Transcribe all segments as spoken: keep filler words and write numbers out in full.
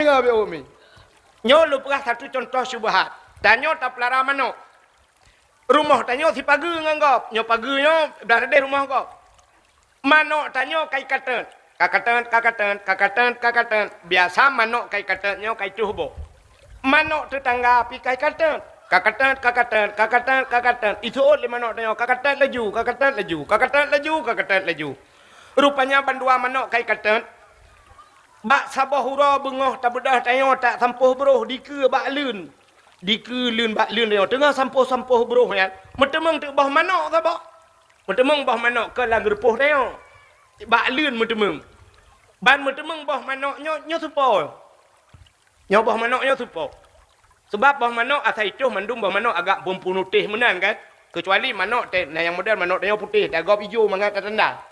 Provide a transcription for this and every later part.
Deungö bacut umi. Nyoe lôn peugah satu contoh syubhat. Tanyoe tapeulara manök. Rumoh tanyoe sipageue ngon gob. Nyoe pageue nyoe blah leubeh rumoh gob. Manök tanyoe ka ikateut. Ka kateut, ka kateut, ka kateut, ka kateut. Biasa manök ka ikateut nyoe ka ituh boh. Manök teutangga pih ka ikateut. Ka kateut, ka kateut, ka kateut, ka kateut. Iseuôt lé manök tanyoe, ka kateut laju, ka kateut laju, ka kateut laju, ka kateut laju. Rupanya bandua manök ka ikateut. Bak saboh uroe beungoh tabeudôh tanyoe tasampôh broh dikeue bak leuen. Dikeue leuen bak leuen tanyoe. Teungoh sampôh-sampôh broh nyan, meuteumeung teuk boh manök saboh. Meuteumeung boh manök keu lam geurupoh tanyoe. Bak leuen meuteumeung. Ban meuteumeung boh manök nyoe, nyoe supo. Nyoe boh manök nyoe supo. Sabab boh manök asai toh mandum boh manök agak peunutéh meunan kan. Keucuali manök teuh, na nyang model manök tanyoe putéh, tagob ijo mangat tatanda.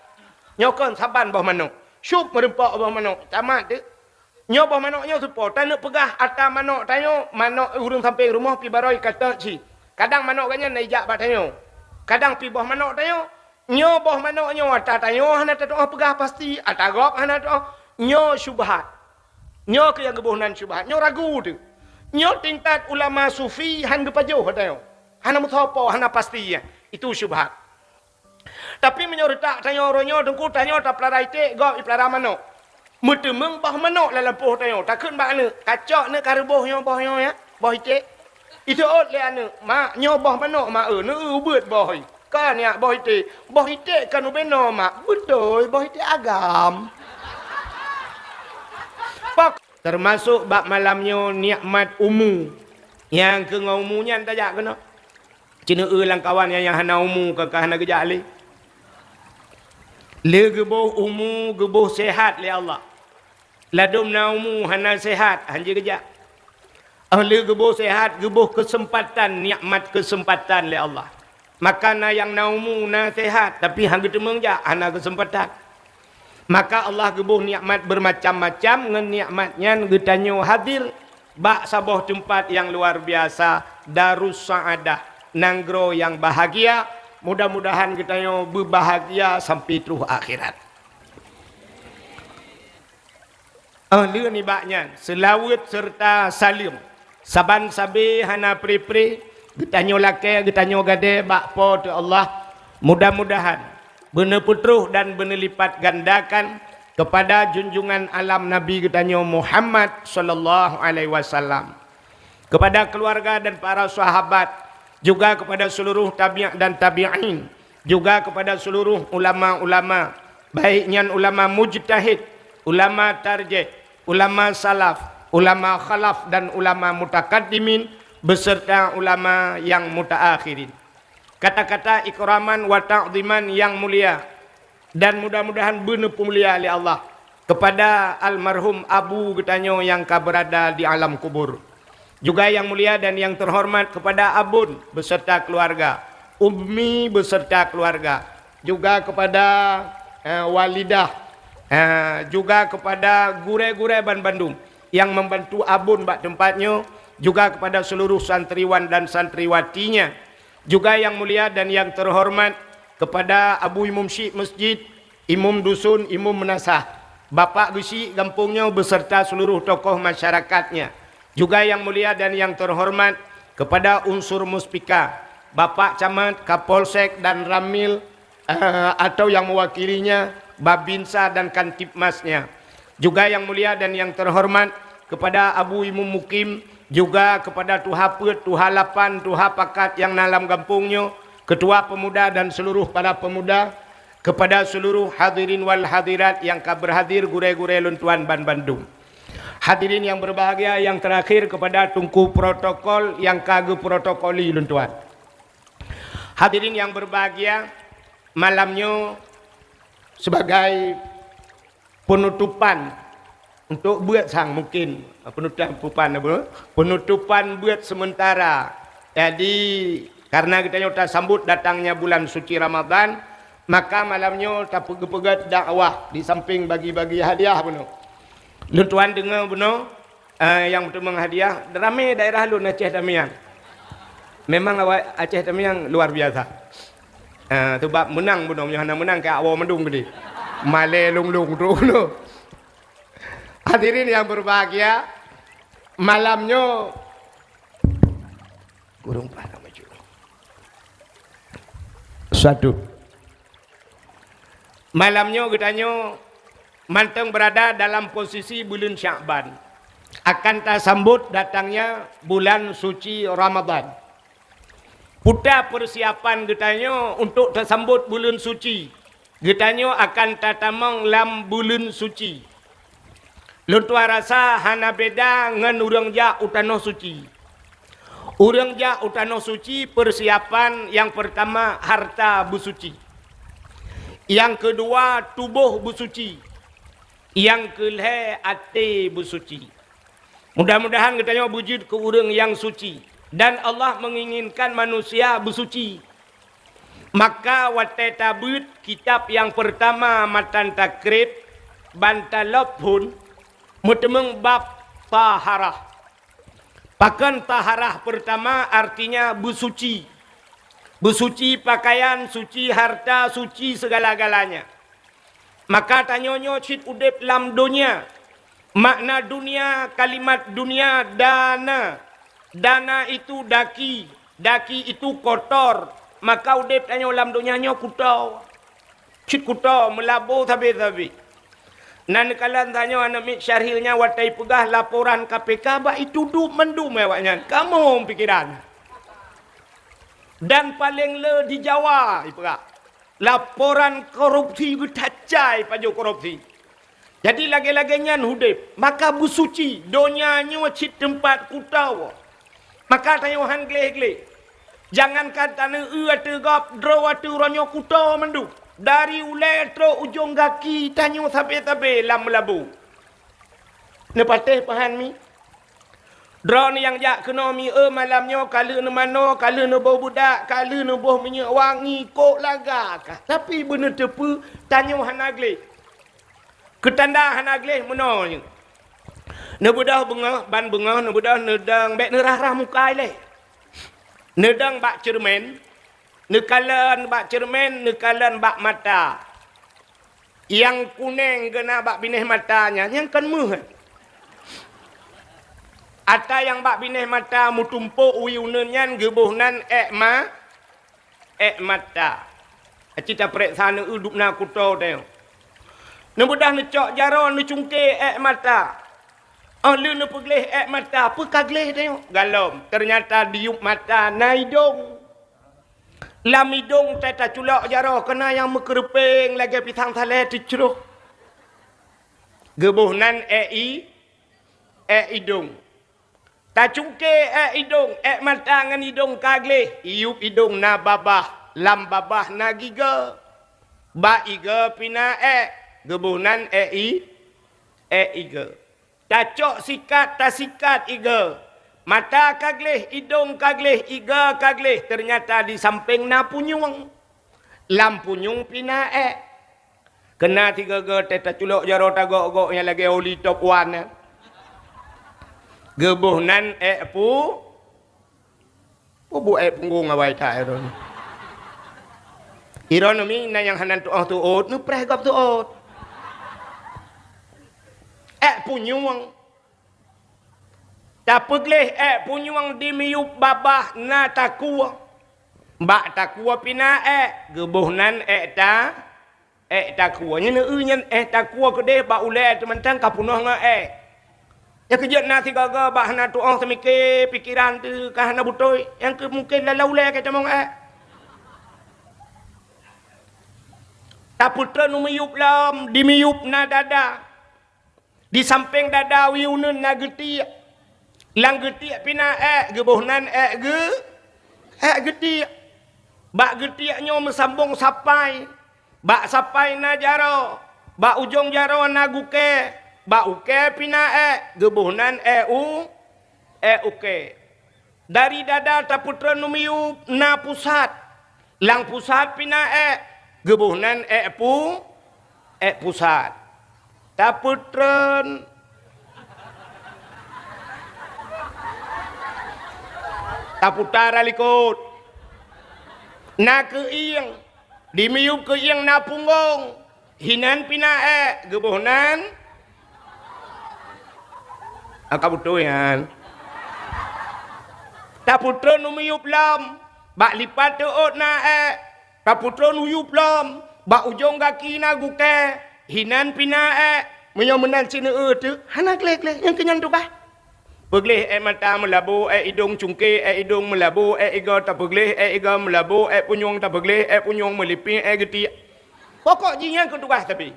Nyoe kon saban boh manök. Syup meureumpok boh manök, tamat teuh. Nyoe boh manök nyoe supo, taneuk peugah ata manök tanyoe, manök ureuëng sampéng rumoh pih barô ikateut cit. Kadang manök gobnyan na ijak bak tanyoe. Kadang pih boh manök tanyoe, nyoe boh manök nyoe ata tanyoe hana tatuoh peugah pasti, ata gob hana tatuoh. Nyoe syubhat. Nyoe keuh nyang geuboh nan syubhat. Nyoe ragu teuh. Nyoe tingkat ulama sufi han geupajoh ata nyoe. Hana meusoe po, hana pasti nyan. Itu syubhat. Tapi meunyoe reutak tanyoe uroe nyoe, Teungku, tanyoe tapeulara iték, gob ipeulara manök. Meuteumeung boh manök lam lampôh tanyoe, takheun bak aneuëk, "Kacok neuëk ka reuboh nyoe boh nyoe ya, boh iték." Iseuôt lé aneuëk, "Mak, nyoe boh manök, Mak, eu, neueu ubeuet boh." "Kon ya boh iték." "Boh iték kon ubenoe, Mak." "Beutôi, boh iték agam." Pok-, termasuk bak malam nyoe nikmat umu. Nyang keu ngon umu nyan tajak keunoe. Ceuneue lam kawan nyang, nyang hana umu ka, ka hana geujak lé. Lé geuboh umu, geuboh sehat lé Allah. Ladôm na umu hana sehat, han jeuet geujak. Oh, lé geuboh sehat, geuboh keuseumpatan, nikmat keuseumpatan lé Allah. Maka na nyang na umu, na sehat, tapi han geuteumeung jak, hana keuseumpatan. Maka Allah geuboh nikmat beumacam-macam, ngon nikmat nyan geutanyoe hadir bak saboh teumpat nyang luar biasa, Darus Saadah, nanggroe nyang bahagia. Mudah-mudahan geutanyoe beubahagia sampai troh akhirat. Oh, lheueh nibak nyan, seulaweuet seureuta saleuem. Saban sabe hana pre-pre, geutanyoe lakée, geutanyoe gadée bak Po teu Allah. Mudah-mudahan beuneupeutroh dan beuneulipatgandakan keupada junjungan alam Nabi geutanyoe Muhammad sallallahu alaihi wasallam, keupada keuluwarga dan para sahabat, juga keupada seuluruh tabi' dan tabi'in, juga keupada seuluruh ulama-ulama, baik nyan ulama mujtahid, ulama tarjih, ulama salaf, ulama khalaf dan ulama mutakaddimin, beserta ulama nyang mutaakhirin. Kata-kata ikraman wa ta'ziman nyang mulia dan mudah-mudahan beuneupeumulia lé Allah keupada almarhum abu geutanyoe nyang ka beurada di alam kubur. Juga nyang mulia dan nyang teuhoreumat keupada abon beserta keuluwarga, ummi beserta keuluwarga, juga keupada, eh, walidah, eh, juga keupada gurée-gurée banbandum nyang membantu abon bak teumpat nyoe, juga keupada seuluruh santriwan dan santriwatinya, juga nyang mulia dan nyang teuhoreumat keupada Abu Imum Syik Masjid, Imum Dusun, Imum Meunasah, Bapak Geuchik gampông nyoe beserta seuluruh tokoh masyarakatnya, juga nyang mulia dan nyang teuhoreumat keupada unsur Muspika, Bapak Camat, Kapolsek dan Ramil, eh, atau yang mewakilinya, Babinsa dan Kantipmasnya. Juga yang mulia dan yang terhormat kepada Abu Imum Mukim, juga kepada tuha peuet, tuha lapan, tuha pakat nyang na lam gampông nyoe, ketua pemuda dan seluruh para pemuda, kepada seluruh hadirin wal hadirat nyang ka berhadir, gurée-gurée lôn tuan banbandum. Hadirin yang berbahagia, yang terakhir kepada Teungku Protokol nyang ka geuprotokoli lôn tuan. Hadirin yang berbahagia, malam nyoe sebagai penutupan untuk buet sang mungkin, penutupan apa? Penutupan buet sementara. Jadi, karena geutanyoe tasambot datangnya bulan suci Ramadan, maka malam nyoe tapeugeupeuget dakwah di samping bagi-bagi hadiah bunoe. Lôn tuan deungoe bunoe, eh, nyang meuteumé hadiah, ramé daerah lôn Aceh Tamiang. Memang awak Aceh Tamiang luar biasa. Eh, sebab meunang bunoe, meunyoe hana meunang, keu awak mandum geude. Malée lôn-lôn trok bunoe. Hadirin yang berbahagia, Malam nyoe, kurung panas maju. Satu. Malam nyoe geutanyoe mantong berada dalam posisi buleuen Syakban, akan tasambot datangnya bulan suci Ramadan. Puta persiapan geutanyoe untuk tasambot buleuen suci. Geutanyoe akan tatamong lam buleuen suci. Lôn tuan rasa hana beda ngon ureuëng jak u tanoh suci. Ureuëng jak u tanoh suci, persiapan nyang pertama harta beusuci. Nyang keudua tuboh beusuci. Nyang keulhée até beusuci. Mudah-mudahan geutanyoe beujeuet keu ureuëng nyang suci. Dan Allah menginginkan manusia beusuci. Maka watée tabeuet kitab nyang peurtama matan takrib, ban talop phon, meuteumeung bab taharah. Pakon taharah peurtama artinya beusuci. Beusuci pakaian, suci harta, suci segala-galanya. Maka tanyoe nyoe cit udeb lam donya. Makna dunia, kalimat dunia dana. Dana itu daki, daki itu kotor. Maka udeb tanyoe lam donya nyoe kuto. Cit kuto meulabo sabe-sabe. Na neukalon tanyoe aneuk miet Syahril nyan watée peugah laporan K P K bak itu duek mandum awaknyan. Kamoe pikiran. Dan paleng le di Jawa ipeugah. Laporan korupsi geutacai pajoh korupsi. Jadi lagée-lagée nyan udeb, maka beusuci donya nyoe cit teumpat kuto. Maka tanyoe han gleh-gleh. Jangankan taneueu ateueh gob, droe ateueh uroe nyoe kuto mandum. Dari ulée trok ujong gaki tanyoe sabe-sabe lam meulabu. Neupatéh peuhan mi? Droeneuh nyang jak keunoe mi eu malam nyoe ka lheueh neumanoe, ka lheueh neuboh beudak, ka lheueh neuboh minyeuk wangi, kok laga kah. Tapi beuneuteupeu tanyoe hana gleh. Keutanda hana gleh meunoe nyoe. Neubeudôh beungoh, ban beungoh neubeudôh neudong bék neurah-rah muka ilée. Neudong bak ceureumen, neukalon bak ceureumen, neukalon bak mata. Nyang kuneng geuna bak binéh mata nyan, nyan kon meuh. Ata nyang bak binéh mata meutumpôk wie uneuen nyan geuboh nan ék ma-, ék mata. Aci tapareksa neueu dubna kuto teuh. Neubeudôh neucok jaroe neucungke ék mata. Óh lheueh neupeugleh ék mata, peu ka gleh teuh? Galom. Teunyata di yup mata na idong. Lam idong teuh taculok jaroe keunan nyang meukeureupieng lagée pisang salée teucroh. Geuboh nan ék i-, ék idong. Tacungke ék idong, ék mata ngon idong ka gleh, i yup idong na babah, lam babah na gigoe. Bak igoe pih na ék, geuboh nan ék i-, ék igoe. Tacok sikat, tasikat igoe. Mata ka gleh, idong ka gleh, igoe ka gleh, teunyata di sampéng na punyueng. Lam punyueng pih na ék. Keunan sigoe-goe teuh taculok jaroe tagok-gok nyang lagée oli top one nyan. Geuboh nan ék pu-, Peue buet ék punggong awai that droeneuh. Droeneuh mi na nyang hana tuoh teuôt, neupreh gob teuôt. Ék punyueng. Tapeugleh ék punyueng di miyueb babah na takue. Bak takue pih na ék, geuboh nan ék ta-, ék takue. Nyan eu nyan ék takue keudeh bak ulée teumantang ka peunoh ngon ék. Nyang keujeuet na sigoe-goe bak hana tuoh teumike pikeran teuh ka hana beutôi, nyang keu mungken lam ulée ka tamong ék. Tapeutreun u miyueb lom, di miyueb na dada. Di sampéng dada wie uneuen na geutiek. Lam geutiek pih na ék, geuboh nan ék geu-, ék geutiek. Bak geutiek nyoe meusambong sapai. Bak sapai na jaroe, bak ujong jaroe na gukée, bak ukée pih na ék, geuboh nan ék u-, ék ukée. Dari dada tapeutreun u miyueb na pusat, lam pusat pih na ék, geuboh nan ék pu-, ék pusat. Tapeutreun, taputa likot, na keuieng, di miyueb keuieng na punggong, hinan pih na ék, geuboh nan. Ka beutôi nyan. Tapeutron u miyueb lom, bak lipat teuôt na ék. Tapeutron u yueb lom, bak ujong gaki na gukée, hinan pih na ék. Meunyoe meunan sineue teuh, hana gleh-gleh, nyang keu nyan tugaih. Peugleh ék mata meulabo, ék idong cungke, ék idong meulabo, ék igoe tapeugleh, ék igoe meulabo, ék punyueng tapeugleh, ék punyueng meulipéng, ék geutiek. Pokok jih nyan keu tugaih sabe.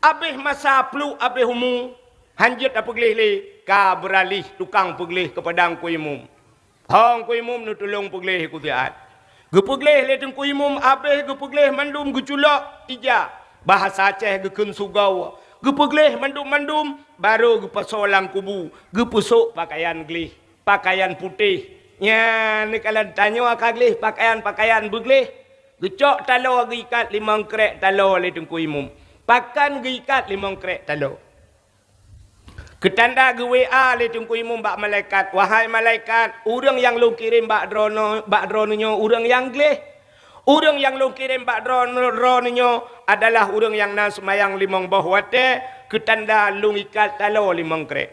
Abéh masa pluek, abéh umu, hanjeuet tapeugleh lé, ka beuralih tukang peugleh keupada Teungku Imum. Ho Teungku Imum neutulông peugleh keu siat. Geupeugleh lé Teungku Imum, abéh geupeugleh mandum geuculok ija, bahasa Aceh geukheun sugoe. Geupeugleh mandum-mandum, barô geupasoe lam kubu, geupeusôk pakaian gleh, pakaian putéh. Nyan neukalon tanyoe ka gleh pakaian-pakaian beugleh. Geucok taloe geuikat limong krék taloe lé Teungku Imum. Pakon geuikat limong krék taloe? Keutanda geu-W A lé Teungku Imum bak malaikat, "Wahai malaikat, ureuëng nyang lôn kirém bak droeneuh, bak droeneuh nyoe ureuëng nyang gleh. Ureuëng nyang lôn kirém bak droeneuh, droeneuh nyoe adalah ureuëng nyang na seumayang limong boh watée, keutanda lôn ikat taloe limong krék."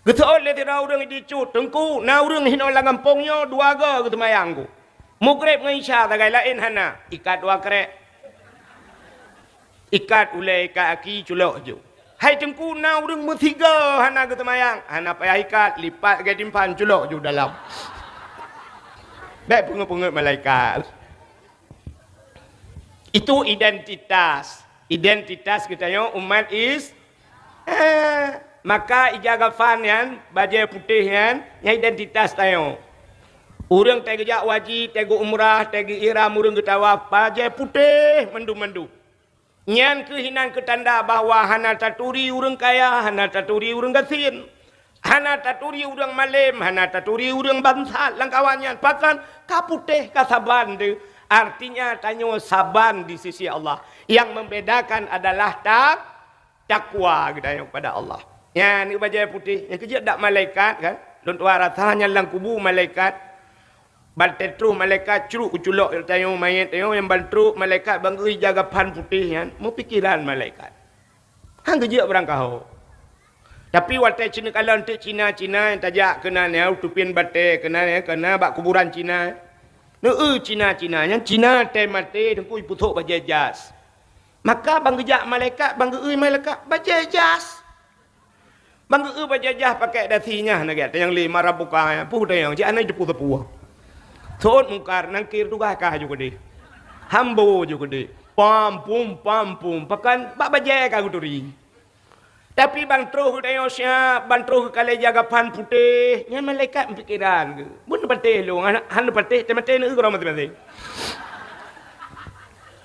Geuseuôt lé sidroe ureuëng di Cut, "Teungku, na ureuëng hinoe lam gampông nyoe dua goe geuseumayang ku. Mugreb ngon Isya sagai, laén hana, ikat dua krék. Ikat ulée, ikat aki, culok ju." "Hai Teungku, na ureuëng meusigoe hana geuseumayang." "Hana payah ikat, lipat lagée timphan, culok ju dalam." Bék peungeut-peungeut malaikat. Itu identitas. Identitas geutanyoe umat Is-, eh, maka ija gafan nyan, bajée putéh nyan, nyan identitas tanyoe. Ureuëng teugeujak waji, teugeumrah, teuge-ihram, ureuëng geutawaf, bajée putéh mandum-mandum. Nyan kheueh hinan keutanda bahwa hana taturi ureuëng kaya, hana taturi ureuëng gasien. Hana taturi ureuëng malém, hana taturi ureuëng bangsat lam kawan nyan. Pakon? Ka putéh, ka saban deuh. Artinya, tanyoe saban di sisi Allah. Yang membedakan adalah ta-, takwa geutanyoe kepada Allah. Nyan bajée putéh, nyang keujeuet dak malaikat kan? Lôn tuha rasa nyan lam kubu malaikat. Ban trok malaikat crok geuculok tanyoe manyét tanyoe, nyang ban trok malaikat ban geuikat ija gafan putéh nyan, meupikeran malaikat. Han geujeuet beurangkaho. Tapi watée cit neukalon teuk Cina-Cina nyang tajak keunan nyan, u teupian batée keunan nyan, keunan bak kuburan Cina. Neu-eu Cina-Cina nyan, Cina tée maté teungku jipeusôk bajée jas. Maka ban geujak malaikat, ban geu-eu malaikat bajée jas. Ban geu-eu bajée jas pakék dasi nyan, na gata nyang lé marah buka nyan, peue tanyong, cit hana jiteupeue sapeue. Seuôt Mungkar, Nangkir tugaih kah ju keudeh. Hambo ju keudeh. Pam pum, pam pum, pakon bak bajée ka geuturi. Tapi ban troh geutanyoe siab, ban troh geukalon ija gafan putéh, nyan malaikat meupikeran geuh. Bun patéh lôn, hana, hana patéh, teumaté neu-eu keudroe maséng-maséng.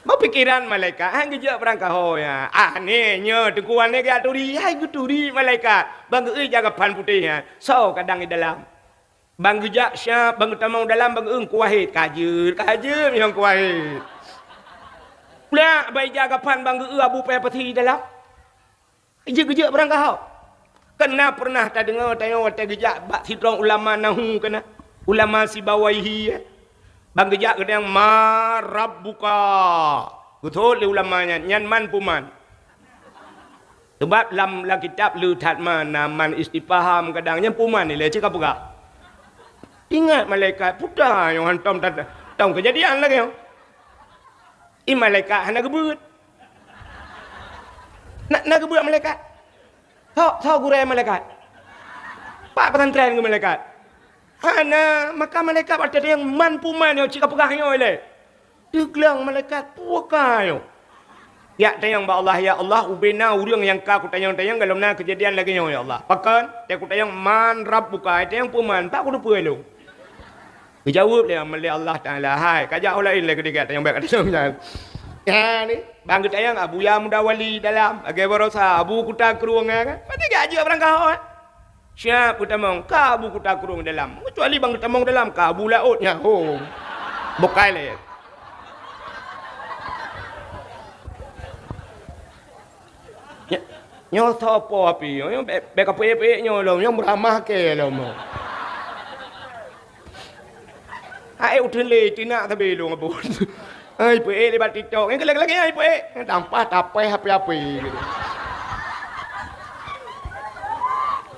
Meupikeran malaikat, han geujak beurangkaho nyan. Ah, nyoe, nyoe, teungku aneuk geujak turi, hai geuturi malaikat. Ban geu-eu ija gafan putéh nyan. Soe kadang di dalam. Ban geujak siab, ban geutamong dalam, ban geu-eu Teungku Wahid. Ka jeuet, ka jeuet, nyoe Teungku Wahid. Plak, ban ija gafan, ban geu-eu Abu Paya Pasi di dalam. Jeuet geujak beurangkaho. Kan na peureunah tadeungoe tanyoe watée geujak bak sidroe ulama nahu keunan, ulama Sibawaihi, eh. Ban geujak geutanyoe, "Man rabbuka?" Geuseuôt lé ulama nyan, nyan man peue man. Sabab lam, lam kitab le that man, na man istifham kadang, nyan peue man ilée cit ka peugah. Ingat malaikat, peue ta nyoe hantom ta-, tom keujadian lagée nyoe. I malaikat hana geubeuet. Na, na geubeuet malaikat? Soe, soe gurée malaikat? Pat pesantren keu malaikat? Hana, maka malaikat watée tanyong man peue man nyoe cit ka peugah nyoe ilée. Teugleng malaikat, peue ka nyoe? Jak tanyong bak Allah, "Ya Allah, ubena ureuëng nyang ka kutanyong-tanyong golom na keujadian lagée nyoe, ya Allah." Pakon? Tée kutanyong, "Man rabbuka?" Tanyong peue man, pat kuteupeue lôn. Geujaweueb lé, lé Allah Taala, "Hai, kajak u laén lé keudeh, tanyong bék ka tanyong nyan." Nyan, ban geutanyong Abuya Muda Wali dalam, lagée baroesa Abu Kuta Krueng nyan kan. Pat geujak beurangkaho, eh. Siab geutamong, ka Abu Kuta Krueng dalam. Keucuali ban geutamong dalam, ka Abu Laôt nyan, ho. Bukai lé. Nyo-, nyoe soe po api? Nyoe bék, bék ka peuék-peuék nyoe lom, nyoe meuramah kée lom. Hai uteuen lé, tinak sabe lôn abon. Hai peuék lé bak TikTok, nyan lagée-lagée hai peuék. Tampah tapéh api-api gitu.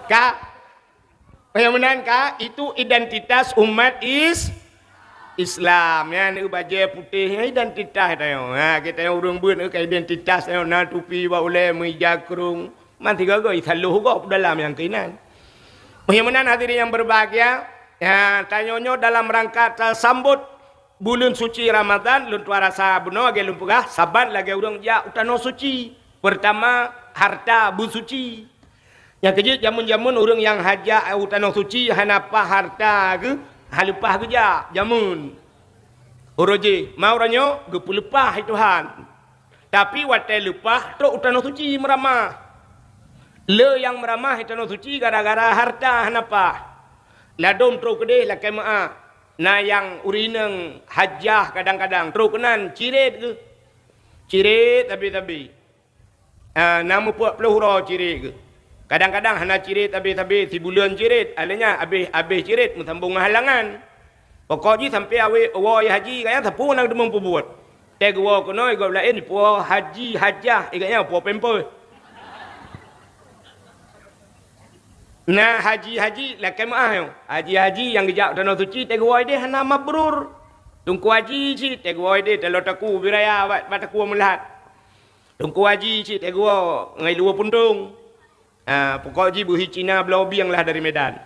Ka? Nyang meunan ka? Itu identitas umat is-, Islam. Nyan, eh, bajée putéh, nyan identitas tanyoe. Ha, geutanyoe ureuëng beuet, eh, ka identitas tanyoe, na tupi bak ulée, meuija krông. Man sigoe-goe, isaloh gob dalam nyang keunan. Nyang meunan hadirin yang berbahagia, ya, tanyoe nyoe dalam rangka tasambot buleuen suci Ramadhan, lôn tuan rasa bunoe lagée lôn peugah, saban lagée ureuëng jak u tanoh suci. Peurtama, harta beusuci. Nyang keujeuet, jameun-jameun ureuëng nyang hajat u tanoh suci hana paih harta geuh, haleupah geujak jameun. Uroe jih, ma uroe nyoe geupeuleupah lé Tuhan. Tapi watée leupah trok u tanoh suci meuramah. Le nyang meuramah i tanoh suci gara-gara harta hana paih. Ladôm trok keudeh lakée meuáh. Na nyang ureuëng inong hajah kadang-kadang trok keunan cirét geuh. Cirét sabe-sabe. Ah, na meupeuet ploh uroe cirét geuh. Kadang-kadang hana cirét sabe-sabe, sibuleuen cirét, alanya abéh-abéh cirét meusambong ngon halangan. Pokok jih sampoe awai woe haji kaya sapeue na deungon peubuet. Tée geuwoe keunoe gob laén puwoe haji hajah, ikat nyan puwoe pampers. Na haji-haji lakée meuáh nyoe. Haji-haji nyang geujak u tanoh suci tée geuwoe ideh hana mabrur. Teungku haji cit tée geuwoe ideh taloe taku biraya bak, bak taku meulat. Teungku haji cit tée geuwoe ngai luwa puntông. Ah, pokok jih beuhi Cina bloe bieng lah dari Medan.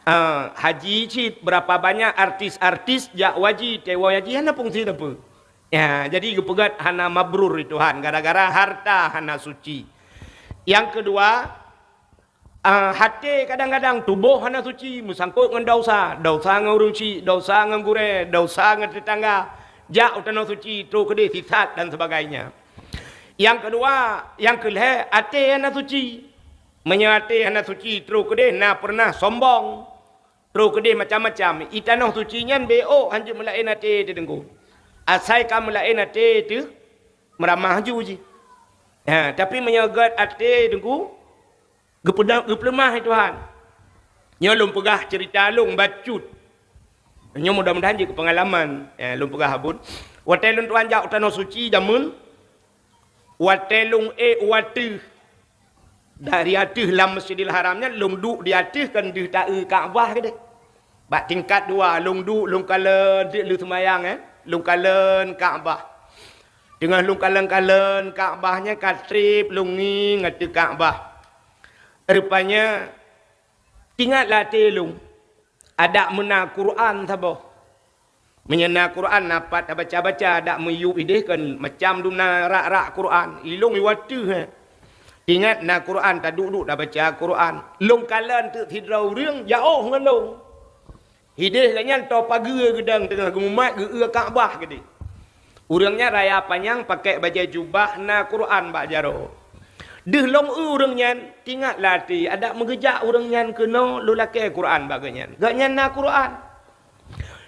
Ah, haji cit, berapa banyak artis-artis jak haji, teuh haji hana fungsi teupeu. Ya, jadi geupeugét hana mabrur di Tuhan gara-gara harta hana suci. Yang kedua, ah, haté kadang-kadang tuboh hana suci, meusangkot ngon dosa, dosa ngon ureuëng syik, dosa ngon gurée, dosa ngon teutangga, jak u tanoh suci, trok keudeh sisat dan sebagainya. Nyang keudua, nyang keulhée, até hana suci. Meunyoe até hana suci, trok keudeh na peureunah sombong, trok keudeh macam-macam. I tanoh suci nyan bék ôk hanjeuet meulaén até teuh Teungku. Asai ka meulaén até teuh meuramah ju jih. Ha, tapi meunyoe gét até Teungku, Geupeudam-, geupeuleumah lé Tuhan. Nyoe lôn peugah ceurita lôn bacut. Nyoe mudah-mudahan jeuet keu peungalaman, eh, lôn peugah abon. Watée lôn tuan jak u tanoh suci jameun, watée lôn ék u ateueh, dari ateueh lam Masjidil Haram nyan lôn duek di ateueh kon deuh taeu Ka'bah keudeh. Bak tingkat dua, lôn duek, lôn kalon, deuek lôn seumayang, eh. Lôn kalon Ka'bah. Teungoh lôn kalon-kalon Ka'bah nyan ka treb lôn ngieng ateueh Ka'bah. Rupanya, teuingat lam até lôn, adak meuna Quran saboh. Meunyoe na Quran, na pat tabaca-baca, adak meuyueb ideh kon macam dum na rak-rak Quran. Ilôn i wateueh, eh. Teuingat na Quran, taduek-duek tabaca Quran. Lôn kalon teuk sidroe ureuëng, jiôh ngon lôn. Ideh gobnyan toe pageue geudong teungoh geumumat geu-eu Ka'bah keudeh. Ureuëng nyan raya panyang pakèk bajée jubah na Quran bak jaroe. Deuh lôn eu ureuëng nyan, teuingat lam até, adak meugeujak ureuëng nyan keunoe lôn lakée Quran bak gobnyan. Gobnyan na Quran.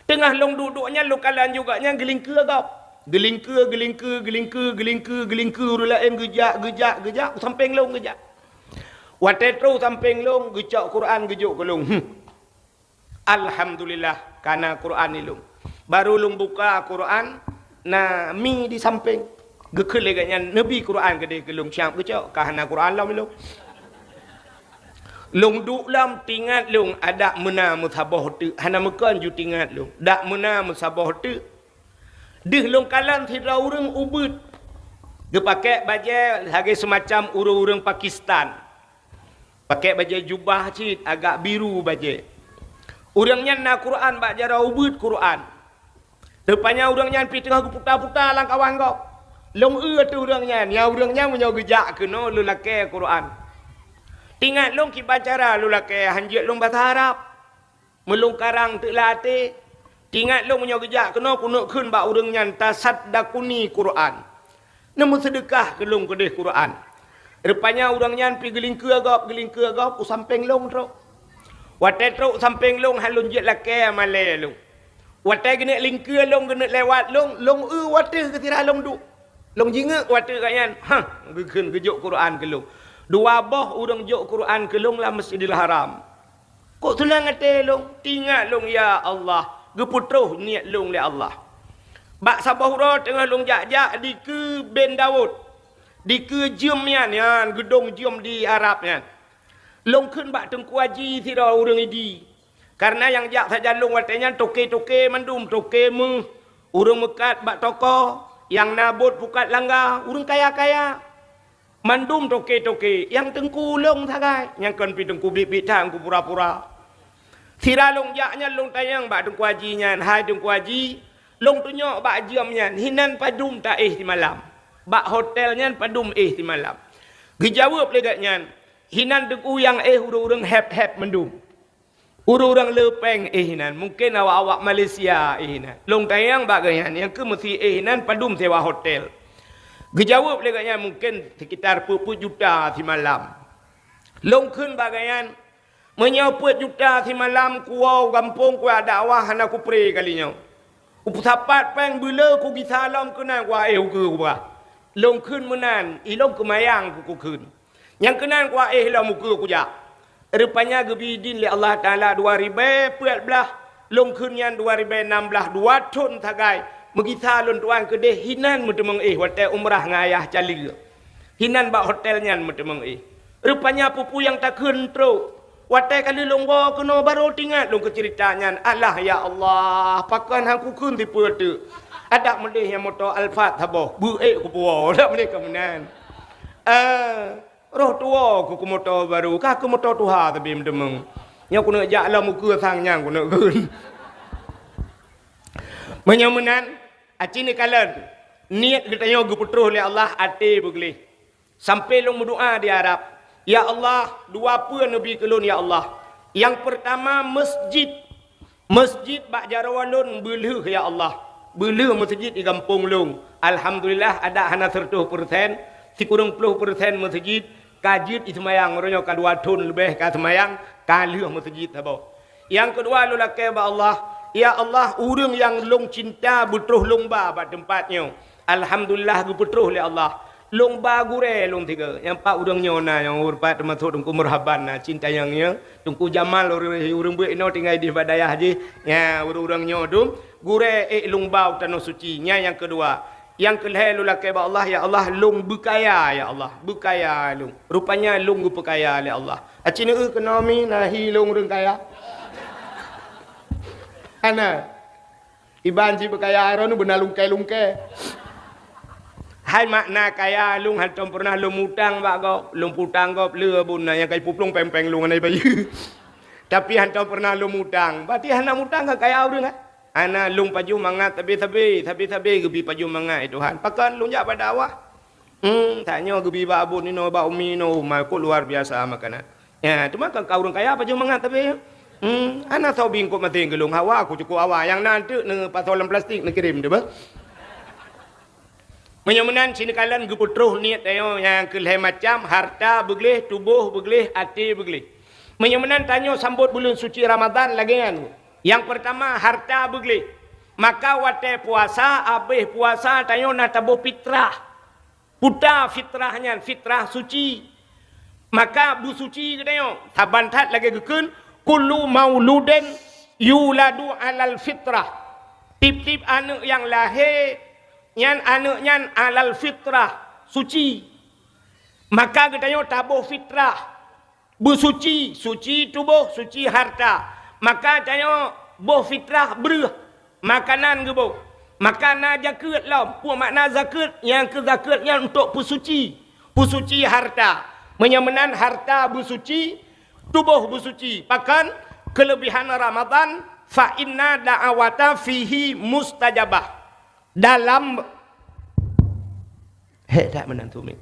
Teungoh lôn duek-duek nyan lôn kalon ju gobnyan geulingkeue gob. Geulingkeue, geulingkeue, geulingkeue, geulingkeue, geulingkeue ureuëng laén geujak, geujak, geujak, u sampéng lôn geujak. Watée trok u sampéng lôn, geucok Quran geujok keu lôn. Hmm. Alhamdulillah, ka na Quran ilôn. Barô lôn buka Quran, na mi di sampéng. Geukheun lé gobnyan, neubi Quran keudeh keu lôn, siab geucok, ka hana Quran lom ilôn. Lôn duek lom, teuingat lôn, adak meuna meusaboh teuk, hana meukon ju teuingat lôn. Dak meuna meusaboh teuk. Deuh lôn kalon sidroe ureuëng ubeuet. Geupakèk bajée lagée seumacam ureuëng-ureuëng Pakistan. Pakèk bajée jubah cit agak biru bajée. Ureuëng nyan na Quran bak jaroe, ubeuet Quran. Rupanya ureuëng nyan pih teungoh geuputa-puta lam kawan gob. Lôn eu ateueh ureuëng nyan, ya ureuëng nyan meunyoe geujak keunoe lôn lakée Quran. Teuingat lôn kiban cara lôn lakée, hanjeuet lôn basa Arab. Meulôn karang teuk lam até, teuingat lôn meunyoe geujak keunoe keuneuk kheun bak ureuëng nyan, "Tasaddaquni Quran." Neumeuseudeukah keu lôn keudeh Quran. Rupanya ureuëng nyan pih geulingkeue gob, geulingkeue gob, u sampéng lôn trok. Watée trok u sampéng lôn, han lôn jeuet lakée malée lôn. Watée geuneuk lingkeue lôn, geuneuk lewat lôn, lôn eu wateueh geusira lôn duek. Lôn jingeuk wateueh gobnyan, hah, geukheun geujok Quran keu lôn. Dua boh ureuëng jok Quran keu lôn lam Masjidil Haram. Kok seunang até lôn, teuingat lôn, ya Allah, geupeutroh niet lôn lé Allah. Bak saboh uroe teungoh lôn jak-jak dikeue ben Daud, dikeue jeuem nyan, nyan geudong jeuem di Arab nyan. Lôn kheun bak Teungku Haji sidroe ureuëng Idi. Kareuna nyang jak sajan lôn watée nyan toke-toke mandum, toke méuh, ureuëng meukat bak toko, nyang na bot pukat langga, ureuëng kaya-kaya. Mandum toke-toke, nyang teungku lôn sagai, nyang kon pi teungku biet-biet that, teungku pura-pura. Sira lôn jak nyan lôn tanyong bak Teungku Haji nyan, "Hai Teungku Haji, lôn tunyok bak jeuem nyan, hinan padum taéh simalam? Bak hotel nyan padum éh simalam?" Geujaweueb lé gobnyan, "Hinan teungku nyang éh ureuëng-ureuëng héb-héb mandum. Ureuëng-ureuëng le péng éh hinan, mungken awak-awak Malaysia éh hinan." Lôn tanyong bak gobnyan, "Nyang keuh meusi éh hinan padum sewa hotel?" Geujaweueb lé gobnyan, "Mungken sekitar peuet-peuet juta simalam." Lôn kheun bak gobnyan, "Meunyoe peuet juta simalam kuwoe u gampông kudakwah hana kupré kali nyoe. Kupeusapat péng beuleu kugisa lom keunan kuaéh ukeue kubah." Lôn kheun meunan, ilôn keumayang kukheun. Nyang keunan kuaéh lom ukeue kujak. Rupanya geubi idin lé Allah Taala dua ribée peuet blaih, lôn kheun nyan dua ribée nam blaih, dua thon sagai. Meugisa lôn tuan keudeh hinan meuteumeung éh watée umrah ngon ayah caleue. Hinan bak hotel nyan meuteumeung éh. Rupanya peue-peue nyang takheun trok. Watée ka lheueh lôn woe keunoe barô teuingat lôn keu ceurita nyan. Alah ya Allah, pakon han kukheun sipeue teuk. Adak meudeh nyang moto Alphard saboh, beuék kupuwoe, adak meudeh ka meunan. Eh, roh tuwoe ku keu moto barô, ka keu moto tuha sabe meuteumeung. Nyoe keuneuk jak lom ukeue sang nyan keuneuk kheun. Meunyoe meunan, aci neukalon, niet geutanyoe geupeutroh lé Allah até beugleh. Sampai lôn meudoa di Arab, "Ya Allah, dua peue neubi keu lôn, ya Allah. Nyang peurtama, masjid. Masjid bak jaroe lôn beulheueh, ya Allah. Beulheueh masjid di gampông lôn. Alhamdulillah, adak hana seureutôh persen, sikureueng ploh persen masjid ka jeuet jiseumayang, uroe nyoe ka dua thon leubeh ka seumayang, ka lheueh masjid saboh." Nyang keudua lôn lakée bak Allah, "Ya Allah, ureuëng nyang lôn cinta beutroh lôn ba bak teumpat nyoe. Alhamdulillah, geupeutroh lé Allah. Lôn ba gurée lôn tiga." Nyang pat ureuëng nyoe na, nyang ureuëng pat teumasok Teungku Murhaban na, cinta nyang nyoe. Teungku Jamal ureuëng, ureuëng beuet inoe tinggai di bak dayah jih. Nya, ureuëng-ureuëng nyoe dum, gurée ék lôn ba u tanoh suci. Nya nyang keudua. Nyang keulhée lôn lakée bak Allah, "Ya Allah, lôn beukaya, ya Allah. Beukaya lôn." Rupanya lôn geupeukaya lé Allah. Aci neueu keunoe mi na hi lôn ureuëng kaya. Hana. Iban jih beukaya droeneuh beuna lungkée-lungkée. Hai makna kaya lôn hantom peureunah lôn mutang bak gob, lôn putang gob le bun na nyang ka jiplueng péng-péng lôn hana jibayeue. Tapi hantom peureunah lôn mutang. Berarti hana mutang ka kaya ureuëng, eh? Hana, lôn pajoh mangat sabe-sabe, sabe-sabe geubi pajoh mangat, eh Tuhan. Pakon lôn jak bak dakwah? Hmm, tanyoe geubi bak abon inoe, bak umi inoe, oh, ma, kok luar biasa makanan. Ya, teuma kan ka ureuëng kaya pajoh mangat tapi, ya. Hmm, hana soe bingkot maté geulong hawa, aku cukup hawa. Nyang na teuk neupasoe lam plastik neukirém, tu bah. Meunyoe meunan, sinoe kalon geupeutroh niet tanyoe nyang keu lhée macam, harta beugleh, tuboh beugleh, até beugleh. Meunyoe meunan, tanyoe sambot buleuen suci Ramadhan lagée nyan. Nyang peurtama, harta beugleh. Maka watée puasa, abéh puasa, tanyoe na taboh fitrah. Peue fitrah nyan, fitrah suci. Maka beusuci geutanyoe, saban that lagée geukheun, "Kullu mauludin yuladu alal fitrah." Tieb-tieb aneuëk nyang lahé nyan, aneuëk nyan alal fitrah, suci. Maka geutanyoe taboh fitrah. Beusuci, suci tuboh, suci harta. Maka tanyoe boh fitrah breueh, makanan geuboh. Maka na zakeuet lom. Peue makna zakeuet? Nyang keu zakeuet nyan untuk peusuci. Peusuci harta. Meunyoe meunan harta beusuci, tuboh beusuci. Pakon? Keuleubehan Ramadhan, "Fa inna da'awata fihi mustajabah." Dalam, hek that meunan tu mi.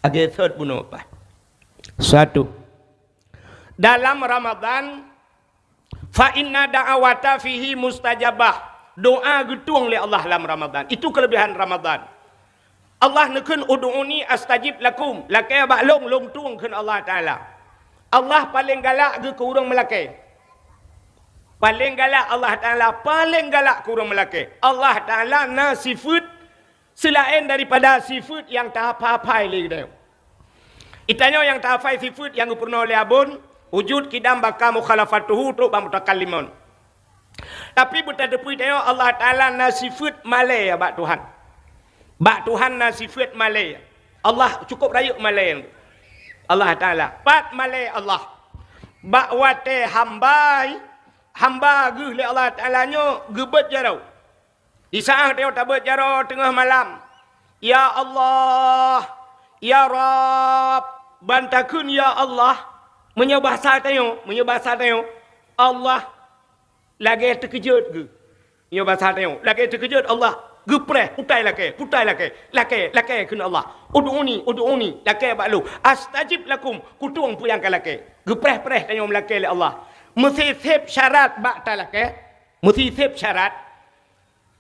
Agée sot bunoe paih. Satu. Dalam Ramadhan, "Fa inna da'awata fihi mustajabah." Doa geutueng lé Allah lam Ramadhan. Itu keuleubehan Ramadhan. Allah neukheun, "Ud'uni astajib lakum." Lakée bak lôn, lôn tueng kheun Allah Taala. Allah paleng galak geu keu ureuëng meulakée. Paleng galak Allah Taala, paleng galak keu ureuëng meulakée. Allah Taala na sifeuet seulaén daripada sifeuet nyang tahafai-hafai lé geutanyoe. Geutanyoe nyang tahafai sifeuet nyang geupeurunoe lé abon, wujud, qidam, baqa, mukhalafatuhu, trok bak mutakallimun. Tapi beutateupeue tanyoe Allah Taala na sifeuet malée bak Tuhan. Bak Tuhan na sifeuet malée. Allah cukup rayeuk malée. Allah Taala. Pat malée Allah. Bak watée hamba, hamba geuh lé Allah Taala nyoe geubeuet jaroe. Di saát tanyoe tabeuet jaroe teungoh malam, "Ya Allah, ya Rabb," ban takheun "Ya Allah", meunyoe basa tanyoe, meunyoe basa tanyoe, Allah lagée teukeujot geuh. Meunyoe basa tanyoe, lagée teukeujot Allah, geupreh, "Putai lakée, putai lakée, lakée, lakée," kheun Allah. "Ud'uni, ud'uni," lakée bak lôn. "Astajib lakum," kutueng peue nyang ka lakée. Geupreh-preh tanyoe meulakée lé Allah. Meusiseb syarat bak talakée, meusiseb syarat.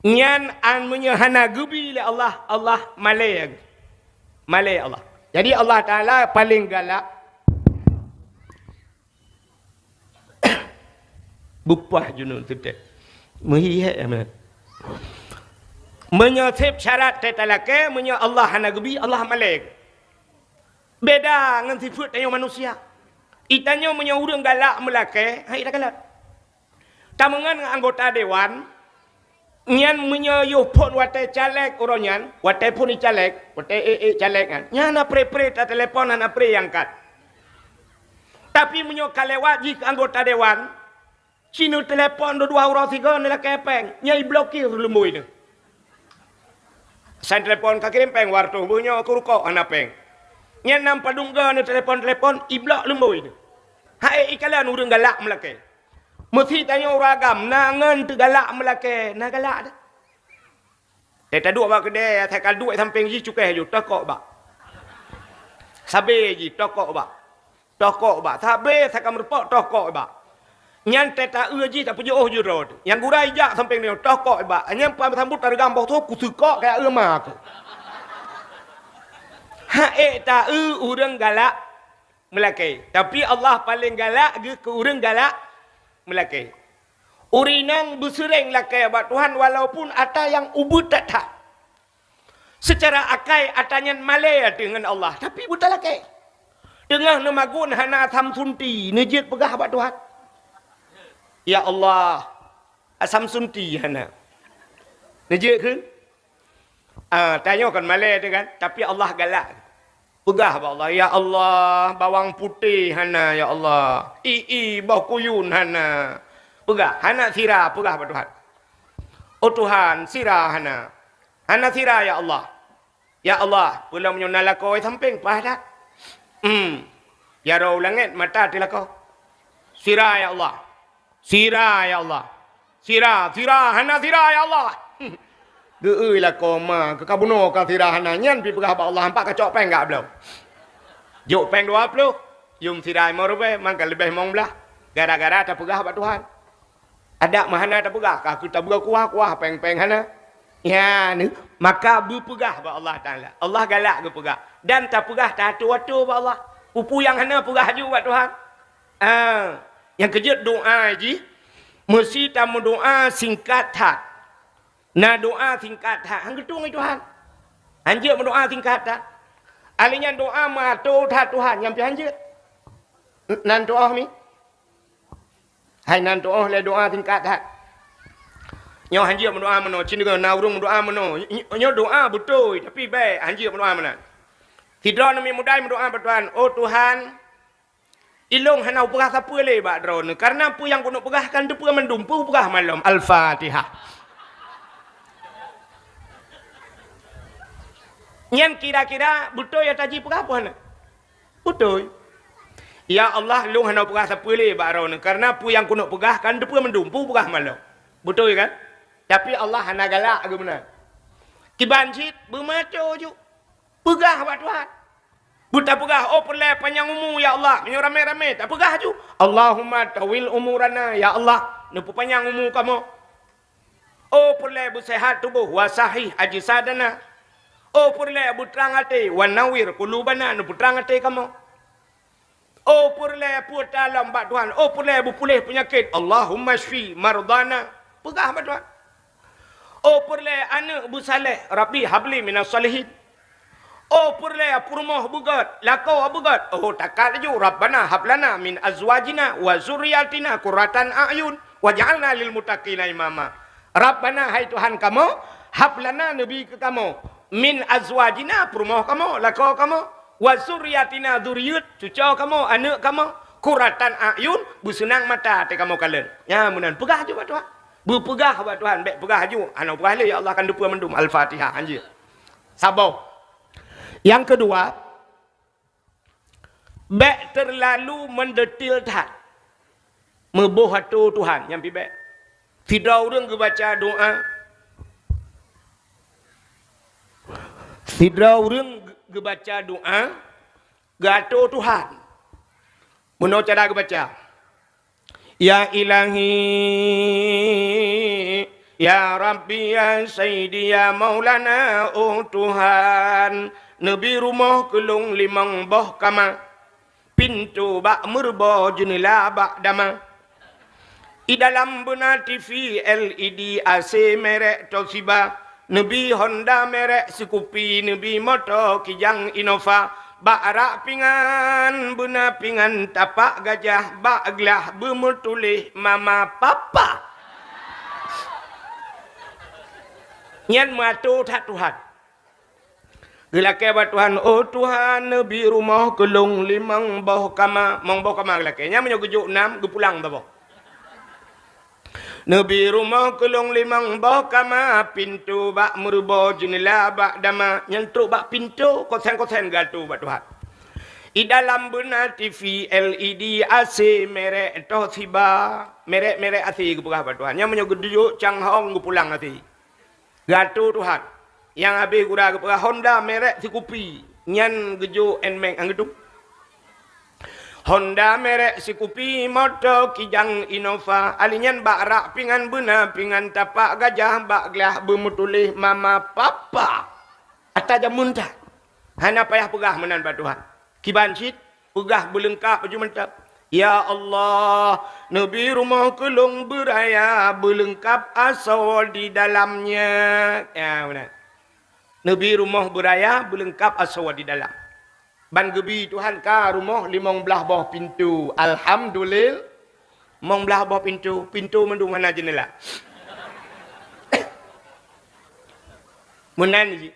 Nyan an meunyoe hana geubi lé Allah, Allah malée, malée Allah. Jadi Allah Taala paleng galak. Bupah junun teutek. Meuhi hek amat. Meunyoe seb syarat teutalakée, meunyoe Allah hana geubi, Allah malée. Beda ngon sifeuet tanyoe manusia. Itanyoe meunyoe ureuëng galak meulakée, hai takalon. Tameungon ngon anggota dewan, nyan meunyoe yoh phon watée caleg uroe nyan, watée phon caleg, watée ék-ék caleg nyan, nyan hana pre-pre tatelepon, hana pre angkat. Tapi meunyoe ka lewat jih keu anggota dewan, ci neutelepon dua-dua uroe sigoe neulakée péng, nyan iblokir lumboi neuh. San telepon ka kirém péng, wartoh beunyoe keu rukok hana péng. Nyan nam padum goe neutelepon-telepon, iblok lumboi neuh. Hai ikalon ureuëng galak meulakée. Meusi tanyoe ureuëng agam na ngon teugalak meulakée, na galak deh. Teuka duek bak keudée, asai ka duek sampéng jih cukéh ju, toh kok bak. Sabé jih, toh kok bak. Toh kok bak. Sabé asai ka meurumpok, toh kok bak. Nyan teuka eu jih tapeujeuôh ju droe teuh. Nyang gura ijak sampéng nyoe, toh kok bak. Nyan peusambuet tareugam boh tho, kuseukok kaya eu ma aku. Hak ék ta eu ureuëng galak meulakée. Tapi Allah paleng galak geuh keu ureuëng galak meulakée. Ureuëng inong beuseureng lakée bak Tuhan walaupun atra nyang ubeut that-that. Seucara akai atra nyan malée ateueh ngon Allah, tapi beutalakée. Teungoh neumagun hana asam sunti, neujeuet peugah bak Tuhan, "Ya Allah, asam sunti hana." Neujeuet kheun? Ah, tanyoe kon malée teuh kan, tapi Allah galak. Peugah bak Allah, "Ya Allah, bawang putéh hana, ya Allah. I-i, boh kuyun hana." Peugah, hana sira, peugah bak Tuhan. "Oh Tuhan, sira hana. Hana sira, ya Allah. Ya Allah, peue lom nyoe na lakoe sampéng paih that. Hmm. Jaroe u langét mata teuh lakoe. Sira, ya Allah." "Sira, ya Allah. Sira, sira, hana sira, ya Allah." Geu-eu lakoe ma, keu ka bunoe ka sira hana, nyan pi peugah bak Allah, "Hampa kacok péng gak bloe. Jok péng dua ploh, yum sira limong ribée, mangka leubeh limong blaih." Gara-gara tapeugah bak Tuhan. Adak meuhana tapeugah, ka keu tabeue kuah-kuah, péng-péng hana. Ya, ni, maka beupeugah bak Allah Taala. Allah galak geupeugah. Dan tapeugah tatoe-atoe bak Allah. Peue-peue nyang hana peugah ju bak Tuhan. Ah, nyang keujeuet doa jih, meusi tameudoa singkat that. Na doa singkat that, han geutueng lé Tuhan. Hanjeuet meudoa singkat that. Ahli nyan doa meuatoe that Tuhan, nyang pi hanjeuet. Nan tuoh mi. Hai nan tuoh lé doa singkat that. Nyoe hanjeuet meudoa meunoe, cit na ureuëng meudoa meunoe. Nyoe doa beutôi, tapi bék hanjeuet meudoa meunan. Sidroe aneuk miet muda meudoa bak Tuhan, "Oh Tuhan, ilôn hana upeugah sapeue lé bak Droeneuh, kareuna peue nyang keuneuk peugah kan teupeue mandum, peue upeugah malom." Al-Fatihah. Nyan kira-kira beutôi ata jipeugah peue hana? Beutôi. "Ya Allah, lôn hana upeugah sapeue lé bak Droeneuh, kareuna peue nyang keuneuk peugah kan teupeue mandum, peue upeugah malom." Beutôi kan? Tapi Allah hana galak geuh meunan. Kiban cit beumeuatoe ju. Peugah bak Tuhan. Beutapeugah, "Oh peureulée panyang umu, ya Allah." Meunyoe ramé-ramé, tapeugah ju, "Allahumma tawil umurana, ya Allah." Neupeupanyang umu kamoe. "Oh peureulée beuseuhat tuboh, wa sahih ajsadana." "Oh peureulée beutrang até, wa nawwir qulubana," neupeutrang até kamoe. "Oh peureulée peue ta lom bak Tuhan, oh peureulée beupuléh peunyakét, Allahumma syfi mardana." Peugah bak Tuhan. "Oh peureulée aneuk beusaléh, Rabbi habli minas shalihin." "Oh peureulée peurumoh beugét, lakoe beugét." Oh takat laju, "Rabbana hablana min azwajina wa zurriyatina qurratan a'yun waj'alna lil muttaqina imama." "Rabbana," hai Tuhan kamoe, "hablana," neubi keu kamoe, "min azwajina," peurumoh kamoe, lakoe kamoe, Wa zurriyatina, zuriet, cuco kamoe, aneuk kamoe, qurratan a'yun, beuseunang mata teuh kamoe kalon. Nyan meunan peugah aju bak Tuhan. Beupeugah bak Tuhan, bék peugah aju, hana peugah lé, ya Allah akan teupeue mandum. Al-Fatihah, hanjeuet. Saboh. Nyang keudua, bék teurlalu meudetil that. Meuboh atô Tuhan, nyan pih bék. Sidroe ureuëng geubaca doa, sidroe ureuëng geubaca doa, geuatô Tuhan. Meunoe cara geubaca, "Ya Ilahi, ya Rabbi, ya Sayyidi, ya Maulana, oh Tuhan, neubi rumoh keu lôn limong boh kama, pintoe bak meureubo, jeuneula bak dama. I dalam beuna T V L E D, A C merek Toshiba, neubi Honda merek Scoopy, neubi moto Kijang Innova, bak arak pingan beuna pingan tapak gajah, bak glah beumeutuléh mama papa." Nyan meuatô that Tuhan. Geulakée bak Tuhan, "Oh Tuhan, neubi rumoh keu lôn limong boh kama." Limong boh kama geulakée. Nyan meunyoe geujok nam, geupulang saboh. "Neubi rumoh keu lôn limong boh kama, pintoe bak meureubo, jeuneula bak dama." Nyan trok bak pintoe, kosen-kosen geuatô bak Tuhan. "I dalam beuna T V L E D, A C merek Toshiba." Merek-merek A C geupeugah bak Tuhan. Nyan meunyoe geujok canghong, geupulang A C. Geuatô Tuhan. Nyang habéh gura geupeugah Honda merek Scoopy. Nyan geujok Nmax, han geuduek. "Honda merek Scoopy, moto Kijang Innova. Ali nyan bak rak pingan beuna pingan tapak gajah, bak glah beumeutuléh mama papa." Ata jameun that. Hana payah peugah meunan bak Tuhan. Kiban cit, peugah beuleungkap aju mantap. "Ya Allah, neubi rumoh keu lôn beuraya, beuleungkap asoe di dalamnya." Ya, meunan. "Neubi rumoh beuraya, beuleungkap asoe di dalam." Ban geubi Tuhan ka rumoh limong blaih boh pintoe. Alhamdulillah. Limong blaih boh pintoe, pintoe mandum hana jeuneula. Meunan jih.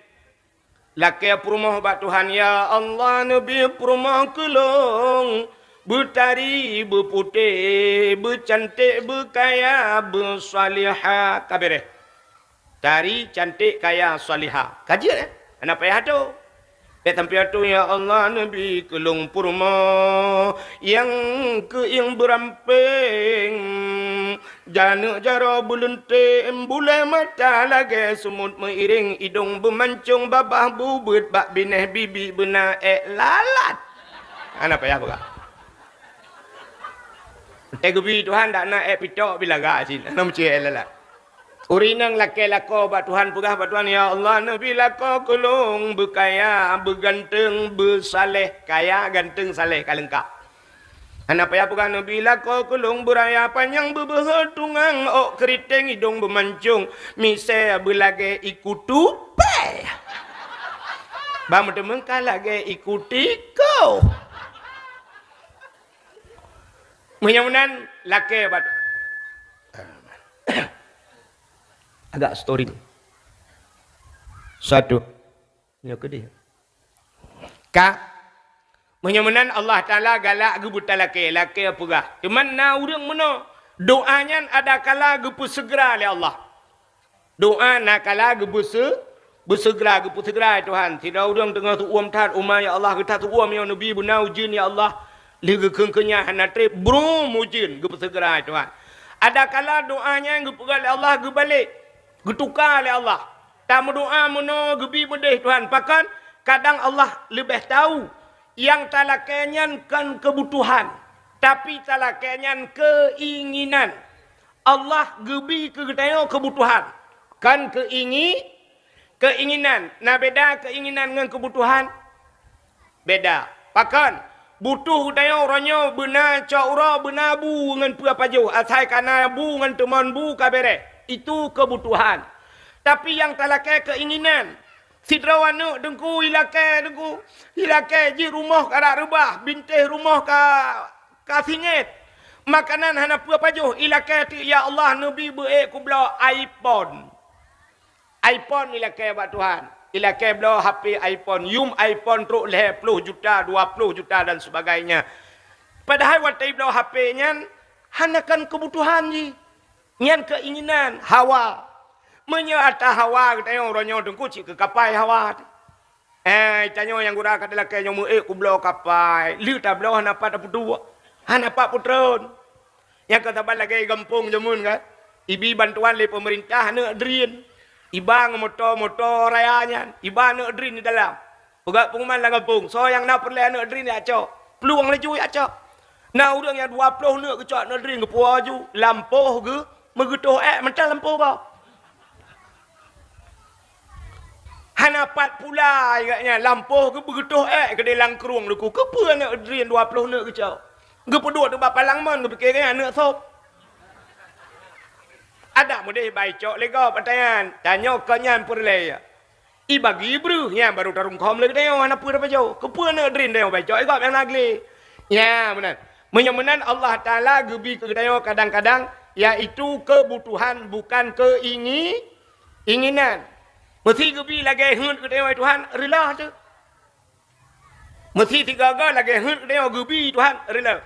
Lakée peurumoh bak Tuhan, "Ya Allah, neubi peurumoh keu lôn, beutari, beuputéh, beucanték, beukaya, beusalihah." Ka béréh. Tari, canték, kaya, salihah. Ka jeuet, eh? Hana payah atô. Bék sampoe atô, "Ya Allah, neubi keu lôn peurumoh nyang keuieng beurampéng, janeuk jaroe beuleuntém, bulée mata lagée seumut meuiréng, idong beumancong, babah bubeuet, bak binéh bibi beuna ék lalat." Hana payah peugah. Teuh geubi Tuhan dak na ék pitok pih lagak cit, hana meucue ék lalat. Ureuëng inong lakée lakoe bak Tuhan, peugah bak Tuhan, "Ya Allah, neubi lakoe keu lôn beukaya, beuganteung, beusaléh." Kaya, ganteung, saléh ka leungkap. Hana payah peugah, "Neubi lakoe keu lôn beuraya, panyang beubeuhe tungang, ôk keuriteng, idong beumancong, misée beulagée iku tupée, ban meuteumé ka lagée iku tikoh." Meunyoe meunan, lakée bak Agak storing. Satu. Nyoe keudeh. Ka. Meunyoe meunan Allah Taala galak geubeutalakée, lakée peugah. Teuma na ureuëng meunoe, doa nyan ada kala geupeuseugera lé Allah. Doa na kala geupeuse-, beuseugera, geupeuseugera lé Tuhan. Sidroe ureuëng teungoh teuuem that uma, "Ya Allah, geuthat teuuem, ya Nabi, beuna ujeuen, ya Allah." Lheueh geukheun keu nyan hana treb, brum ujeuen, geupeuseugera lé Tuhan. Ada kala doa nyan geupeugah lé Allah geubalek, geutuka lé Allah. Tameudoa meunoe geubi meudeh Tuhan. Pakon? Kadang Allah leubeh tahu nyang talakée nyan kon keubutuhan, tapi talakée nyan keuinginan. Allah geubi keu geutanyoe keubutuhan, kon keuingi-, keuinginan. Na beda keuinginan ngon keubutuhan? Beda. Pakon? Butoh geutanyoe uroe nyoe beuna cot uroe, beuna bu ngon peue pajoh, asai ka na bu ngon teumon bu ka béréh. Itu keubutuhan. Tapi nyang talakée keuinginan. Sidroe aneuëk teungku ilakée, teungku ilakée jih rumoh ka rab reubah, bintéh rumoh ka, ka singét. Makanan hana peue pajoh, ilakée teuk, "Ya Allah, neubi beu-ék kubloe iPhone." iPhone ilakée bak Tuhan. Ilakée bloe H P iPhone, yum iPhone trok lhée ploh juta, dua ploh juta dan sebagainya. Padahai watée ibloe H P nyan hana kon keubutuhan jih. Nyan keuinginan, hawa. Meunyoe ata hawa geutanyoe uroe nyoe teungku cit keu kapai hawa. Eh, tanyoe nyang gura ka talakée nyoe meu-ék kubloe kapai, lheueh tabloe hana pat tapeuduek, hana pat peutreun. Nyang ka saban lagée gampông jameun kan, ibi bantuan lé peumeurintah aneuk drien, iba ngon moto-moto raya nyan, iba aneuk drien di dalam. Peugah pengumuman lam gampông, soe nyang na peureulée aneuk drien jak cok, plueng laju jak cok. Na ureuëng nyang dua ploh neuk geucok aneuk drien geupuwoe aju, lampôh geuh meugeutoh ék mantong lampôh gob. Hana pat pula gobnyan lampôh geuh beugeutoh ék keudeh lam krueng luku. Keupeue aneuk drien dua ploh neuk geucok? Geupeuduek teuk bak palang mon geupike gobnyan aneuk sop. Adak mudeh bai cok lé gob ata nyan. Tanyoe kon nyan peureulée. Ibagi breuh nyan barô tarungkôm lé geutanyoe hana peue tapajoh. Keupeue aneuk drien tanyoe bai cok lé gob nyang na glé? Nyan meunan. Meunyoe meunan Allah Taala geubi keu geutanyoe kadang-kadang yaitu keubutuhan bukan keuingi Inginan. Meusi geubi lagée heuet keu tanyoe Tuhan, reuloh teuh. Meusi sigoe-goe lagée heuet keu tanyoe geubi Tuhan, reuloh.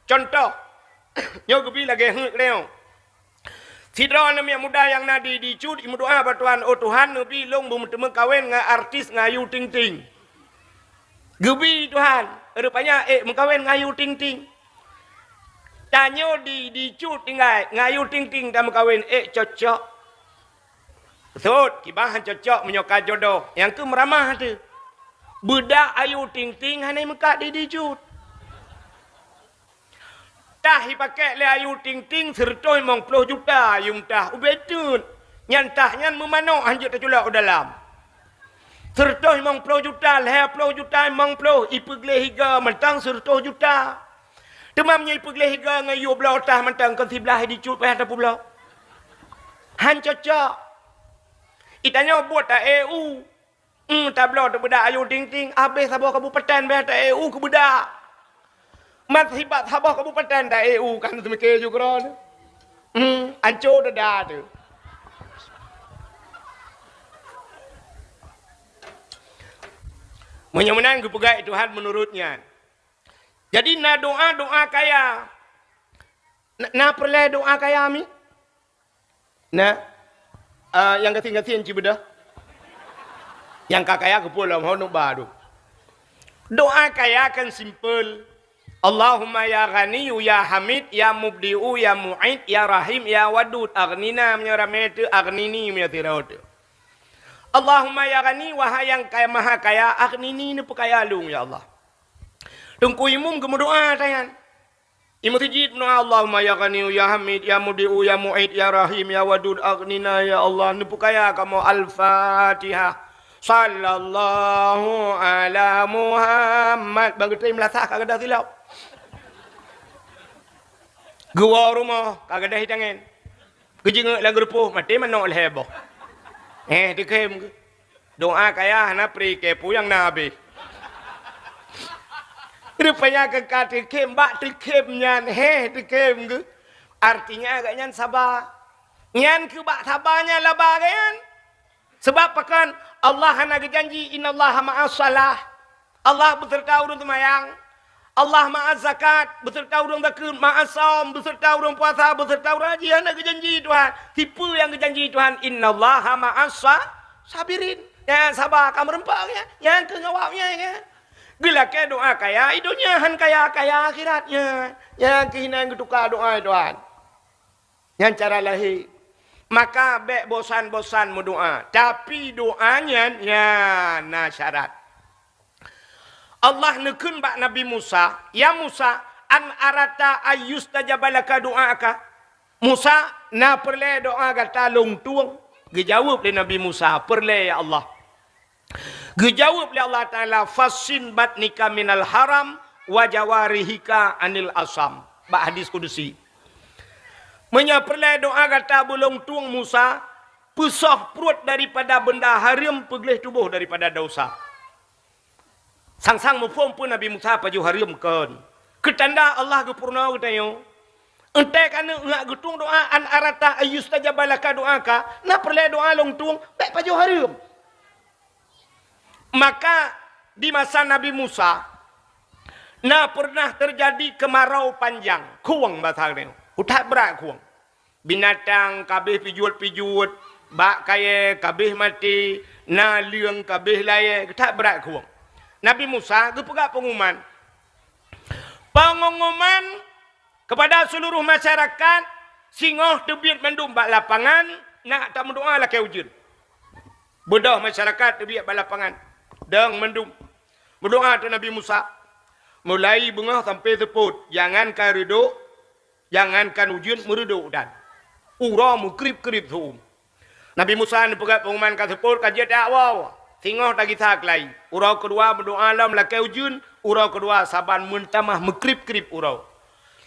Cuntoh, nyoe geubi lagée heuet keu tanyoe. Sidroe aneuk muda nyang na di, di cut, imeudoá bak Tuhan, "Oh Tuhan, neubi lôn beumeuteumeukawen ngon artis ngon Ayu Ting Ting." Geubi Tuhan, rupanya ék meukawen ngon Ayu Ting Ting. Tanyoe di, di cut tinggai, ngon Ayu Ting Ting tameukawen, ék cocok. Sot, kiban han cocok meunyoe ka jodoh, nyang keu meuramah teuh. Beudak Ayu Ting Ting hana meukat di, di cut. Tah ipakék lé Ayu Ting Ting sireutôh limong ploh juta yum tah ubé teut. Nyan tah nyan meumanok han jeuet taculok u dalam. Sireutôh limong ploh juta, lhée ploh juta, limong ploh, ipeugleh higa mantong sireutôh juta. Teuma meunyoe ipeugleh higa ngon yue bloe tah mantong kon siblaih di cut payah tapeubloe. Han cocok. Itanyoe buet ta-E U. Hmm, tabloe teubeudak Ayu Ting Ting, habéh saboh kabupaten beh ta-E U keubeudak. Man sibat saboh kabupaten ta-E U kan seumike ju keudroe. Hmm, anco dada teuh. Meunyoe meunan geupeugah Tuhan meunurot nyan. Jadi na doa-doa kaya. Na, na peureulée doa kaya mi? Nah, ah, nyang gasien-gasien cit beudôh. Nyang ka kaya keupeue lom hon ba dum. Doa kaya kan simpel. Allahumma ya Ghaniyyu ya Hamid ya Mubdi'u ya Mu'id ya Rahim ya Wadud, aghnina meunyoe ramé teuh, aghnini meunyoe sidroe teuh. Allahumma ya Ghani, wahai nyang kaya, maha kaya, aghnini, neupeukaya lôn ya Allah. Teungku Imum geumeudoa tanyan. Imum Sijid meudoa, "Allahumma ya Ghaniyyu ya Hamid ya Mubdi'u ya Mu'id ya Rahim ya Wadud aghnina ya Allah, neupeukaya kamoe." Al-Fatihah. Sallallahu ala Muhammad. Bang geutem lasah ka gadoh silop. Geuwoe rumoh ka gadoh itangen. Geujingeuk lam geurupoh maté manok lhée boh. Eh, teukem geuh. Doa kaya hana pri keu peue nyang na habéh. Rupanya keu ka teukem bak teukem nyan, heh, teukem geuh. Artinya agak nyan saba. Nyan keu bak saba nyan laba agak nyan. Sebab pakon Allah hana geujanji, "Innallaha ma'as shalah." Allah beuseureuta ureuëng seumayang. Allah ma'az zakat, beuseureuta ureuëng zakeuet, ma'as saum, beuseureuta ureuëng puasa, beuseureuta ureuëng haji. Hana geujanji Tuhan. Tipe nyang geujanji Tuhan, "Innallaha ma'as sa-, sabirin." Nyang saba ka meureumpok nyan, nyang keu ngawak nyan, nyan. Geulakée doa kaya, i donya han kaya, kaya akhirat nyan. Nyang keuh inan geutuka doa Tuhan. Nyan cara lahé. Maka bék bosan-bosan meudoá. Tapi doá nyan, nyan na syarat. Allah neukheun bak Nabi Musa, "Ya Musa, an arata ayyustajaba laka du'aaka?" "Musa, na peureulée doá gata lôn tueng?" Geujaweueb lé Nabi Musa, "Peureulée, ya Allah." Geujaweueb lé Allah Taala, "Fassin batnika minal haram wa jawarihika anil asam." Bak hadis kudusi. Meunyoe peureulée doá gata beulôn tueng Musa, peusoh pruet daripada beunda hareuem, peugleh tuboh daripada desya. Sang-sang muphom peue Nabi Musa pajoh hareuem kon. Keutanda Allah geupeurunoe geutanyoe. Enteuk ka neuk geutueng doá an arata ayyustajaba laka du'aaka, na peureulée doá lôn tueng, bék pajoh hareuem. Maka di masa Nabi Musa, na pernah terjadi kemarau panjang, khueng basa nyoe. That brat khueng. Binatang ka abéh pijuet-pijuet, bak kayèe ka abéh maté, naleueng ka abéh layèe, that brat khueng. Nabi Musa geupeugah pengumuman, pengumuman kepada seluruh masyarakat, singoh teubiet mandum bak lapangan, nak tameudoa lakèe ujeuen. Beudôh masyarakat teubiet bak lapangan, dong mandum. Meudoa teuk Nabi Musa, mulai beungoh sampoe seupôt, jangankan reudôk, jangankan ujeuen, meureudôk dan uroe meukrib-krib seu-uem. Nabi Musa neupeugah pengumuman ka seupôt, ka jeuet that woe, singoh tagisa keulayi. Uroe keudua meudoa lom lakèe ujeuen, uroe keudua saban meutamah meukrib-krib uroe.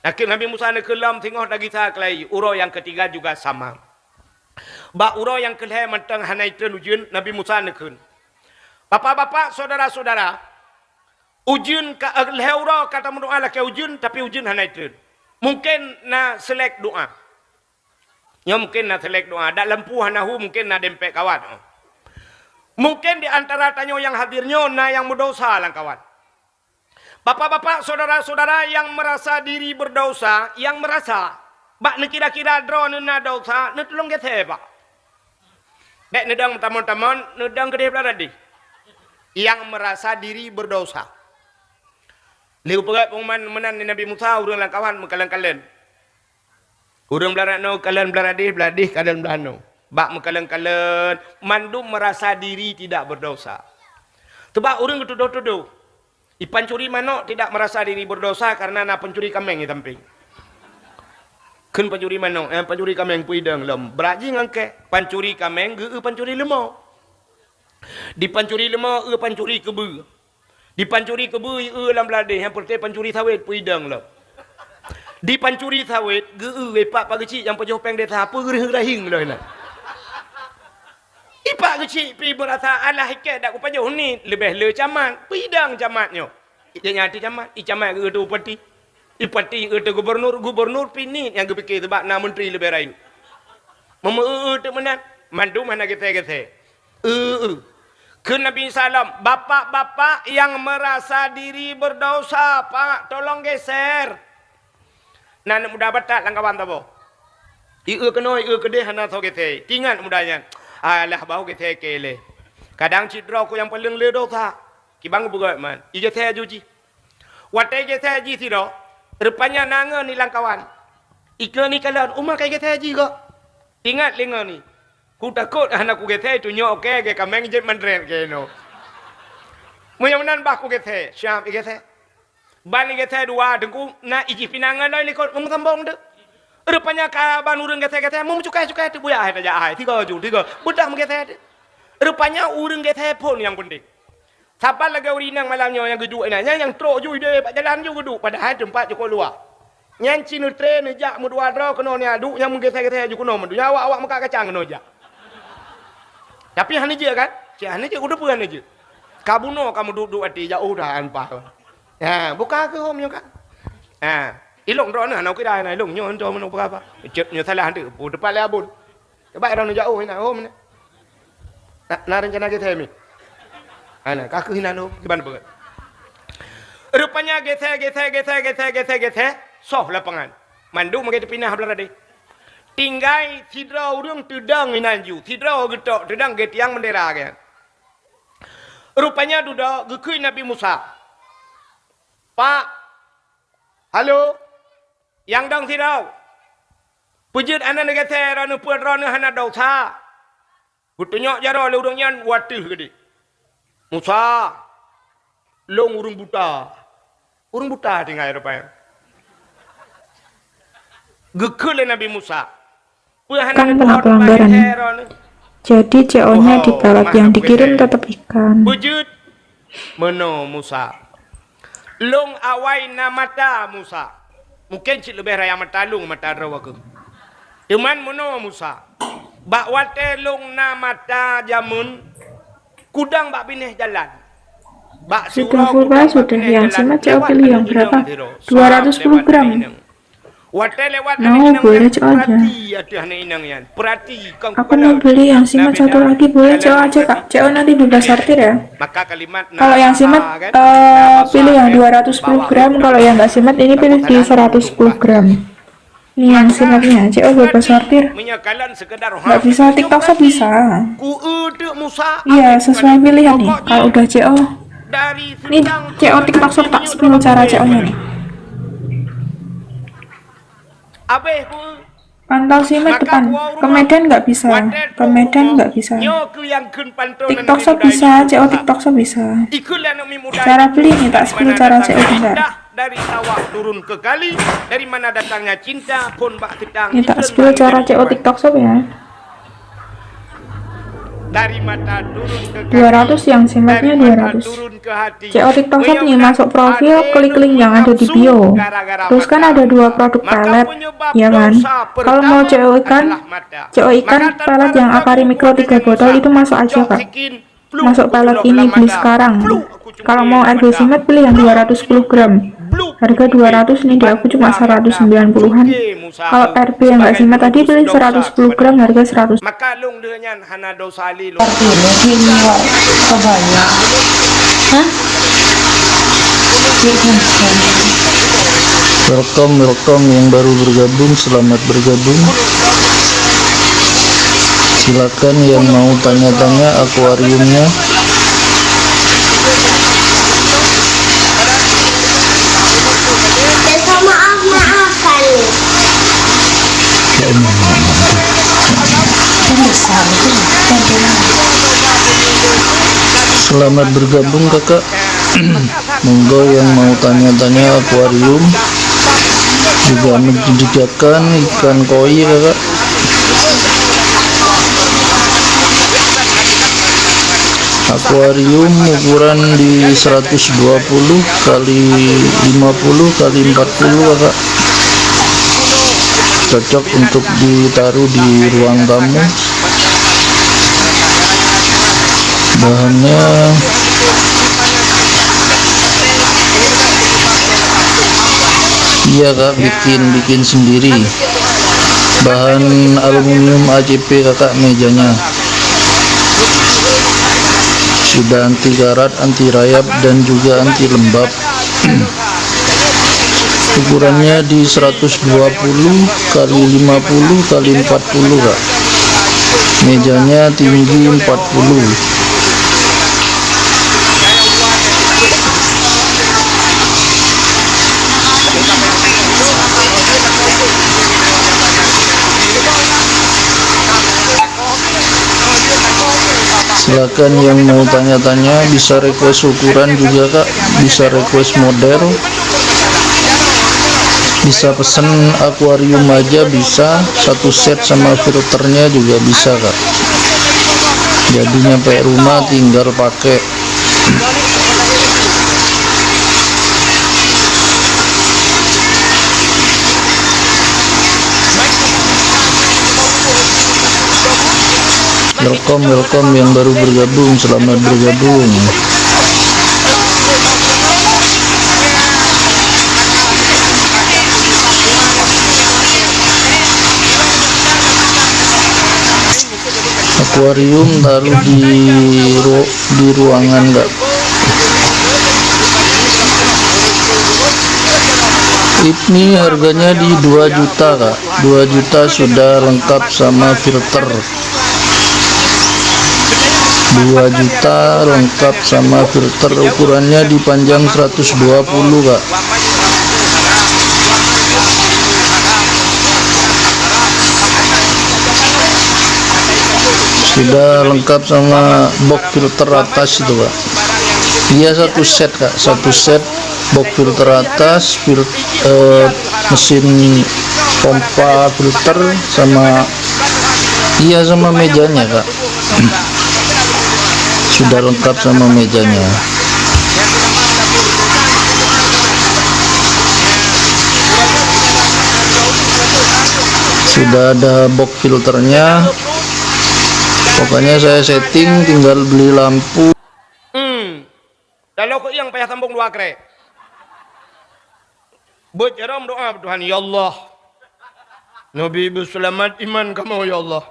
Akhé Nabi Musa neukheun lom singoh tagisa keulayi, uroe nyang keutiga juga sama. Bak uroe nyang keulhèe mantong hana jitreun ujeuen, Nabi Musa neukheun, "Bapak-bapak, syedara-syedara, ujeuen ka, eh, lhèe uroe ka tameudoa lakèe ujeuen, tapi ujeuen hana jitreun. Mungken na seulek doa." Nyoe mungken na seulek doa, dak lampu hana hu, mungken na dempet kawat. Mungken di antara tanyoe nyang hadir nyoe na nyang meudesya lam kawat. Bapak-bapak, syedara-syedara nyang meurasa diri beudesya, nyang meurasa bak neukira-kira droeneuh na desya, neutulông geuthèe, Pak. Bèk neudong tamong-tamong, neudong keudeh blah radeh. Nyang meurasa diri beudesya. Lheuh geupeugah pengumuman meunan lé Nabi Musa, ureueng lam kawat meukalon-kalon. Ureueng blah rot nyoe kalon blah radeh, blah radeh kalon blah nyoe. Bak meukalon-kalon, mandum meurasa diri tidak beudesya. Teuma ureueng geutudoh-tudoh. I pancuri manok tidak meurasa diri beudesya karena na pancuri kaméng di sampéng. Kheun pancuri manok, eh, pancuri kaméng peue idong lom. Brat jih ngon kèe. Pancuri kaméng geu-eu pancuri leumo. Di pancuri leumo eu pancuri keubeue. Di pancuri keubeue eu lam blah radeh, nyang peureté pancuri sawét peue idong lom. Di pancuri sawét geu-eu ipak Pak Geuchik nyang pajoh péng desa peue geureuh-rehieng lom nyan. Ipak Geuchik pi meurasa alah ikèe dak kupajoh nit leubeh le camat, peue idong camat nyoe. Ijak nyan ti camat, i camat geu-eu teu bupati. Bupati eu teu gubernur, gubernur pi nit nyang geupike seubab na menteri leubeh rayeuk. Meumeu-eu teuk meunan, mandum hana geuthèe-geuthèe. Eu-eu. Kheun Nabi Isa lom, "Bapak-bapak nyang meurasa diri beudesya, Pak, tolong geser." Na aneuk muda batat lam kawan saboh. I eu keunoe, i eu keudeh hana soe geser. Tingat muda nyan, "Alah, bah geser keu lé." Kadang cit droe ku nyang paleng le desya. Kiban geupeugah man, i geser aju jih. Watèe geser jih sidroe, rupanya na ngon ni lam kawan. Ikeue ni kalon, uma ka geser jih kok. Ingat lé ngon ni. Ku takot hana ku geser, tunyok kèe, kèe kaméng jeuet mandret kèe nyoe. Meunyoe meunan bah ku geser, siap i geser. Ban i geser dua, teungku, na i jih pinang ngon loi likot, meusambong teuk. Rupanya ka ban ureueng geser-geser, meucukai-cukai teuk buya hai tajak hai, tiga ju, tiga. Beudah meugeser teuk. Rupanya ureueng geser phon nyang penting. Saban lagèe ureueng inong malam nyoe nyang geuduek inan, nyan nyang trok ju ideh bak jalan ju geuduek, padahai teumpat cukôp luwah. Nyan ci neutre neujak meudua droe keunoe nyan duek nyang meugeser-geser ju keunoe meudua. Nyan awak-awak meukat kacang keunoe jak. Tapi hana jeuet kan? Cit hana jeuet, kuteupeu hana jeuet. Ka bunoe ka meuduek-duek até jak udah an paih. Ha, buka keu hom nyoe kan? Ha, ilong droeneuh hana kira na ilong nyoe entoh meunoe peugah apa. Cit nyoe salah teuk, pu teumpat lé abon. Coba droeneuh jak oh inan, oh, meunan. Na, na rencana geser mi? Ana, ka kheueh inan oh, kiban peue? Rupanya geser, geser, geser, geser, geser, geser, soh lapangan. Mandum lagèe teupinah blah radeh. Tinggai sidroe ureueng teudong inan ju, sidroe geutok teudong geuh tiang bendera geuh. Rupanya dudoe geukheun Nabi Musa. Pak, halo, nyang dong sidroe. Peue jeuet hana neugeser droeneuh, peue droeneuh hana desya. Geutunyok jaroe lé ureueng nyan u ateueh geude. Musa, lôn ureueng buta. Ureueng buta tinggai rupanya. Geukheun lé Nabi Musa, "Peue hana Kan neutu'oh kena pelanggaran. Teupah geser droeneuh?" Jadi, C O-nya Oho, ditolak, mah yang aku dikirim geser. Tetap ikan. Beujeuet. Meunoe Musa. Lôn awai na mata Musa. Mungken cit leubeh raya mata lôn mata droe keuh. Teuman meunoe Musa. Bak watèe lôn na mata jameun, kudong bak binéh jalan. Bak Sudah siuroe full kudong price bak sudah binéh yang jalan. Sama C O Lewat pilih yang aneuk berapa? Inong sidroe. Dua ratus sepuluh gram. Lewat aneuk inong. Watèe lewat aneuk inong nyan, peurati ateueh aneuk inong nyan. Peurati, kon kepala. Aku mau beli yang simat satu lagi, boleh, C O aja, Kak? C O nanti bebas sortir ya? Maka kalimat. Kalau yang simat, eh, pilih yang dua ratus sepuluh gram, kalau yang nggak simat, ini pilih di seratus sepuluh gram. Ini yang simatnya, C O bebas sortir. Nggak bisa, TikTok Shop bisa. Iya, sesuai pilihan nih. Kalau udah C O, nih, C O TikTok Shop, tak spill cara C O-nya nih. Pantau simat depan. Ke Medan nggak bisa. Ke Medan nggak bisa. TikTok Shop bisa, C O TikTok Shop bisa. Cara beli nih, tak spill cara C O bentar. Dari sawah turun ke kali, dari mana datangnya cinta, phon bak seutang. Ini tak spill cara C O TikTok Shop ya. Dari mata turun ke kaki, dua ratus yang simatnya, dari mata dua ratus. Turun ke hati. C O TikTok Shop nih, masuk profil, klik link yang ada di bio. Terus kan ada dua produk pelet, ya kan? Kalau mau C O ikan, C O ikan pelet yang Akari Mikro tiga botol itu masuk aja, Kak. Masuk pelet ini, beli sekarang. Kalau mau R B simat, beli yang dua ratus sepuluh gram. Harga dua ratus nih, di aku cuma seratus sembilan puluhan. Kalau R B yang nggak simat tadi, beli seratus sepuluh gram, harga seratus. Maka lôn lheueh nyan hana dosa lé lôn. Artinya, gini, Wak, kebanyak. Hah? Welcome, welcome yang baru bergabung, selamat bergabung. Silakan yang mau tanya-tanya akuariumnya. Besok maaf-maafan. Ya Allah. Selamat bergabung, Kakak. Monggo yang mau tanya-tanya akuarium, juga menyediakan ikan koi, Kakak. Akuarium ukuran di seratus dua puluh kali lima puluh kali empat puluh, Kakak. Cocok untuk ditaruh di ruang tamu. Bahannya, iya, Kak, bikin, bikin sendiri. Bahan aluminium A C P, Kakak, mejanya. Sudah anti karat, anti rayap, dan juga anti lembab. Ukurannya di seratus dua puluh kali lima puluh kali empat puluh, Kak. Mejanya tinggi empat puluh. Silakan yang mau tanya-tanya, bisa request ukuran juga, Kak. Bisa request model. Bisa pesen akuarium aja bisa, satu set sama filternya juga bisa, Kak. Jadi nyampe rumah tinggal pakai. Welcome, welcome yang baru bergabung, selamat bergabung. Akuarium taruh di ru-, di ruangan, Kak. Ini harganya di dua juta, Kak. Dua juta sudah lengkap sama filter. Dua juta lengkap sama filter, ukurannya dipanjang seratus dua puluh, Kak. Sudah lengkap sama box filter atas itu, Kak. Iya, satu set, Kak, satu set. Box filter atas, fil-, eh, mesin pompa filter sama, iya, sama mejanya, Kak. Sudah lengkap sama mejanya. Sudah ada box filternya. Pokoknya saya setting, tinggal beli lampu. Hmm. Lalu keu nyang payah sambong dua krek. Beuet jaroe meudoa bak Tuhan, "Ya Allah, Neubi beuseulamat iman kamoe, ya Allah.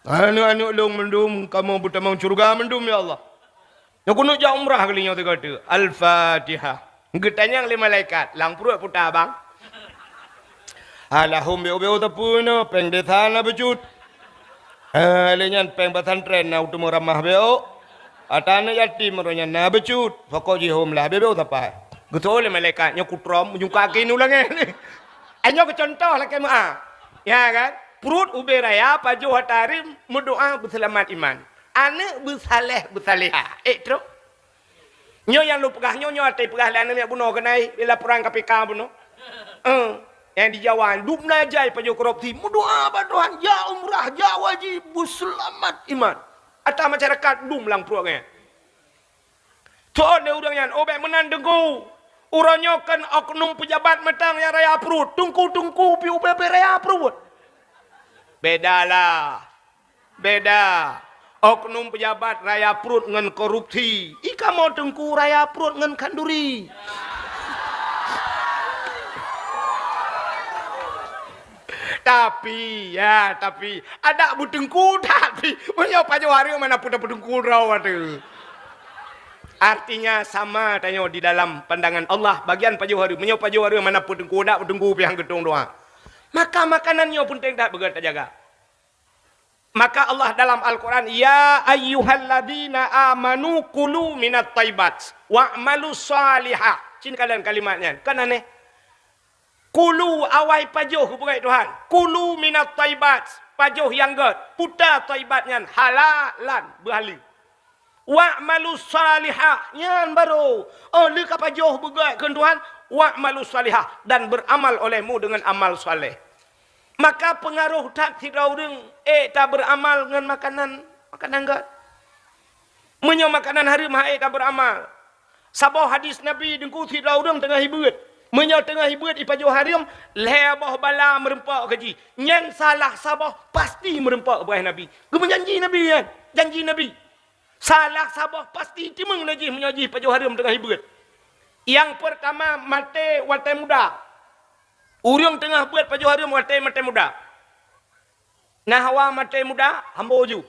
Aneuk-aneuk lôn mandum kamoe beutamong syeuruga mandum, ya Allah. Nyoe keuneuk jak umrah kali nyoe sigoe teuk. Al-Fatihah. Geutanyong lé malaikat, "Lam pruet peue ta, Bang?" "Alahum beu-beu teupeu nyoe, péng desa na bacut. Eh, lé nyan péng pesantren na u teumeuramah beu. Ata aneuk yatim roh nyan na bacut, pokok jih hom lah beu-beu sapai." Geuseuôt lé malaikat, "Nyoe kutrom, meujungka keu nu langét." Nyoe keu contoh lakée meu'ah. Ya kan? Pruet ubé raya, pajoh ata hareuem, meudoa beuseulamat iman. Aneuk beusaléh beusaléha. Eh, trok. Nyoe nyang lôn peugah nyoe, nyoe até peugah lé aneuk miet bunoe keunan, di laporan K P K bunoe. Eh, nyang di Jawa, dum na jai pajoh korupsi. Meudoa bak Tuhan, jak umrah, jak haji, beuseulamat iman. Ata masyarakat dum lam pruet nyan. Seuôt lé ureuëng nyan, "Oh, bék meunan, Teungku. Uroe nyoe kon oknum peujabat mantong nyang raya pruet. Teungku-teungku pih ubé pih raya pruet." Beda lah. Beda. Oknum peujabat raya pruet ngon korupsi. I kamoe Teungku raya pruet ngon khanduri. Tapi, ya, tapi, adak beuteungku, tapi, meunyoe pajoh hareuem mana pun beuteungku droe tu. Artinya sama tanyoe di dalam pandangan Allah, bagian pajoh hareuem. Meunyoe pajoh hareuem mana pun teungku, adak beuteungku piang geutong doa. Maka makanan nyoe peunteng that beugét tajaga. Maka Allah dalam Al-Quran, "Ya ayyuhalladzina amanu kulu minat thayyibat wa'malu shalihah." Cin kalian kalimat nyan, kan aneh? "Kulu," awai pajoh, geupeugah Tuhan. "Kulu minat thayyibat," pajoh nyang gét. Peue thayyibat nyan? Halalan, beuhaleue. "Wa'malu shalihah," nyan barô. Oh, lheueh ka pajoh beugét keu Tuhan, "wa'malu shalihah," dan beramal olehmu dengan amal saleh. Maka peungaroh that sidroe ureuëng ék taberamal ngon makanan, makanan gét. Meunyoe makanan hareuem han ék taberamal. Saboh hadis Nabi, Teungku, sidroe ureuëng teungoh ibeuet. Meunyoe teungoh ibeuet ipajoh hareuem, lhée boh bala meurumpok keu jih. Nyan salah saboh pasti meurumpok beueh Nabi. Geumeujanji Nabi nyan, janji Nabi. Salah saboh pasti teumeung lé jih meunyoe jih pajoh hareuem teungoh ibeuet. Nyang peurtama, maté watée muda. Ureuëng teungoh beuet pajoh hareuem watée, maté muda. Na hawa maté muda, hambo ju.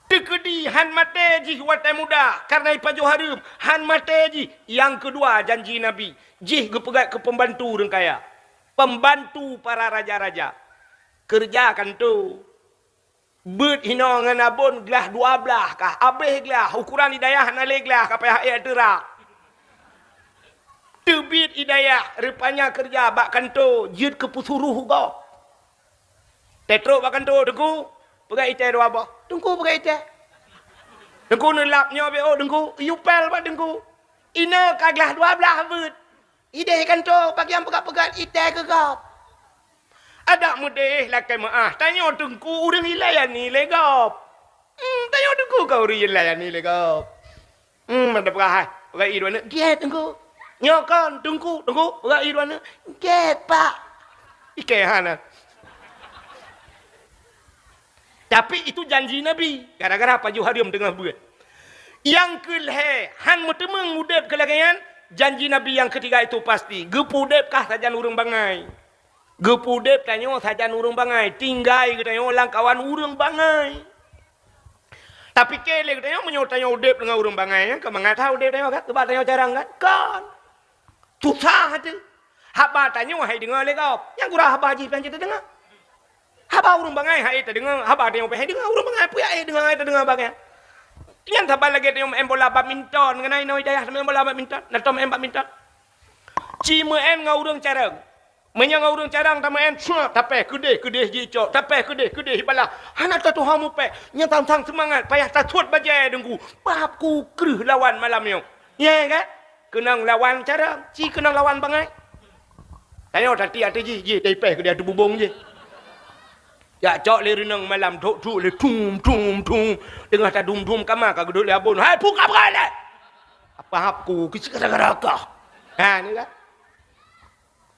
Teukeudi han maté jih watée muda, kareuna ipajoh hareuem, han maté jih. Nyang keudua, janji Nabi, jih geupeugét keu peumbantu ureuëng kaya, peumbantu para raja-raja. Keureuja kantô. Beuet hinoe ngon abon glah dua blaih kah, abéh glah, ukuran i dayah hana lé glah, ka payah ék teurak. Teubiet i dayah, rupanya keureuja bak kantô, jeuet keu peusuroh gob. Teutrok bak kantô, "Teungku, peugah itée dua boh." "Teungku, peugah itée." "Teungku, neulap nyoe beu, Teungku." Yue pél bak Teungku. Inoe ka glah dua blaih beuet. Idéh kantô, bagian peugah-peugah itée keu gob. Adak meudéh lakée meuáh, tanyoe Teungku ureuëng ilayani lé gob. Hmm, tanyoe Teungku ka ureuëng ilayani lé gob. Hmm, mantap peugah hai. Peugah i dua neuk, "Gét, Teungku." Nyoe kon, "Teungku, Teungku." Peugah i dua neuk, "Gét, Pak." Ikée hana. Tapi itu janji Nabi, gara-gara pajoh hareuem teungoh beuet. Nyang keu lhée, han meuteumeung udeb keu lagée nyan, janji Nabi nyang keutiga itu pasti, geupeu udeb kah sajan ureuëng bangai. Geupeu udeb tanyoe sajan ureuëng bangai, tinggai geutanyoe lam kawan ureuëng bangai. Tapi keu lé geutanyoe meunyoe tanyoe udeb deungon ureuëng bangai nyan, keu mangat that udeb tanyoe kan, keubah tanyoe carang kan? Kon. Susah teuh. Haba tanyoe hai deungoe lé gob. Nyang gura haba jih pian cit teudeungoe. Haba ureuëng bangai hai teudeungoe, haba tanyoe pih hai deungoe, ureuëng bangai peue hai deungoe, hai teudeungoe bangai. Nyan saban lagée tanyoe maén bola badminton, ngon ai inoe dayah maén bola badminton, na tom maén badminton. Ci maén ngon ureuëng carông. Meunyoe ngon ureuëng carông tameuén, suat, tapéh keudeh-keudeh jicok, tapéh keudeh-keudeh ibalah. Hana tatuha mupéh, nyang sang-sang seumangat, payah tasuet bajée deungku. Pahab ku kreueh lawan malam nyoe. Nyang ka? Keunong lawan carông, ci keunong lawan bangai. Tanyoe tatiek ateueh jih, jih taipéh keudeh ateueh bubông jih. Jak cok lé reunong malam, dok-dok lé thum, thum, thum. Teungoh tadum-dum kama ka geudok lé abon. "Hai, peue ka beugalak?" "Apa hab ku, keuci gara-gara kah?" Ha, ni kan?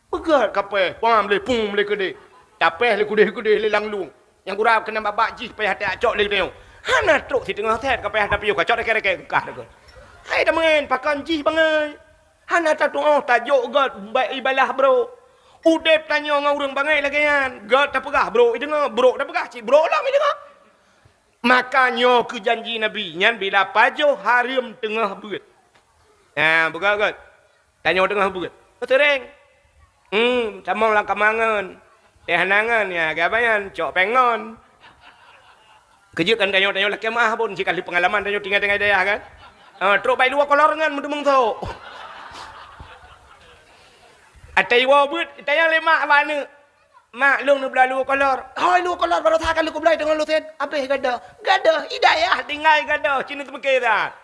Peugah kapéh, pam lé, pum lé keudeh. Tapéh lé keudeh-keudeh lé lam lueng. Nyang gura keunan babah jih payah tacok lé geutanyoe. Hana trok siteungoh sét ka payah tapiôh, ka cok dakée-dakée keukah deungon. Hai tameuén, pakon jih bangai. Hana tatuoh tajok gét ba-, ibalah brôk. Udeb tanyoe ngon ureuëng bangai lagée nyan, gét tapeugah brok ideungoe, brok tapeugah cit brok lom ideungoe. Maka nyoe keu janji Nabi nyan bila pajoh hareuem teungoh beuet. Nah, beugét-gét. Tanyoe teungoh beuet. Seuring. Hmm, tamong lam kamangan. Teh nangan ya, gabayan cok pengon. Keujeuet kan tanyoe, tanyoe lakée meuah pun sikali peungalaman tanyoe tinggai-tinggai dayah kan. Ah, trok bai luwa kolor ngan meudumeng sok. Atai iwoe beuet, tayang lé mak bak aneuk. Mak, lôn neubloe luwa kolor. Hoi, luwa kolor baroesa ka lôn kubloe teungoh lôn sén. Abéh gadoh. Gadoh, i dayah tinggai gadoh, cina teumeuké that.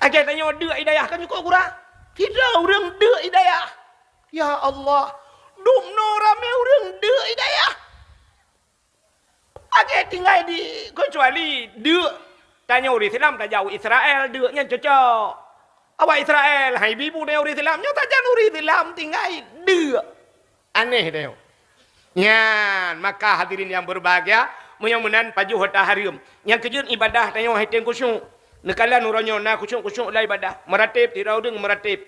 Lagée tanyoe deuk i dayah kan nyukok gura. Sidroe ureuëng deuk i dayah. Ya Allah, dumnoe ramé ureuëng deuk i dayah. Lagée tinggai di, keucuali deuk tanyoe ureuëng Islam tajak u Israel, deuk nyan cocok. Awak Israel, hai bibu tanyoe ureuëng Islam, nyoe sajan ureuëng Islam tinggai deuk. Aneh tanyoe. Nyan, maka hadirin yang berbahagia, meunyoe meunan pajoh hareuta hareuem. Nyang keujeuet ibadah tanyoe hai tem khusyuk. Neukalon uroe nyoe na khusyuk-khusyuk lam ibadah. Meuratéb, sidroe ureuëng meuratéb.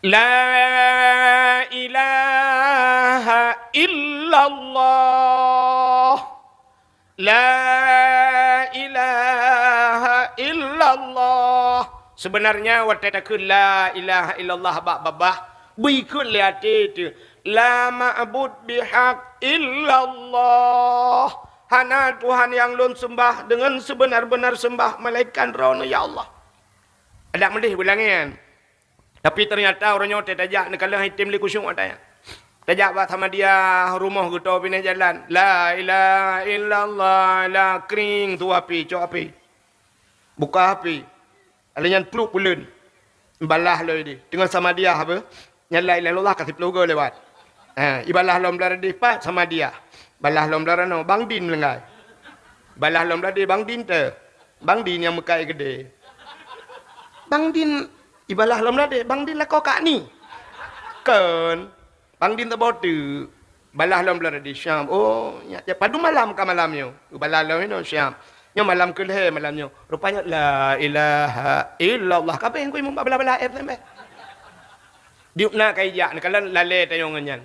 La ilaha illallah. La ilaha illallah. Sebenarnya watée takheun la ilaha illallah bak babah, beu ikheun lé até teuh, la ma'bud bihaq illallah. Hana Tuhan nyang lôn seumbah deungon seubeuna-beuna seumbah melainkan Droeneuh, ya Allah. Adak meudeh beulangén. Tapi teunyata uroe nyoe teuh tajak neukalon item lé khusyuk watée nyan. Tajak bak Samadiyah, rumoh geuto binéh jalan. La ilaha illallah, la kring tu api, cok api. Buka api. Alé nyan pluek buleuen. Ibalah lom ideh. Teungoh Samadiyah apa? Nyan la ilaha illallah ka siplôh goe lewat. Ha, ibalah lom blah ideh pat Samadiyah. Balah lom blah ranoe Bang Din meulinggai. Balah lom blah ideh Bang Din teuh. Bang Din nyang meukai keudeh. Bang Din ibalah lom ladeh, Bang Din lakoe kak ni. Kon, Bang Din teuboh teuk. Balah lom ladeh Syam. Oh, nyak, nyak, padum malam ka malam nyoe. Balah lom inoe Syam. Nyoe malam keulhèe malam nyoe. Rupanya la ilaha illallah. Kabeh ngui mumbak bala-bala air sampai. Diuk na kai jak, neukalon lalé tanyoe ngon nyan.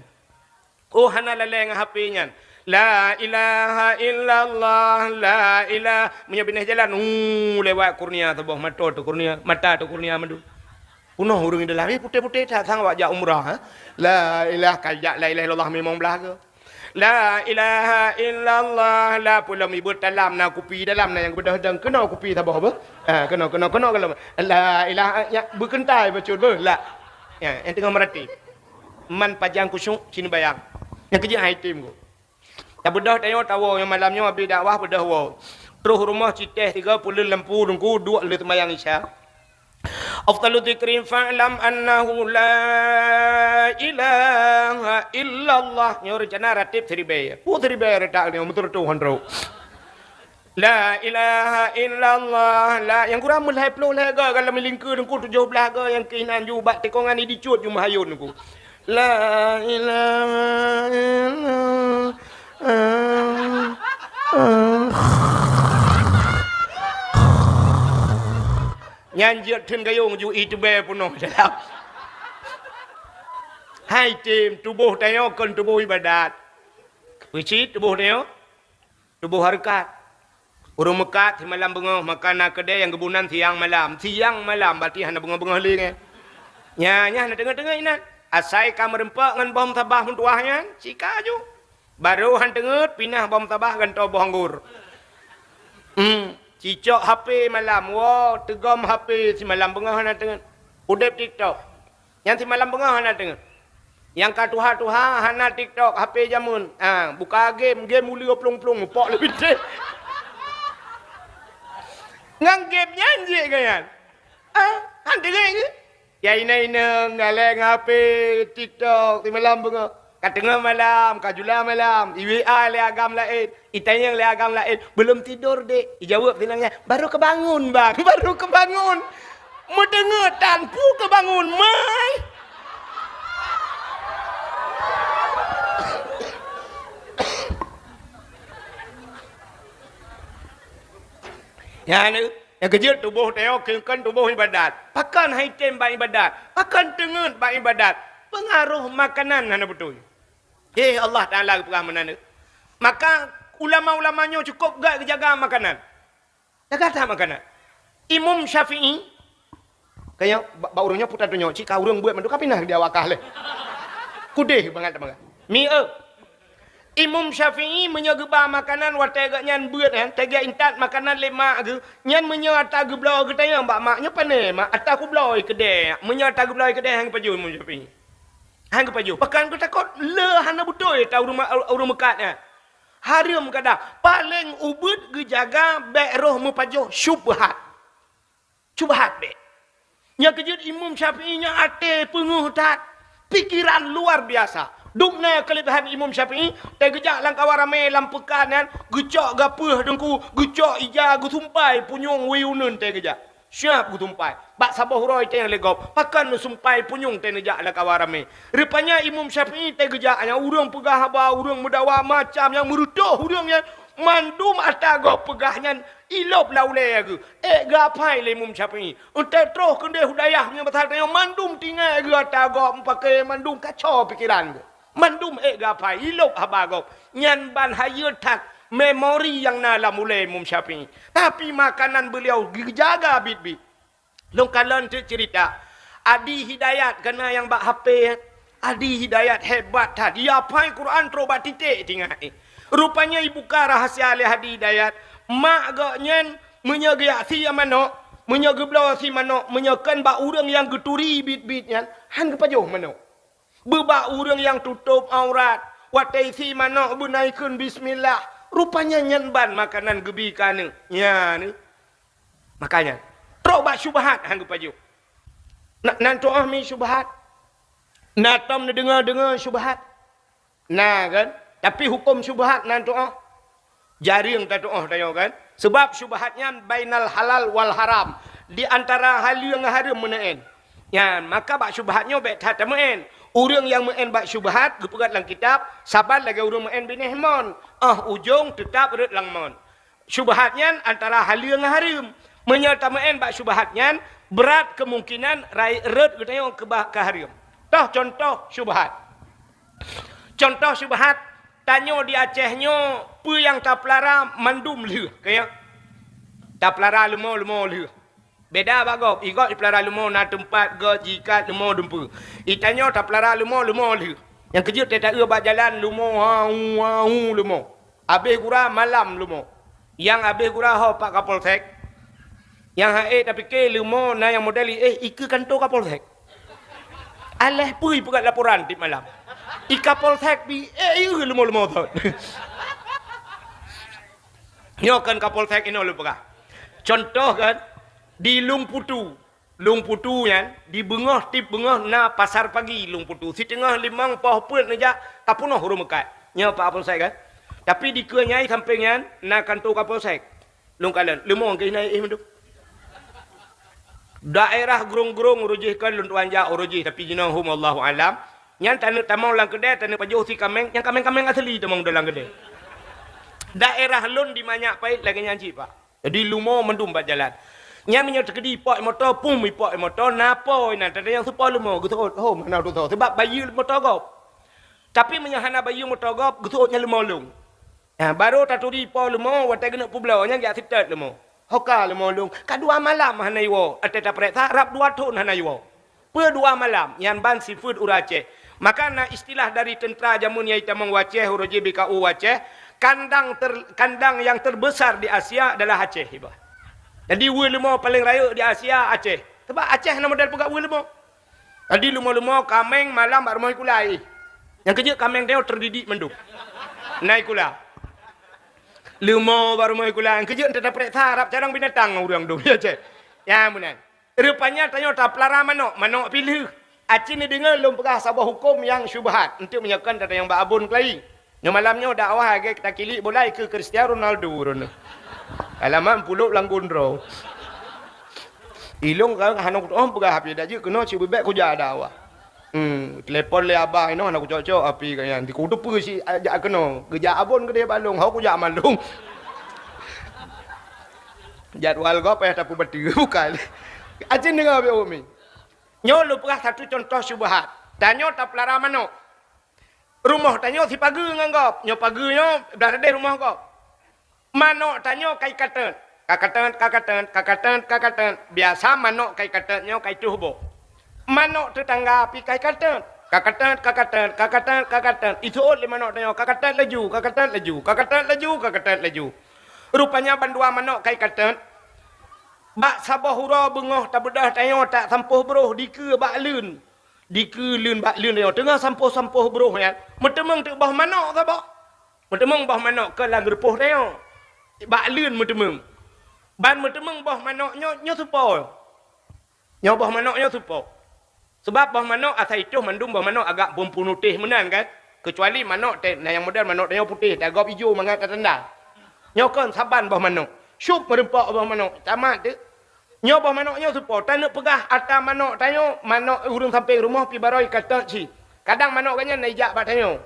Oh, hana lalé ngon H P nyan. La ilaha illallah, la ilah. Meunyoe binéh jalan, uh, lewat kurnia saboh, mata teuh kurnia, mata teuh kurnia mandum. Peunoh ureuëng di dalam, eh, putéh-putéh that sang awak jak umrah, eh. La ilah, ka jak la ilaha illallah limong blah goe. La ilaha illallah, la pulam ibu dalam na kupi, dalam na nyang geubeudôh dong. Keunoe kupi saboh beuh. Ha, keunoe, keunoe, keunoe kalau. La ilaha, ya, beukeuntai bacut beuh. La. Ya, nyang teungoh meuratéb. Man pajan khusyuk, sini bayang. Nyang keujeuet hai tem ku. Tabeudôh tanyoe tawoe nyang malam nyoe abéh dakwah beudôh woe. Troh rumoh citeh tiga puluh lampu dengku duek lé seumayang Isya. Afdalu dzikri fa'lam annahu la ilaha illallah. Nyoe reuncana ratib siribèe. Pu siribèe reutak nyoe meuteureutoh hon trok. La ilaha illallah, la, nyang kurang meulhèe ploh lhèe goe, galom lingkeue teungku tujoh blah goe, nyang keuh inan ju bak tikongan idicut ju meuhayôn teungku. La ilaha illallah. Nyan jeuet theun gayong ju iteuba peunoh dalam. Hai tem, tuboh tanyoe kon tuboh ibadat. Peucit tuboh tanyoe. Tuboh hareukat. Ureuëng meukat simalam beungoh, maka na keudè nyang geubunan siang malam. Siang malam, berarti hana beungoh-beungoh lé nyan. Nyan, nyan, na teungeut-teungeut inan. Asai ka meureumpok ngon boh meusabah meutuwah nyan, sika ju. Barô han teungeut, pinah boh meusabah gantoe boh anggor. Hmm, cicok H P malam, woe, teugom H P simalam beungoh hana teungeut. Udeb TikTok. Nyang simalam beungoh hana teungeut. Nyang ka tuha-tuha hana TikTok, H P jameun. Ha, buka game, game uleue plong-plong, pok lé bintéh. Ngon game nyan jeuet keu nyan. Ha, han teungeut keuh? Ya inong-inong, galak ngon H P, TikTok, simalam beungoh. Ka teungoh malam, ka jula malam, i-W A lé agam laén. Itanyong lé agam laén, "Belum tidur, Dek?" Ijaweueb sinan nyan, "Baru kebangun, Bang, baru kebangun." Meudeungoe tan peue keubangun, mai. Nyan, Nyang keujeuet tuboh tanyoe keu kon tuboh ibadat. Pakon han item bak ibadat? Pakon teungeut bak ibadat? Peungaroh makanan hana beutôi. Eh, Allah Taala geupeugah meunan. Maka ulama-ulama nyoe cukôp gèt geujaga makanan. Jaga that makanan. Imam Syafi'i, kaya ba-, bak ureueng nyoe putra tunyok, cit ka ureueng beuet mandum ka pinah di awak kah lé. Kudeh bangat, bangat. Mi, eh. Imam Syafi'i meunyoe geuba makanan watèe geuh nyan beuet nyan, teuga intat makanan lé mak geuh, nyan meunyoe ata geubloe geutanyong bak mak, "Nyoe pane, Mak?" "Ata kubloe keudè." Meunyoe ata geubloe keudè, han geupajoh Imam Syafi'i. Han geupajoh. Pakon geutakot le hana beutôi ata ureueng ma-, ureueng meukat nyan. Hareuem kada. Paleng ubeuet geujaga bèk roh meupajoh syubhat. Syubhat bèk. Nyang keujeuet Imam Syafi'i nyan até peungeuh that, pikeran luar biasa. Dum na keuleubehan Imam Syafi'i, teugeujak lam kawan ramé lam peukan nyan, geucok gapeuh deungku, geucok ija, geusumpai punyueng weueh uneun teugeujak. Siap geusumpai. Bak saboh uroe teuh lé gob, pakon neusumpai punyueng teuh neujak lam kawan ramé. Rupanya Imam Syafi'i teugeujak nyan ureueng peugah haba, ureueng meudawa macam nyang meureutôh ureueng nyan, mandum ata gob peugah nyan ilôb lam ulèe geuh. Ék geuapai lé Imam Syafi'i. Eunteuk troh keudeh u dayah meunyoe basa tanyoe mandum tinggai geuh ata gob meupaké mandum kacau pikeran geuh. Mandum ék geuapai, ilôb haba gob. Nyan ban hayeue that memori nyang na lam ulèe Imam Syafi'i. Tapi makanan beuliau geujaga biet-biet. Lôn kalon teuk ceurita. Adi Hidayat kana nyang bak H P. Adi Hidayat hebat that. Ia apai Quran trok bak titék tinggai. Rupanya ibuka rahasia lé Adi Hidayat. Mak gobnyan meunyoe geujak sie manok, meunyoe geubloe sie manok, meunyoe kon bak ureueng nyang geuturi biet-biet nyan, han geupajoh manok. Beubak ureueng nyang tutôb aurat, watèe sie manok beuna ikheun bismillah, rupanya nyan ban makanan geubi keu aneuk. Nyan, makanya, trok bak syubhat han geupajoh. Na, nan tu'oh mi syubhat? Na tom neudeungoe-deungoe syubhat? Na kan? Tapi hukôm syubhat nan tu'oh? Jareueng tatu'oh tanyoe kan? Seubab syubhat nyan bainal halal wal haram, di antara haleue ngon hareuem meunan. Nyan, maka bak syubhat nyoe bèk that tameu'en. Ureueng nyang meu'en bak syubhat geupeugah lam kitab, saban lagèe ureueng meu'en binéh mon, 'oh ujông teutap rhot lam mon. Syubhat nyan antara haleue ngon hareuem. Meunyoe tameu'en bak syubhat nyan, brat keumungkinan rayeuk rhot geutanyoe keubah keu hareuem. Toh cuntoh syubhat. Cuntoh syubhat, tanyoe di Aceh nyoe peue nyang tapeulara mandum lheueh, ka nyo? Tapeulara leumo-leumo lheueh. Beda bak gob, i gob ipeulara leumo na teumpat gob jiikat leumo dumpeue. I tanyoe tapeulara leumo-leumo lheueh. Nyang keujeuet teuta-eu bak jalan leumo, hau, hau leumo. Abéh gura malam leumo. Nyang abéh gura ho pak Kapolsek. Nyang ha'e tapike leumo na nyang model i éh ikeue kanto Kapolsek. Aléh peue ipeugah laporan tiep malam. I Kapolsek bi éh ieu leumo-leumo thon. Nyoe kan Kapolsek inoe lôn peugah. Cuntoh kan, di Lueng Putu. Lueng Putu nyan, di beungoh tiep beungoh na pasar pagi Lueng Putu. Siteungoh limong poh peuet neujak, ka peunoh ureueng meukat. Nyoe Pak Kapolsek kan. Tapi dikeue nyai sampéng nyan na kanto Kapolsek. Lôn kalon, leumo keuh na éh mandum. Daerah Grong-Grong uroe jih kan lôn tuan jak uroe jih, tapi jinoe hom Allahu alam. Nyan taneuk tamong lam keudè, taneuk pajoh si kaméng, nyang kaméng-kaméng asli tamong dalam keudè. Daerah lôn di Manyak Pait lagèe nyan cit, Pak. Jadi leumo mandum bak jalan. Nyan meunyoe teukeudi ipok moto, pum ipok moto, na po inan, teudeungoe nyang seupôt leumo, geuseuôt, hom hana teusoe, sabab bayeue moto gob. Tapi meunyoe hana bayeue moto gob, geuseuôt nyan leumo lôn. Ha, barô taturi po leumo, watèe geuneuk peubloe, nyan jak seutôt leumo. Hoka leumo lôn, ka dua malam hana iwoe, watèe tapareksa, rab dua thon hana iwoe. Peue dua malam, nyan ban sifeuet ureueng Aceh. Maka na istilah dari teuntra jameun nyang itamong u Aceh, uroe jih B K U Aceh, kandang ter-, kandang yang terbesar di Asia adalah Aceh, iba. Jadi, weue leumo paleng rayeuk di Asia, Aceh. Sabab Aceh na model peugah weue leumo. Jadi, leumo-leumo kaméng malam bak rumoh ikula. Nyang keujeuet kaméng tanyoe terdidik mandum. Na ikula. Leumo bak rumoh ikula. Nyang keujeuet teuta pareksa rab carông binatang ureueng dum, ya, Aceh. Ya, meunan. Rupanya tanyoe tapeulara manok, manok pih lheueh. Aci neudeungoe lôn peugah saboh hukôm nyang syubhat, eunteuk meunyoe kon tatanyong bak Abon Keulayi. Nyoe malam nyoe dakwah lagèe takilik bola ikeue Cristiano Ronaldo droeneuh. Alamat pulôk lam gondrong. Ilôn ka hana kutu'oh peugah api dak jeuet keunoe cit beubèk kujak dakwah. Hmm, telepon lé abah inoe hana kucok-cok api ka nyan. Di kuteupeu si jak keunoe, geujak Abon keudeh bak lôn, ho kujak mandum. Jadwal gob payah tapeubateue, bukan. Aceh deungoe beu Umi. Nyoe lôn peugah satu contoh syubhat. Tanyoe tapeulara manok. Rumoh tanyoe sipageue ngon gob. Nyoe pageue nyoe, blah leudeh rumoh gob. Manok tanyoe kai kateut. Ka kateut, ka kateut, ka kateut, ka kateut. Biasa manok kai kateut nyoe kai tuh boh. Manok teutangga pi kai kateut. Ka kateut, ka kateut, ka kateut, ka kateut. Iseuôt lé manok tanyoe, ka kateut laju, ka kateut laju, ka kateut laju, ka kateut laju. Rupanya bandua manok kai kateut. Bak saboh uroe beungoh tabeudôh tanyoe tasampôh broh dikeue bak leuen. Dikeue leuen bak leuen tanyoe. Teungoh sampôh-sampôh broh nyan, meuteumeung teuk boh manok saboh. Meuteumeung boh manok keu lam geurupoh tanyoe. Bak leuen meuteumeung. Ban meuteumeung boh manok nyoe, nyoe supo. Nyoe boh manok nyoe supo. Seubab boh manok asai toh mandum boh manok agak beupunutéh meunan kan. Keucuali manok teh, na nyang model manok tanyoe putéh, tagob ijo mangat tatanda. Nyoe kon saban boh manok. Syup meureumpok boh manok, tamat teuk. Nyoe boh manok nyoe supo, taneuk peugah ata manok tanyoe, manok ureuëng sampéng rumoh pi barô ikatot cit. Kadang manok gobnyan na ijak bak tanyoe.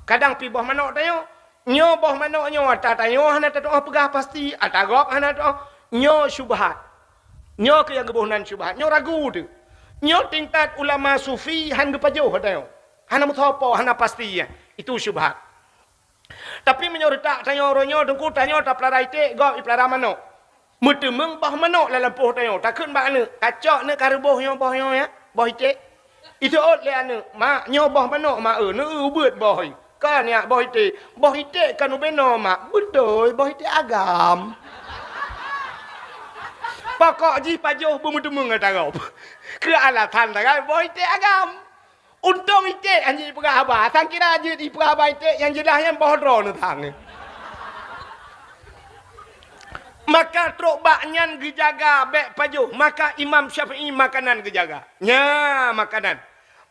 Kadang pi boh manok tanyoe. Nyoe boh manok nyoe ata tanyoe hana tatu'oh peugah pasti, ata gob hana tatu'oh. Nyoe syubhat. Nyoe keuh nyang geuboh nan syubhat. Nyoe ragu teuk. Nyoe tingkat ulama sufi han geupajoh ata nyoe. Hana meusoe po, hana pasti nyan. Itu syubhat. Tapi meunyoe reutak tanyoe uroe nyoe, teungku tanyoe tapeulara iték, gob ipeulara manok. Meuteumeung boh manok lam lampôh tanyoe, takheun bak aneuk, "Kacok neuk ka reuboh nyoe boh nyoe ya, boh iték." Iseuôt lé aneuk, "Mak, nyoe boh manok, Mak, eu, neu-eu ubeuet boh." Ka nyak boh iték. "Boh iték kan ubenoe, Mak." "Beutôi, boh iték agam." Pokok jih pajoh beumeuteumeung ata gob. Keu alasan sagai boh iték agam. Untông iték han jeuet ipeugah haba. Sang kira jeuet ipeugah haba iték nyang jeulaih nyan boh droe neutang. Maka trok bak nyan geujaga bék pajoh. Maka Imam Syafi'i makanan geujaga. Nya makanan.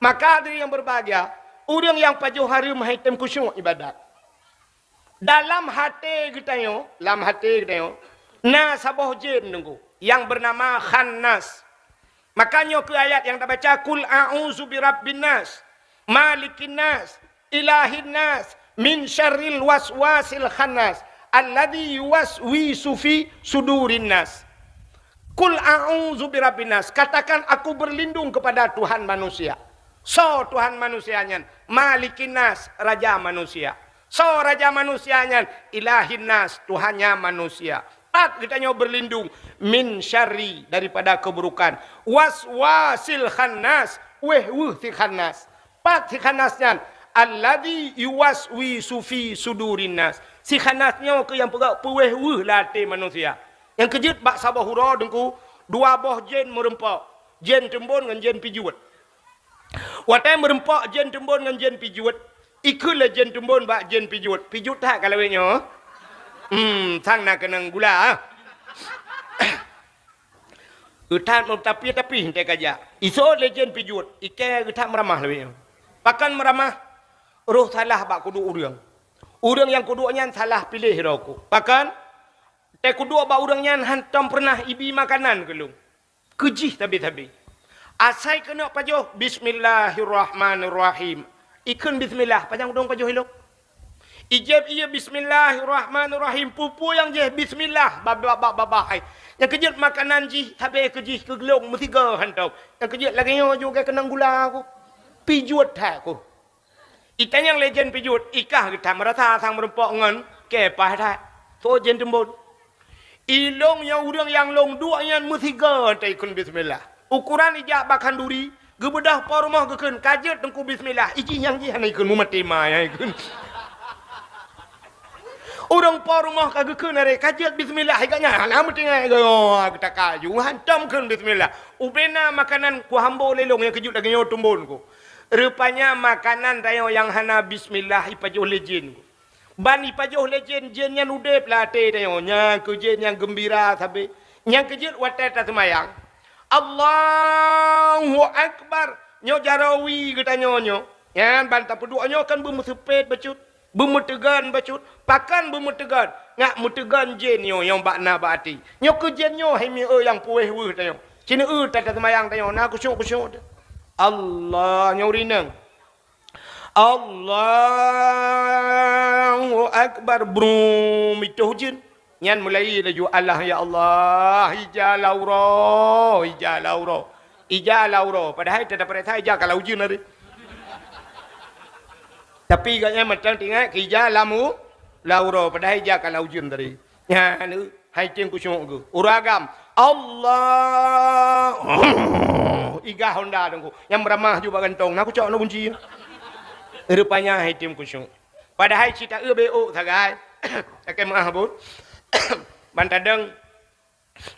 Maka hadirin yang berbahagia, ureuëng nyang pajoh hareuem hai tem khusyuk ibadat. Dalam haté geutanyoe, lam haté geutanyoe, na saboh jén teungku nyang beunama Khannas. Maka nyoe keuh ayat nyang tabaca, "Qul a'udzu birabbin nas, malikin nas, ilahin nas, min syarril waswasil khannas, alladzi yuwaswisu fi sudurin nas." "Qul a'udzu birabbin nas," katakan, "Aku berlindung kepada Tuhan manusia." Soe Tuhan manusia nyan? Malikin nas, raja manusia. Soe raja manusia nyan? Ilahin nas, Tuhannya manusia. Pat geutanyoe berlindung, min syarri, daripada keburukan, waswasil khannas, wéh-weuh si khannas. Pat si khannas nyan? Alladzi yuwaswisu fi sudurin nas. Si khannas nyoe keuh nyang peugah peuwéh-weuh lam até manusia. Nyang keujeuet bak saboh uroe teungku, dua boh jén meureumpok, jén teumbon ngon jén pijuet. Watée meureumpok jén teumbon ngon jén pijuet, ikheun lé jén teumbon bak jén pijuet, "Pijuet that ka lawét nyoe?" "Hmm, sang na keunong gula." Geuthat meutapih-tapih teuka jak. Iseuôt lé jén pijuet, ikheun geuthat meuramah lawét nyoe. Pakon meuramah? Roh salah bak kuduek ureuëng. Ureuëng nyang kuduek nyan salah piléh droe ku. Pakon? Tée kuduek bak ureuëng nyan hantom peureunah ibi makanan keu lôn. Keujih sabe-sabe. Asai keuneuk pajoh, "Bismillahirrahmanirrahim." Ikheun bismillah, pajan udong pajoh ilok. Ijeb ié bismillahirrahmanirrahim, peue-peue nyang jih bismillah, babah babah babah ai. Nyang keujeuet makanan jih, sabe keujih keu glong meusigoe hantom. Nyang keujeuet lagée nyoe juga keunong gula ku. Pijuet that ku. Itanyong lé jén pijuet, ikah geutam rasa sang meureumpok ngon kepah that. Soe jén teumbon? Ilong nyang ureuëng nyang long duek nyan meusigoe teuikheun bismillah. Ukoran ijak bak khanduri, geubeudôh po rumoh geukheun, "Ka jeuet teungku bismillah." Ijih nyang jih hana ikheun, mumaté ma nyang ikheun. Ureuëng po rumoh ka geukheun aré, "Ka jeuet bismillah," igak nyan hana meutinggai, geutakaju hantom kheun bismillah. Ubena makanan kuhambo lé long nyang keujeuet lagée nyoe teumbon ku. Rupanya makanan tanyoe nyang hana bismillah ipajoh lé jén. Ban ipajoh lé jén, jén nyan udeb lam até tanyoe. Nyang keu jén nyang geumbira sabe. Nyang keujeuet watée taseumayang, "Allahu Akbar." Nyoe jaroe wie geutanyoe nyoe. Nyan ban tapeuduek nyoe kan beumeuseupet bacut, beumeuteugon bacut. Pakon beumeuteugon? Ngat meuteugon jén nyoe nyang bak na bak até. Nyoe keu jén nyoe hai mieu nyang puwéh weueh tanyoe. Cineue taseumayang tanyoe na khusyuk-khusyuk teuh. Allah nyoe rineng. Allahu Akbar, brum, itoh jén. Nyan mulai laju, "Allah, ya Allah, ija lam uroe, ija lam uroe, ija lam uroe." Padahai teudapat rasa ija ka lam ujeuen tadi. Tapi gobnyan mantong teuingat keu ija lam u-, lam uroe, padahai ija ka lam ujeuen tadi. Nyan, hai tem khusyuk geuh. Ureueng agam, "Allah." Ija honda teungku. Nyang meuramah ju bak gantong. Na kucok na kunci. Rupanya hai tem khusyuk. Padahai cit taeu beuôt sagai. Lakèe meu'ah buet. Ban tadong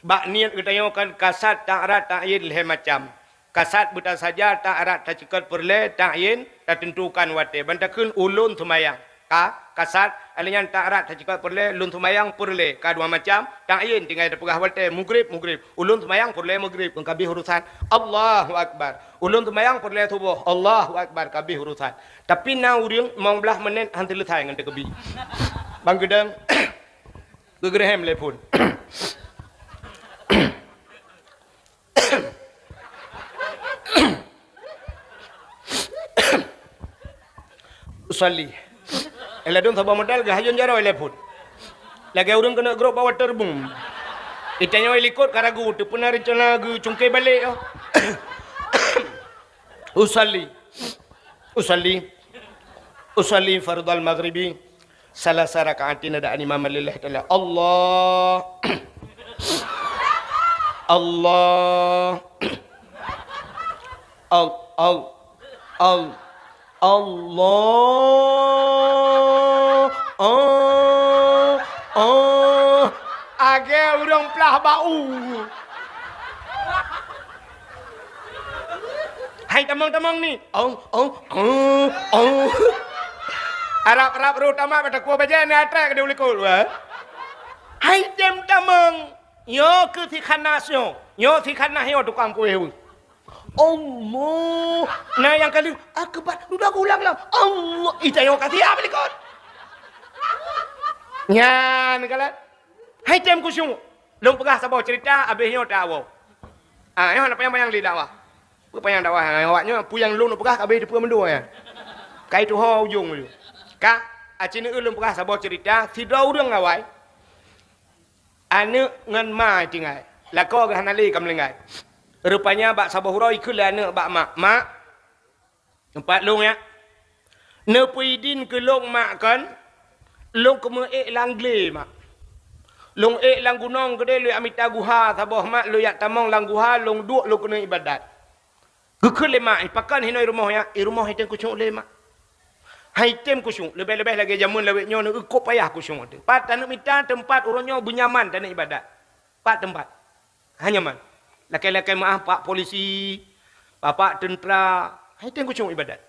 bak niet geutanyoe kan kasad, ta'rad, ta'yin lhèe macam. Kasad beutasaja, ta'rad taceukot peureulèe, ta'yin tateuntukan watèe. Ban takheun ulôn seumayang. Ka, kasad, lheuh nyan ta'rad taceukot peureulèe, lôn seumayang peureulèe. Ka dua macam, ta'yin tinggai tapeugah watèe, mugrib, mugrib. Ulôn seumayang peureulèe mugrib, kon ka abéh urusan. Allahu Akbar. Ulôn seumayang peureulèe suboh. Allahu Akbar, ka abéh urusan. Tapi na ureueng limong blah menit han seuleusoe ngon takbir. Ban geudong, geugeureuhem lé phon. Usalli. Eh, ladôm saboh modal geuhayôn jaroe lé phon. Lagèe ureueng keuneuk grob bak waterboom. Itanyoe likot ka ragu, teupeuna reuncana geucungké balek, oh. Usalli. Usalli. Usalli fardhal maghribi. Salasa raka'atin, ada imaman lillahi ta'ala. Allah. Allah. Al-, al-, al-, Allah. Ah, ah. Agèe ureueng plah bak u. Hai tamong-tamong ni. Ong, ong, ong, ong. Arab-arab roh tamat bak takue bajèe ni atrek di ulikot, wah. Hai tem tamong. Nyoe keuh si Khanas nyoe. Nyoe si Khanas nyoe tukang kueh. Allah. Nah, nyang kali akbar. Duda ulang lah. Allah. Ita nyoe ka siap likot. Nyan kalon. Hai tem khusyuk. Lôn peugah saboh cerita, abéh nyoe tawoe. Ah, nyoe hana panyang-panyang lé dakwah. Peue panyang dakwah, ah, awak nyoe peue nyang lôn peugah ka abéh teupeue mandum nyan. Kai tuho ujong laju. Ka, aci neueu lôn peugah saboh cerita, sidroe ureueng awai. Aneuk ngon ma tinggai. Lakoe geuh hana lé ka meuninggai. Rupanya bak saboh uroe ikheun lé aneuk bak mak, "Mak, teumpat lôn ya. Neupeuidin keu lôn mak kon, lôn keumeu ék lam glé mak. Lôn ék lam gunong keudéh lôn jak mita guha saboh mak, lôn jak tamong lam guha, lôn duek lôn keuneuk ibadat." Geukheun lé mak, "Pakon hinoe i rumoh ya?" "I rumoh hai tem khusyuk lé mak." Hai tem khusyuk, leubeh-leubeh lagèe jameun lawét nyoe neueu kok payah khusyuk teuh. Pat taneuk mita teumpat uroe nyoe beunyaman taneuk ibadat. Pat teumpat. Hana nyaman. Lakèe-lakèe meu'ah pak polisi, bapak teuntra, hai tem khusyuk ibadat.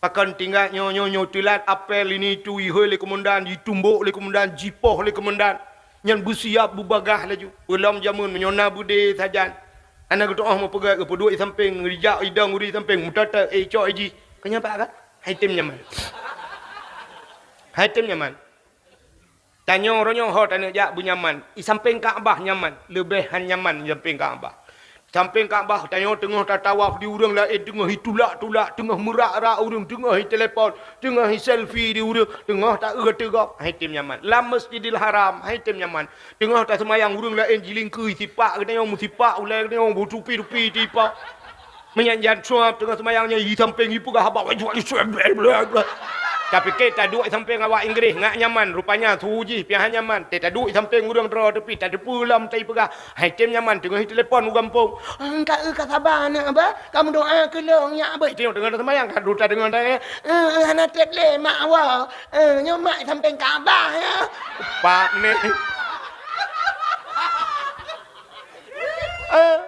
Pakon tinggai nyoe, nyoe, nyoe teulat apel ini itu ihôi lé keumandan, jitumbok lé keumandan, jipoh lé keumandan. Nyan beusiap beubagaih laju. Peulom jameun meunyoe na beudé sajan. Hana geutu'oh meupeugah geupeuduek i sampéng, geujak idong ureueng i sampéng, meutatap, eh, cok i jih. Keu nyan pat ka? Hai tem nyaman. Hai tem nyaman. Tanyoe uroe nyoe ho taneuk jak beunyaman. I sampéng Ka'bah nyaman, leubeh han nyaman i sampéng Ka'bah. Sampéng Ka'bah tanyoe teungoh tatawaf di ureueng laén teungoh itulak-tulak, teungoh meurak-rak ureueng, teungoh itelepon, teungoh iselfie di ureueng, teungoh taeu ateueh gob, hai tem nyaman. Lam Masjidil Haram, hai tem nyaman. Teungoh taseumayang ureueng laén jilingkeue sipak geutanyoe meusipak ulèe geutanyoe beutupi-tupi tipa. Meunyan jan suab teungoh seumayang nyan i sampéng ipeugah haba. Tapike taduek i sampéng awak Inggréh ngat nyaman, rupanya su jih piah nyaman. Teuh taduek i sampéng ureueng droe tepi tateupeue lom teuh ipeugah, "Hai tem nyaman teungoh itelepon u gampông." "Ka eu ka saba aneuk bah, ka meudoa keu lôn nyak bah." Teungoh seumayang ka duta deungon tanya, "Eh, hana trép lé mak awak. Eh, nyoe mak i sampéng Ka'bah ya." Pak ni. Eh.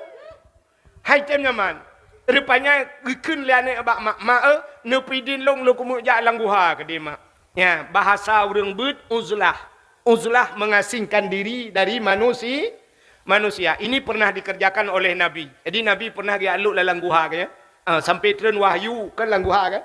Hai tem nyaman. Rupanya geukheun lé aneuk bak mak, "Mak, eh, neupeuidin lôn, lôn keumeuk jak lam guha," keudéh mak. Ya, bahasa ureueng beuet uzlah. Uzlah mengasingkan diri dari manusi-, manusia. Ini pernah dikerjakan oleh Nabi. Jadi Nabi pernah geujak lhok lam guha kan ya. Ah, sampai treun wahyu kan lam guha kan.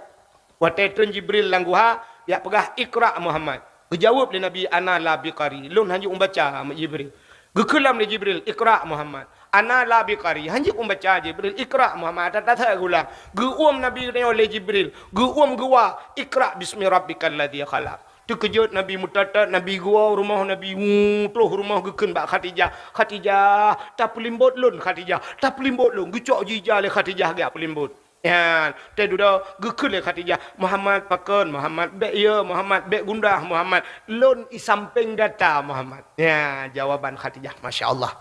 Watèe treun Jibril lam guha, jak peugah, "Iqra Muhammad." Geujaweueb lé Nabi, "Ana la biqari." "Lôn hanjeuet mubaca, Jibril." Geukheun lom lé Jibril, "Iqra Muhammad." "Ana la biqari." "Hanjeuet mubaca, Jibril." "Iqra Muhammad." Ata-ata geulang. Geuuem Nabi geutanyoe lé Jibril. Geuuem geuwa, "Iqra bismi rabbikal ladzi khalaq." Teukeujot Nabi meutatap, Nabi geuwoe rumoh Nabi, wu, troh rumoh geukheun bak Khadijah, "Khadijah, tapeulimbot lôn, Khadijah, tapeulimbot lôn." Geucok jih ija lé Khadijah geujak peulimbot. Nyan, teududoe geukheun lé Khadijah, "Muhammad pakon, Muhammad, bék yö, Muhammad, bék gundah, Muhammad. Lôn i sampéng gata, Muhammad." Nyan, jawaban Khadijah, masya Allah.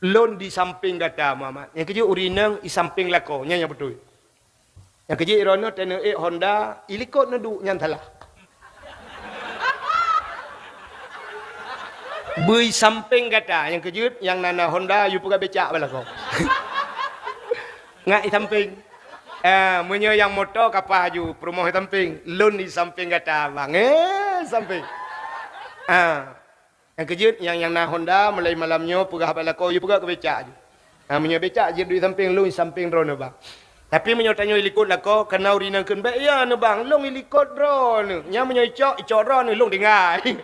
"Lôn di sampéng gata, Muhammad." Nyang keujeuet ureueng inong i sampéng lakoe, nyan nyang beutôi. Nyang keujeuet droeneuh teuneuk ék Honda, i likot neuduek, nyan salah. Beu i sampéng gata, nyang keujeuet nyang na, na Honda, yue peugah becak bak lakoe. Ngat i sampéng. Ah, meunyoe nyang moto ka paih aju, peurumoh i sampéng, lôn i sampéng gata, bang. Eh, sampéng. Ah. Nyang keujeuet nyang, nyang na Honda, mulai malam nyoe peugah bak lakoe, yue peugah keu becak aju. Ah, meunyoe becak jeuet duek i sampéng, lôn i sampéng droeneuh, bang. Tapi meunyoe tanyoe i likot lakoe, kana ureueng inong kheun, "Bék yö neuh, bang, lôn i likot droeneuh." Nyan meunyoe icok, icok droeneuh, lôn tinggai.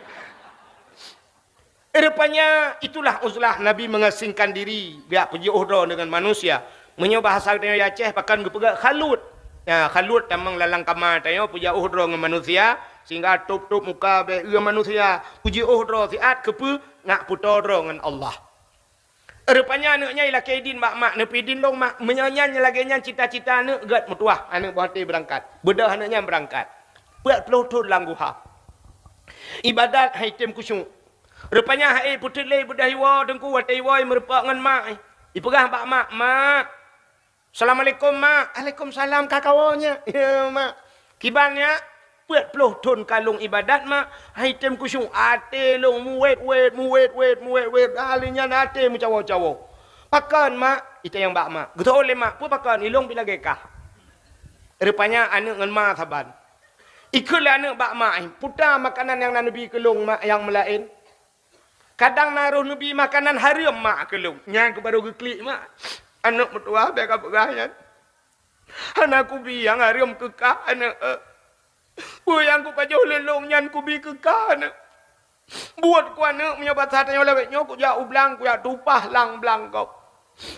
Rupanya itulah uzlah Nabi mengasingkan diri, geujak peujiôh droe deungon manusia. Meunyoe bahasa geutanyoe di Aceh, pakon geupeugah khalut. Nyan, khalut tamong lam kama tanyoe peujiôh droe ngon manusia, sehingga tôb-tôb muka bak manusia. Peujiôh droe siat keupeue, nak peutoe droe ngon Allah. Rupanya aneuk nyan ilakée idin bak mak, neupeuidin lôn mak, meunyoe nyan lagée nyan cita-cita aneuk, gét meutuah, aneuk boh até beurangkat. Beudôh aneuk nyan beurangkat. Peuet ploh thon lam guha. Ibadat han item khusyuk. Rupanya han ipeuteulée beudôh iwoe teungku, watée iwoe meurumpok ngon mak. Ipeugah bak mak, "Mak, assalamualaikum, Mak." "Alaikumsalam, ka kawoe nyak." "Ya, Mak." "Kiban nyak?" "Peuet ploh thon ka lôn ibadat, Mak, han item khusyuk. Até lôn muwet-wet, muwet-wet, muwet-wet. Ahli nyan até meucawo-cawo." "Pakon, Mak?" Itanyong bak mak. "Geutanyong lé mak, peue pakon? Ilôn pih lagée kah." Rupanya aneuk ngon ma saban. Ikheun lé aneuk bak mak, "Peue ta makanan nyang na neubi keu lôn, Mak, nyang meulaén? Kadang na roh neubi makanan hareuem, Mak, keu lôn." Nyan keuh barô geuklik mak. "Aneuk meutuah, bék kapeugah nyan. Hana kubi nyang hareuem keu kah, aneuk, eh. Peue nyang kupajoh lé lôn nyan kubi keu kah, aneuk. Buet ku, aneuk, meunyoe basa tanyoe lawét nyoe, kujak u blang, kujak tupah lam blang gob.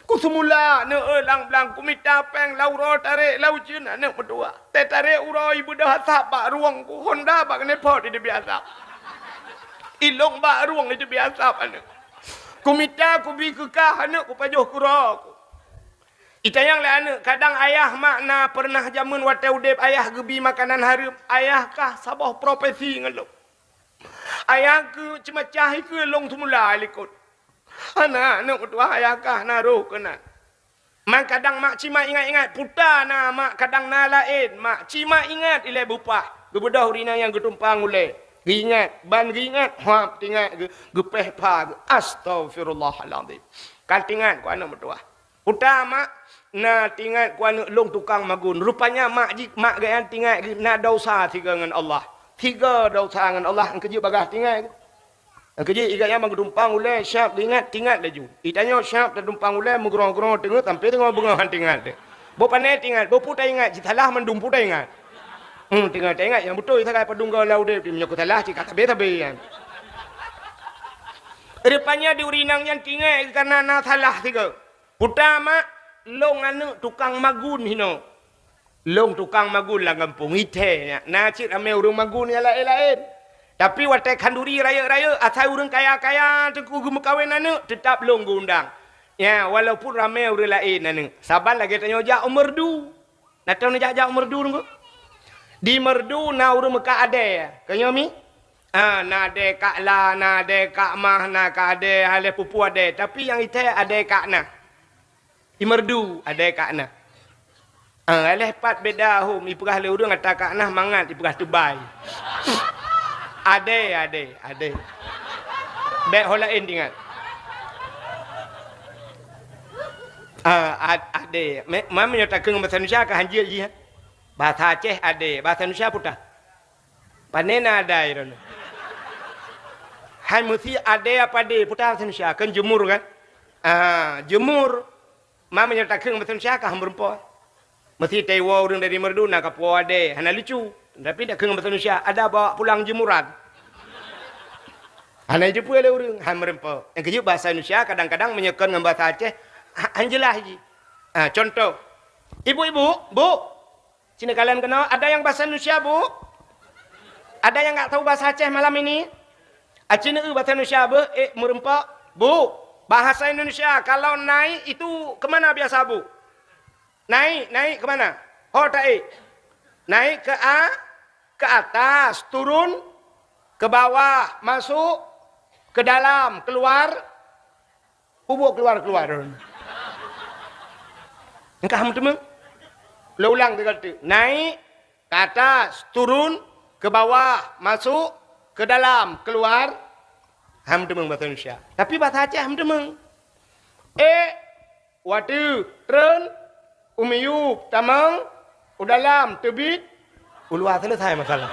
Kuseumula, aneuk, eh, lam blang, kumita péng lam uroe tarek lam ujeuen, aneuk meutuah. Teutarek uroe ibeudôh asap bak rueng ku, Honda bak keuneuk phot iteubiet asap. Ilôn bak rueng iteubiet asap, aneuk. Kumita kubi keu kah, aneuk, kupajoh keu droe ku." Itanyong lé aneuk, "Kadang ayah, Mak, na peureunah jameun watée udeb ayah geubi makanan hareuem, ayah kah saboh profesi ngon lôn. Ayah keuh ceumacah ikheun lôn seumula likot. Hana, aneuk meutuah, ayah kah na roh keunan. Man kadang mak cit mak ingat-ingat, peue ta na mak, kadang na laén mak, cit mak ingat ilée beupah. Geubeudôh ureueng inong nyang geutumpang ulée. Geuingat, ban geuingat, hap teuingat geu-, geupéh pha geu-, astaghfirullahalazim. Ka teuingat ku aneuk meutuah. Peue ta mak, na teuingat ku aneuk lôn tukang magun. Rupanya mak jih, mak geuh nyan teuingat geuh na desya sigoe ngon Allah. Sigoe desya ngon Allah, nyang keujeuet bagaih teuingat geuh. Nyang keujeuet igat nyan ban geutumpang ulée, siap geuingat, teuingat laju. Itanyoe siap tatumpang ulée, meugroe-groe teungoh sampoe teungoh beungoh han teuingat teuh. Boh pané teuingat, boh peue taingat, jisalah mandum peue taingat. Hmm, teuingat taingat nyang beutôi sagai padum goe lam udeb, meunyoe keu salah cit ka sabe-sabe nyan. Rupanya di ureueng inong nyan teuingat geuh kareuna na salah sigoe. Peue ta mak, lôn aneuk tukang magun hinoe. Lôn tukang magun lam gampông, ithée nyan. Na cit ramé ureueng magun nyang laén-laén. Tapi watée khanduri rayeuk-rayeuk, asai ureueng kaya-kaya teungku geumeukawen aneuk, teutab lôn geuundang. Nyan, walaupun ramé ureueng laén aneuk. Saban lagée tanyoe jak u Meurdu. Na teuh neujak-jak u Meurdu teungku? Di Meurdu na ureueng meukat adée. Keunyoe mi? Ah, na adée Kak La, na adée Kak Mah, na ka adée, haleh pupu adée. Tapi nyang ithée adée Kak Na. I Meurdu, adée Kak Na. Ah, haleh pat beda hom, ipeugah lé ureueng ata Kak Na mangat, ipeugah teubai. Adée, adée, adée. Bék ho laén teuingat. Ah, ad-, adée. Me-, ma meunyoe takheun ngon basa Indonesia ka hanjeuet jih, eh. Basa Aceh adée, basa Indonesia peue ta? Pané na adai droeneuh? Hai meusi adée apa adée, peue ta basa Indonesia, kan jemur kan? Ah, jemur. Ma meunyoe takheun basa Indonesia ka han meureumpok. Meusi taiwoe ureueng dari Meurdu na kapuwoe adée, hana lucu. Tapi takheun basa Indonesia, ada bawa pulang jemuran. Hana jiteupeue lé ureueng, han meureumpok. Nyang keujeuet basa Indonesia kadang-kadang meunyoe kon ngon basa Aceh, ha-, han jeulaih jih. Ah, contoh. Ibu-ibu, Bu, Sini kalian keunoe, ada nyang bahasa Indonesia, Bu? Ada nyang nggak tahu bahasa Aceh malam ini? Aci neu bahasa Indonesia beuh, eh, meureumpok. Bu, bahasa Indonesia, kalau naik itu kemana biasa, Bu? Naik, naik kemana? Ho taék. Naik ke a-, ke atas, turun ke bawah, masuk ke dalam, keluar. Peubuet keluar-keluar. Engkah meuteumé? Lôn ulang tiga kali. Naik, ke atas, turun, ke bawah, masuk, ke dalam, keluar. Hana meuteumé bahasa Indonesia. Tapi bahasa Aceh meuteumé. Eh, watèe, treun, u miyueb, tamong, u dalam, teubiet, u luwa, selesai masalah.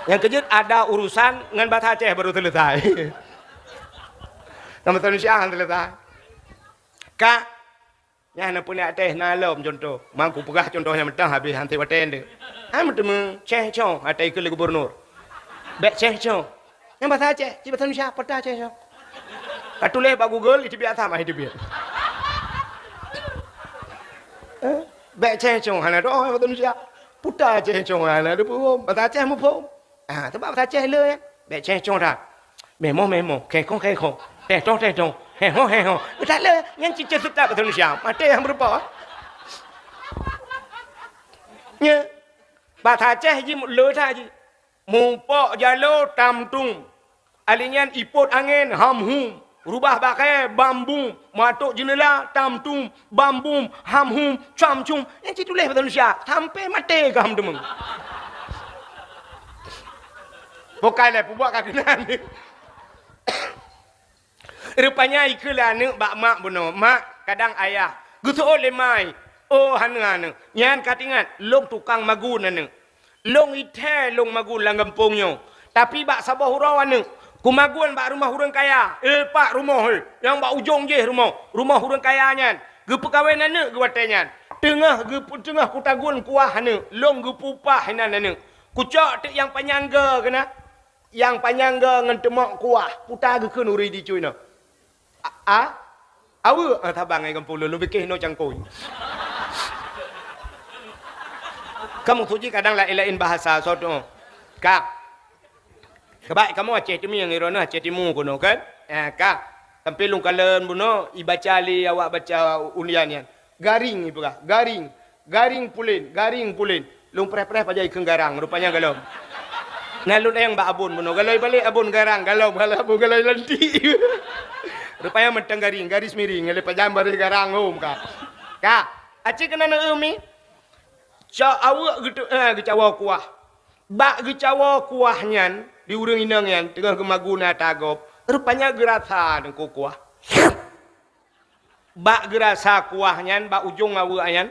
Nyang keujeuet ada urusan ngon bahasa Aceh baru selesai. Ngon bahasa Indonesia hana selesai. Ka, nyan na peunak teh na lom contoh. Mang kupeugah contoh nyang mantong habéh, han watèe nyan. Hana meuteumé ceh cong ateueh keu gubernur. Bèk ceh cong. Nyang bahasa Aceh, cit bahasa Indonesia, peue ta ceh cong. Ka tuléh bak Google, iteubiet asam, ah, iteubiet. Eh, bèk ceh cong, hana doh bahasa Indonesia. Peue ta ceh cong, hana teupeue. Bahasa Aceh muphom. Ah, teuma bahasa Aceh le, eh. Bèk ceh cong that. Meuh moh, meuh moh, kheh khong, kheh khong. Teh tong, teh tong. Heh hoh, heh hoh. That le, nyan cit ceh seutôt bahasa Indonesia. Maté nyang beureupa. Nyan. Bahasa Aceh jih le that jih. Mupok jaloe tamtum. Alèh nyan ipot angén hamhum. Rubah bakhèe bambum. Matok jeuneula tamtum. Bambum hamhum camcum. Nyan cit tuléh bahasa Indonesia. Sampai maté ka hamdeumeung. Bukai lé peubuet ka keunan. Rupanya ikheun lé aneuk bak mak bunoe, "Mak, kadang ayah geuseuôt lé mai." "Oh, hana, aneuk." "Nyan ka teuingat, lôn tukang magun, aneuk. Lôn ithèe lôn magun lam gampông nyoe. Tapi bak saboh uroe, aneuk, kumagun bak rumoh ureueng kaya. Eh, pat rumoh, eh, nyang bak ujong jih rumoh, rumoh ureueng kaya nyan. Geupeukawén aneuk geuh watèe nyan. Teungoh geup-, teungoh kutagun kuah aneuk, lôn geupeu upah inan aneuk. Kucok teuk nyang panyang goe keunan." Nyang panyang goe ngon teumok kuah, peue ta geukheun ureueng dicue nyoe. A, a? Aweuek, ah, saban ngon gampông lôn, lôn piké inoe cangkôi. Ka maksud jih kadang laén-laén bahasa soe tuh. Ka. Sabab kamoe Aceh Teumieng, droeneuh Aceh Timu keunoe kan? Eh, ka. Sampai lôn kalon bunoe, ibaca lé awak baca undian nyan. Garing ipeugah, garing, garing pulen, garing pulen. Lôn preh-preh pajan ikheun garang, rupanya galom. Na lôn ayang bak abon bunoe, galoi balek abon garang, galom, galom abon galoi lantik. Rupanya mantong garing, garis miring, galoi pajan baréh garang hom ka. Ka, aci keunan eu mi. Cok aweuek geutu-, eh, geucawa kuah. Bak geucawa kuah nyan, di ureueng inong nyan, teungoh geumagun ata gob, rupanya geurasa teungku kuah. Bak geurasa kuah nyan, bak ujong aweuek nyan,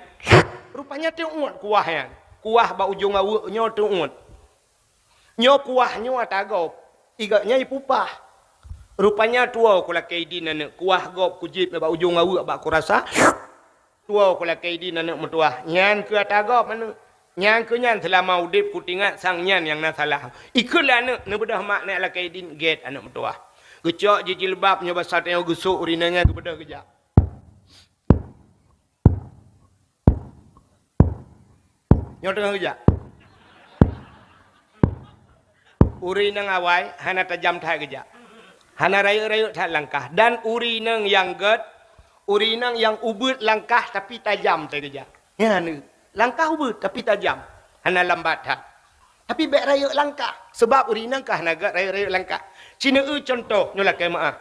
rupanya teuôt kuah nyan. Kuah bak ujong aweuek nyoe teuôt. Nyoe kuah nyoe ata gob, i gobnyan ipupah. Rupanya tuwoe kulakée idin aneuk, kuah gob kujieb bak ujong aweuek bak kurasa. Tuwoe kulakée idin aneuk meutuwah, nyan keuh ata gob aneuk. Nyan keuh nyan seulama udeb kuteuingat sang nyan nyang na salah. Ikheun lé aneuk, neubeudôh mak neuk lakée idin gét aneuk meutuwah. Geucok jih jilbab nyoe basa tanyoe geusok ureueng inong nyan geubeudôh geujak. Nyoe teungoh geujak. Ureueng inong awai hana tajam that geujak. Hana rayeuk-rayeuk that langkah. Dan ureueng inong nyang gét, ureueng inong nyang ubit langkah tapi tajam that geujak. Nyan, langkah ubit tapi tajam. Hana lambat that. Tapi bèk rayeuk langkah. Sabab ureueng inong ka hana gét rayeuk-rayeuk langkah. Ci neu cuntoh, nyoe lakée meuáh.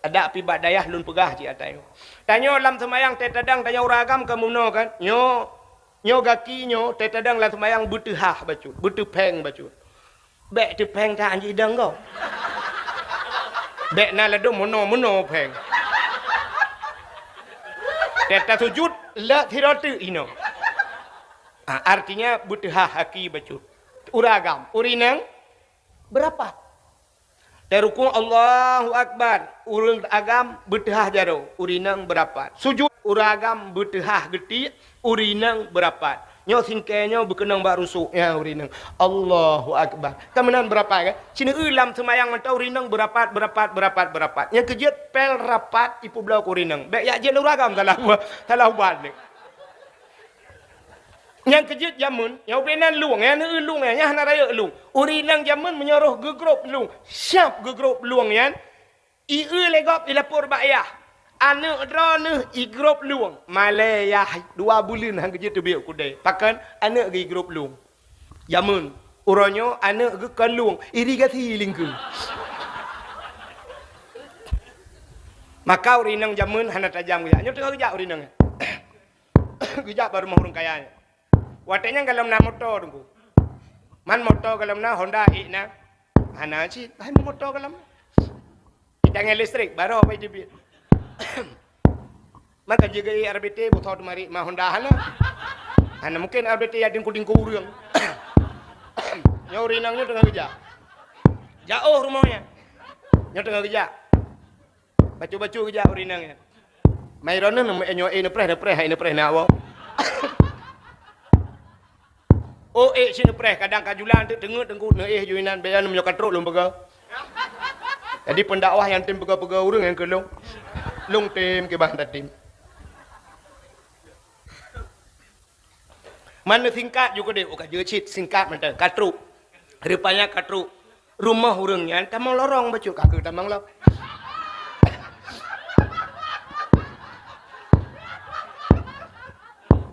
Adak pih bak dayah lôn peugah cit ata nyoe. Tanyoe lam seumayang teuh tadong tanyoe ureueng agam ka meunoe kan. Nyoe, nyoe gaki nyoe teuh tadong lam seumayang beuteuhah bacut, beuteuphéng bacut. Bèk teuphéng that jih dong gob. Bèk na ladôm meunoe-meunoe phéng. Teuh tasujut lheueh sidroe teuk inoe. Ah, artinya beuteuhah gaki bacut. Ureueng agam, ureueng inong beurapat. Teuh rukuk, Allahu Akbar, ureueng agam beuteuhah jaroe, ureueng inong beurapat. Sujut, ureueng agam beuteuhah geutiek, ureueng inong beurapat. Nyoe singkée nyoe beukeunong bak rusuk, ya, ureueng inong. Allahu Akbar. Ka meunan beurapat kan? Ci neu lam seumayang mantong ureueng inong beurapat, beurapat, beurapat, beurapat. Nyang keujeuet pél rapat ipeubloe keu ureueng inong. Bèk jak jeuet ureueng agam salah, salah ubat ni. Nyang keujeuet jameun, nyang ubé nan lueng, nyang neu lueng, nyang hana rayeuk lueng. Ureueng inong jameun meunyoe roh geugrob lueng, siap geugrob lueng nyan, i eu lé gob ilapor bak yah. Aneuk droeneuh igrob lueng, malée yah dua buleuen han geujeuet teubiet u keudè. Pakon? Aneuk geuh igrob lueng. Jameun, uroe nyoe aneuk geuh kon lueng, irigasi lingkeu. Maka ureueng inong jameun hana tajam geujak. Nyoe teungoh geujak ureueng inong nyan. Geujak bak rumoh ureueng kaya nyan. Watée nyan golom na moto Teungku. Man moto golom na, Honda ék na. Hana cit, bah moto golom na. Itangai listrik, baroe pai teubiet. Man ka jeuet R B T, beusoe teumarit ma Honda hana. Hana mungken R B T jak tingku-tingku ureueng. Nyoe ureueng inong nyoe teungoh geujak. Jaoh rumoh nyan. Nyoe teungoh geujak. Bacut-bacut geujak ureueng inong nyan. Mai droeneuh nyoe, eh, neupreh, neupreh, hai neupreh na woe. Oh, ék si neupreh, kadang ka julan teuk teungeut Teungku, neuéh ju inan, bèk nyan meunyoe ka trok lôn peugah. Jadi pendakwah nyang tem peugah-peugah ureueng nyang keu lôn. Lôn tem kiban tatem. Man neusingkat ju keudeh, oh, ka jeuet cit, singkat mantong, ka trok. Rupanya ka trok. Rumoh ureueng nyan tamong lorong bacut, ka keuh tamong lom.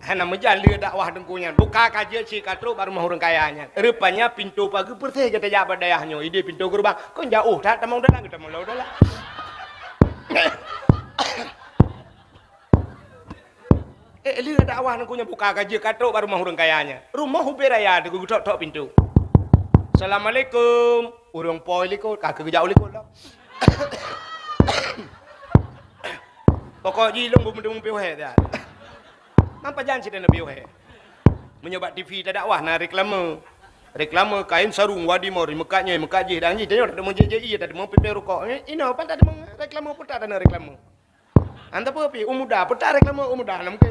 Hana meujan lé dakwah Teungku nyan. Buka ka jeuet cit ka trok bak rumoh ureueng kaya nyan. Rupanya pintoe pageue peureséh geutajak bak dayah nyoe. Idéh pintoe geurubah. Kon jaoh that tamong dalam, geutamong lom dalam. Eh, lheueh dakwah Teungku nyan buka ka jeuet ka trok bak rumoh ureueng kaya nyan. Rumoh ubé raya Teungku geutok-tok pintoe. "Assalamualaikum." Ureueng po i likot, ka keuh geujak u likot lom. Pokok jih lôn beumeudeueng piôh hé that. Man pajan sidang piôh hé. Meunyoe bak T V tadakwah na reklame. Reklame kain sarung Wadimor, meukat nyoe, meukat jih, dan jih, tanyoe tadeungoe J J I, tadeungoe P P Rukok. Inoe pan tadeungoe reklame, peue that tadeungoe reklame. Anta peue pi, u muda, peue that reklame u muda lam ke.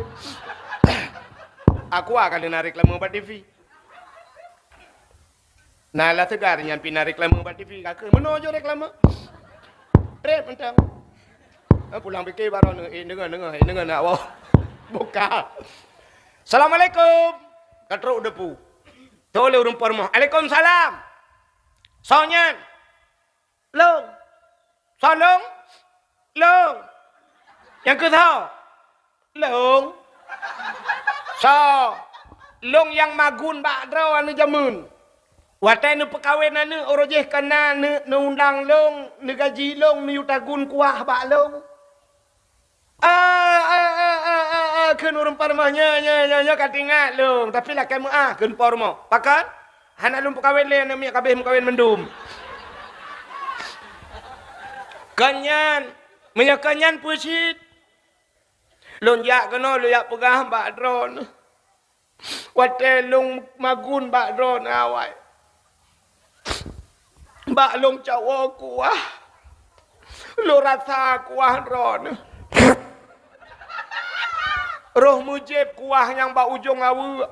Aqua ka lheueh na reklame bak T V. Na lah segar nyan pih na reklame bak T V ka keuh. Meunoe jeuet reklame. Trép mantong. Eh, pulang pike baroe neu, eh, deungoe, deungoe, eh, deungoe nak woe. Buka. "Assalamualaikum." Ka trok depu. Tho lé ureueng po rumoh. "Alaikumsalam." "Soe nyan?" "Lôn." "Soe lôn?" "Lôn." "Nyang keu soe?" "Lôn." "Soe?" "Lôn nyang magun bak droe aneuk jameun. Watée neupeukawen aneuk, uroe jéh kana neuk neuundang lôn, neugaji lôn, neuyue tagun kuah bak lôn." "Ah, ah, ah, ah, ah, ah," kheun ureueng po rumoh nyoe, nyoe, nyoe, nyoe ka teuingat lôn, tapi lakée meuáh, kheun po rumoh. "Pakon?" "Hana lôn peukawen lé aneuk miet, ka abéh meukawen mandum." "Kon nyan, meunyoe kon nyan peue cit?" "Lôn jak keunoe, lôn jak peugah bak droeneuh. Watée lôn magun bak droeneuh awai, bak lôn cawoe kuah, lôn rasa kuah droeneuh. Roh meujieb kuah nyang bak ujong aweuek,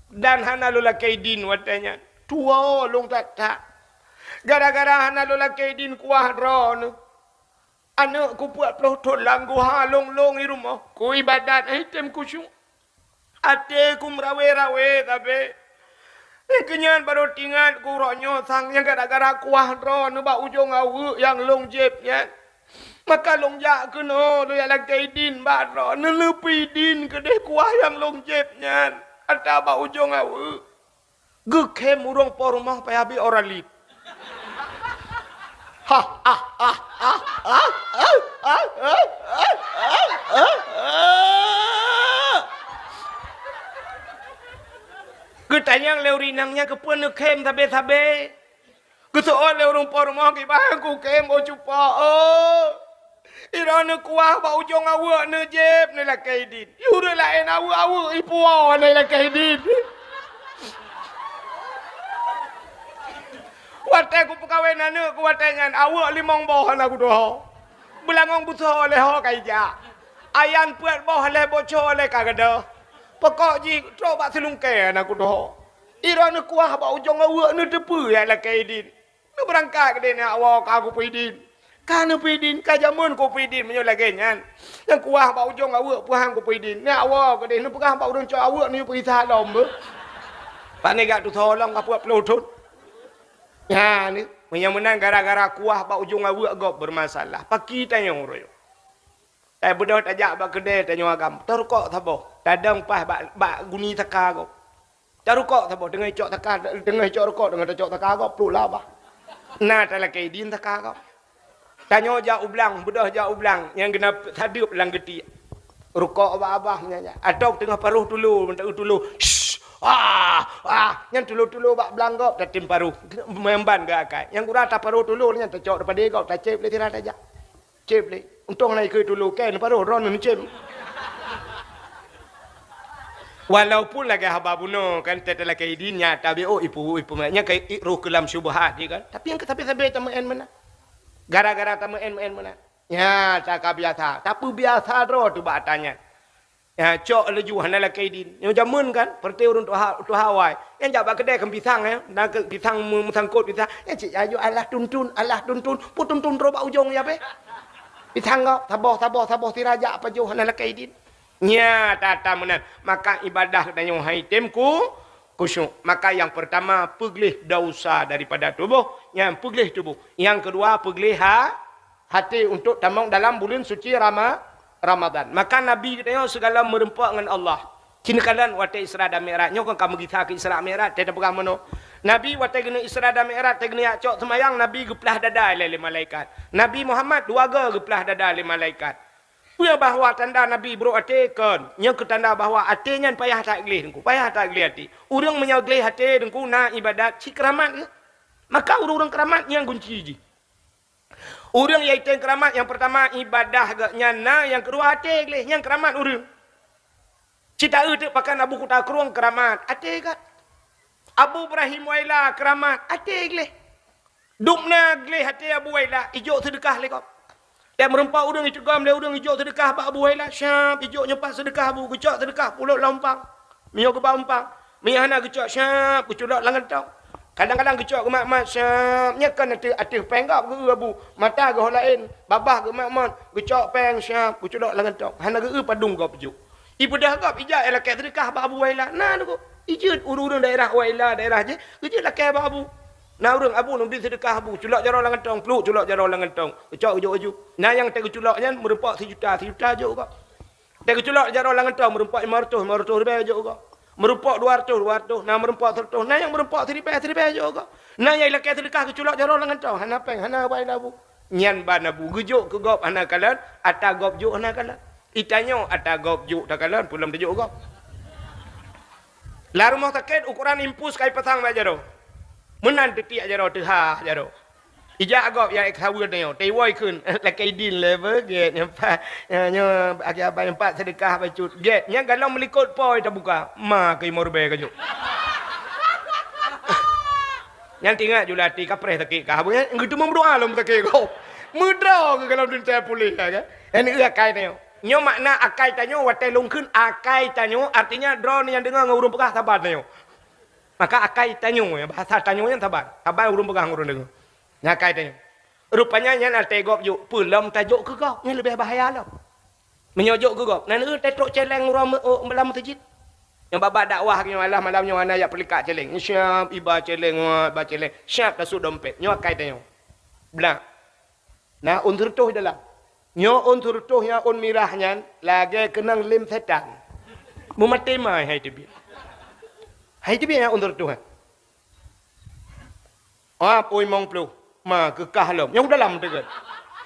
dan hana lôn lakée idin watée nyan. Tuwoe lôn that-that. Gara-gara hana lôn lakée idin kuah droeneuh, aneuk kupeuet ploh thon lam guha lôn-lôn i rumoh, kuibadat, eh, tem khusyuk. Até ku meurawe-rawe sabe. Lheueh keu nyan barô teuingat ku uroe nyoe sang nyang gara-gara kuah droeneuh bak ujong aweuek nyang lôn jieb nyan. Maka lôn jak keunoe, lôn jak lakée idin bak droeneuh, neuleupie idin keudeh kuah nyang lôn jieb nyan atra bak ujong aweuek." Geukhém ureueng po rumoh payah bri Oralid. Geutanyong lé ureueng inong nyan keupeue neukhém sabe-sabe. Geuseuôt lé ureueng po rumoh, "Kiban kukhém, oh cupa, oh? Droeneuh kuah bak ujong aweuek neujieb neulakée idin. Ureueng laén aweuek-aweuek ipuwoe neulakée idin. Watée kupeukawen aneuk ku watée nyan, aweuek limong boh hana kutuho. Beulangong beusoe lé ho ka ijak. Ayan peuet boh lé boco lé ka gadôh. Pokok jih trok bak silungkée hana kutuho. Droeneuh kuah bak ujong aweuek neuteupeue jak lakée idin. Neubeurangkat keudeh neujak woe ka kupeuidin. Ka neupeuidin, ka jameun ku peuidin meunyoe lagèe nyan. Nyang kuah bak ujong aweuek peuhang ku peuidin. Nyan awak keudeh neupeugah bak ureueng cok aweuek neuyue peugisa lom beuh. Pane gak tusolong ka peuet ploh thon. Nyan, meunyoe meunan gara-gara kuah bak ujong aweuek gob bermasalah. Paki tanyoe uroe nyoe. Tapi beudôh tajak bak keudè tanyoe agam. Tarukok saboh. Tadong paih bak, bak guni saka gob. Tarukok saboh, teungoh icok saka, teungoh icok rukok, teungoh tacok saka gob, pluek labah. Na talakèe idin saka gob. Tanyoe jak u blang, beudôh jak u blang, nyang geuneuk sadeup lam geutiek. Rukok bak abah nyan, nyan. Atau teungoh paroh tulo, meunteu tulo. Shh! Ah! Ah! Nyan tulo-tulo bak blang gob, tatem paroh. Meumban geuakai. Nyang gura taparoh tulo nyan, tacok dipadé gob, tacép lé sira tajak. Cép lé. Untông na ikeu tulo, kèe neuparoh, droeneuh neucém. Walaupun lagèe haba bunoe kan, teuh talakèe idin nyan, tapi oh, ipu, ipu, nyan ka i-, roh keu lam syubhat, ya kan? Tapi nyang ka sabe-sabe tameu'en meunan. Gara-gara tameu'en-meu'en meunan. Nyan, ka biasa. Tapeubiasa droe teuh bak ata nyan. Ya, cok laju hana lakèe idin. Nyoe jameun kan, peureuté ureueng tuha, tuha awai. Nyang jak bak keudè kan pisang, ya. Na keu pisang meu-, meusangkot pisang. Nyang cit ayo alah tuntun, alah tuntun. Pu tuntun droe bak ujong ya beh. Pisang gob, saboh, saboh, saboh sira jak pajoh hana lakèe idin. Nya, tata meunan. Maka ibadah tanyoe hai tem ku, khusyuk. Maka yang pertama, peugleh dosa daripada tuboh. Nyang peugleh tuboh. Yang kedua, peugleh ha-, hati untuk tamong dalam buleuen suci Rama-, Ramadan. Maka Nabi geutanyoe sigohlom meureumpok ngon Allah. Ci neukalon watèe Isra dan Mi'raj. Nyoe kon ka meugisa keu Isra Mi'raj, teuh tapeugah meunoe. Nabi watèe geuneuk Isra dan Mi'raj, teuh geuneuk jak cok seumayang, Nabi geuplah dada lé, lé malaikat. Nabi Muhammad dua goe geuplah dada lé malaikat. Peue bahwa tanda Nabi brok até? Kon. Nyoe keu tanda bahwa até nyan payah that gleh, Teungku. Payah that gleh até. Ureueng meunyoe gleh até, Teungku, na ibadat, ci keuramat geuh. Maka ureueng-ureueng keuramat nyan gunci jih. Ureueng nyang itém keuramat nyang peurtama ibadah geuh nyan na, nyang keudua até gleh, nyan keuramat ureueng. Cit taeu teuk pakan Abu Kuta Krueng keuramat, até geuh. Abu Ibrahim Waila keuramat, até gleh. Dum na gleh até Abu Waila, ijok seudeukah lé gob. Dan meurumpok ureueng iteugom lé ureueng ijok seudeukah bak Abu Waila, syab ijok nyoe pat seudeukah Abu, geucok seudeukah pulot lam umpang. Meunyoe geuba umpang, meunyoe hana geucok, syab geuculok lam gantong. Kadang-kadang geucok geumat-mat, syab nyan kon ateueh, ateueh péng gob geu-eu Abu, mata geuh laén, babah geumat-mat, geucok péng, syab geuculok lam gantong. Hana geu-eu padum gob jok. Ipeugah gob ijak ilakèe seudeukah bak Abu Waila. Na Teungku. Ijeuet ureueng-ureueng daerah Waila, daerah jih, geujeuet lakèe bak Abu. Na ureueng, Abu, neubi seudeukah Abu, culok jaroe lam gantong, pluek culok jaroe lam gantong. Geucok geujok laju. Na nyang teuh geuculok nyan meurumpok sijuta, sijuta jok gob. Teuh geuculok jaroe lam gantong meurumpok limong reutôh, limong reutôh ribèe jok gob. Meurumpok dua reutôh, dua reutôh, na meurumpok seureutôh, na nyang meurumpok siribèe, siribèe jok gob. Na nyang ilakèe seudeukah geuculok jaroe lam gantong, hana péng, hana bai lam Abu. Nyan ban Abu geujok keu gob hana kalon, ata gob jok hana kalon. Itanyoe ata gob jok takalon, peue lom tajok gob. Lam rumoh sakét ukoran impus ka ipasang bak jaroe. Meunan teutiek jaroe, teuhah jaroe. Ijak gob nyang ék saweue tanyoe, teuwoe kheun, lakèe idin lé beuh, gét, nyoe pat, nyoe, nyoe, akhé abang nyoe pat seudeukah bacut. Gét, nyan galom meulikot po tabuka, ma keu limong ribèe ka jok. Nyan teuingat ju lam até, kapreh sakét kah, nyan geuteumé meudoa lom sakét gob. Meudroe keu galom teuntèe puléh, ya kan? Nyan akai tanyoe. Nyoe makna akai tanyoe, watèe lôn kheun akai tanyoe, artinya droeneuh nyang deungö ngon ureueng peugah saban tanyoe. Maka akai tanyoe, ya, bahasa tanyoe nyan saban. Saban ureueng peugah ngon ureueng deungö. Nyan akai tanyoe. Rupanya nyan até gob jok, peue lom tajok keu gob, nyan leubeh bahaya lom. Meunyoe jok keu gob, na neueu tatrok céléng uroe meu-, oh, lam meuseujid. Nyoe babah dakwah nyoe, alah malam nyoe hana jak peulikat céléng. Siap iba céléng, wah, iba céléng. Siap tasut dompet. Nyoe akai tanyoe. Blah. Na ôn seureutôh dalam. Nyoe ôn seureutôh nyang ôn mirah nyan lagèe keunong lém sétan. Meumaté ma hai teubiet. Hai teubiet nyang ôn seureutôh nyan. Ap, ôn limong ploh, ma keu kah lom. Nyang u dalam teukeuen.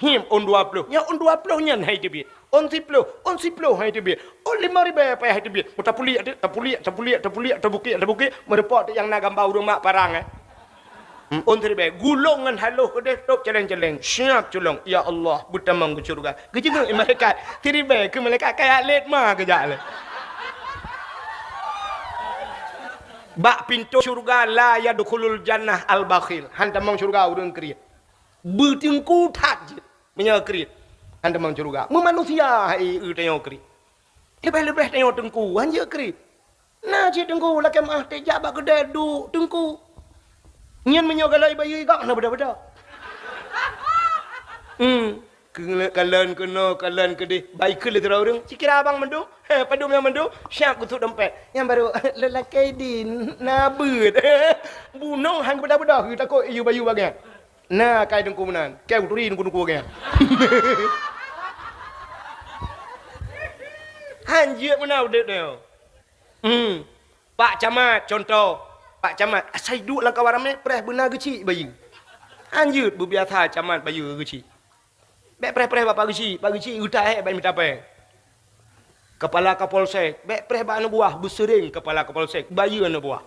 Him, ôn dua ploh. Nyang ôn dua ploh nyan hai teubiet. Ôn siploh, ôn siploh hai teubiet. Ôn limong ribèe payah hai teubiet. Meuh tapuliek teuk, tapuliek, tapuliek, tapuliek, tabukek, tabukek. Meurumpok teuk nyang na gamba ureueng mak parang, eh. Hmm, ôn siribèe. Gulong ngon haloh keudeh, tôp céléng-céléng. Siap culong. Ya Allah, beutamong keu syeuruga. Geujeungeuk malaikat. Siribèe keu malaikat kaya lét ma geujak lé. Bak pintoe syeuruga la yadkhulul jannah al-bakhil. Han tamong syeuruga ureueng kriet. Beuteungku that jeuet meunyoe kriet. Han tamong syeuruga. Meumanusia hai eu tanyoe kriet. Leubeh-leubeh tanyoe teungku, han jeuet kriet. Na cit teungku lakèe meu'ah teuh jak bak keudè duek teungku. Nyan meunyoe galak ibayeue gob hana beda-beda. Hmm. Keu-, kalon keunoe, kalon keudeh. Bah ikheun lé sidroe ureueng, "Sikira abang mandum?" "He, padum nyang mandum?" Siap geusuet dompet. Nyang barô, "Lelaki din, na beuet." Bunoe han geubeudôh-beudôh, geutakot yue bayeue bagian. Na kai teungku meunan, keu turi teungku-teungku bagian. Han jeuet meunan udép nyoe. Hmm. Pak Camat, contoh. Pak Camat, asai duek lam kawan ramé, preh beuna geuchik bayeue. Han jeuet beubiasa camat bayeue geuchik. Bèk preh-preh bak Pak Geuchik, Pak Geuchik geuta hèk bak mita pèng. Kepala Kapolsek, bèk preh bak aneuk buah, beuseuring Kepala Kapolsek, bayeue aneuk buah.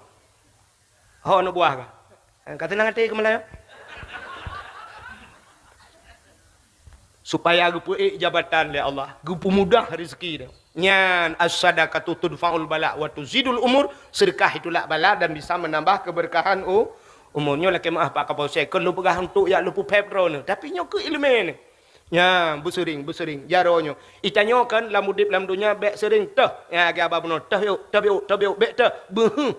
Ho aneuk buah ka? Ka seunang até keumalai. Supaya geupeuék jabatan lé Allah, geupeumudah rezeki dia. Nyan as-sadaqatu tudfa'ul bala wa tuzidul umur, sedekah itu lak bala dan bisa menambah keberkahan u-, umur. Nyoe lakèe meu'ah Pak Kapolsek, keu lôn peugah untuk jak lôn peuphèb droeneuh. Tapi nyoe keu ileumèe nyoe. Nyan, beuseuring, beuseuring, jaroe nyoe. Itanyoe kan lam udép lam donya bèk seuring teuh. Ya, lagèe haba bunoe, teuh yuk, teuh yuk, teuh yuk, bèk teuh. Beuheuh.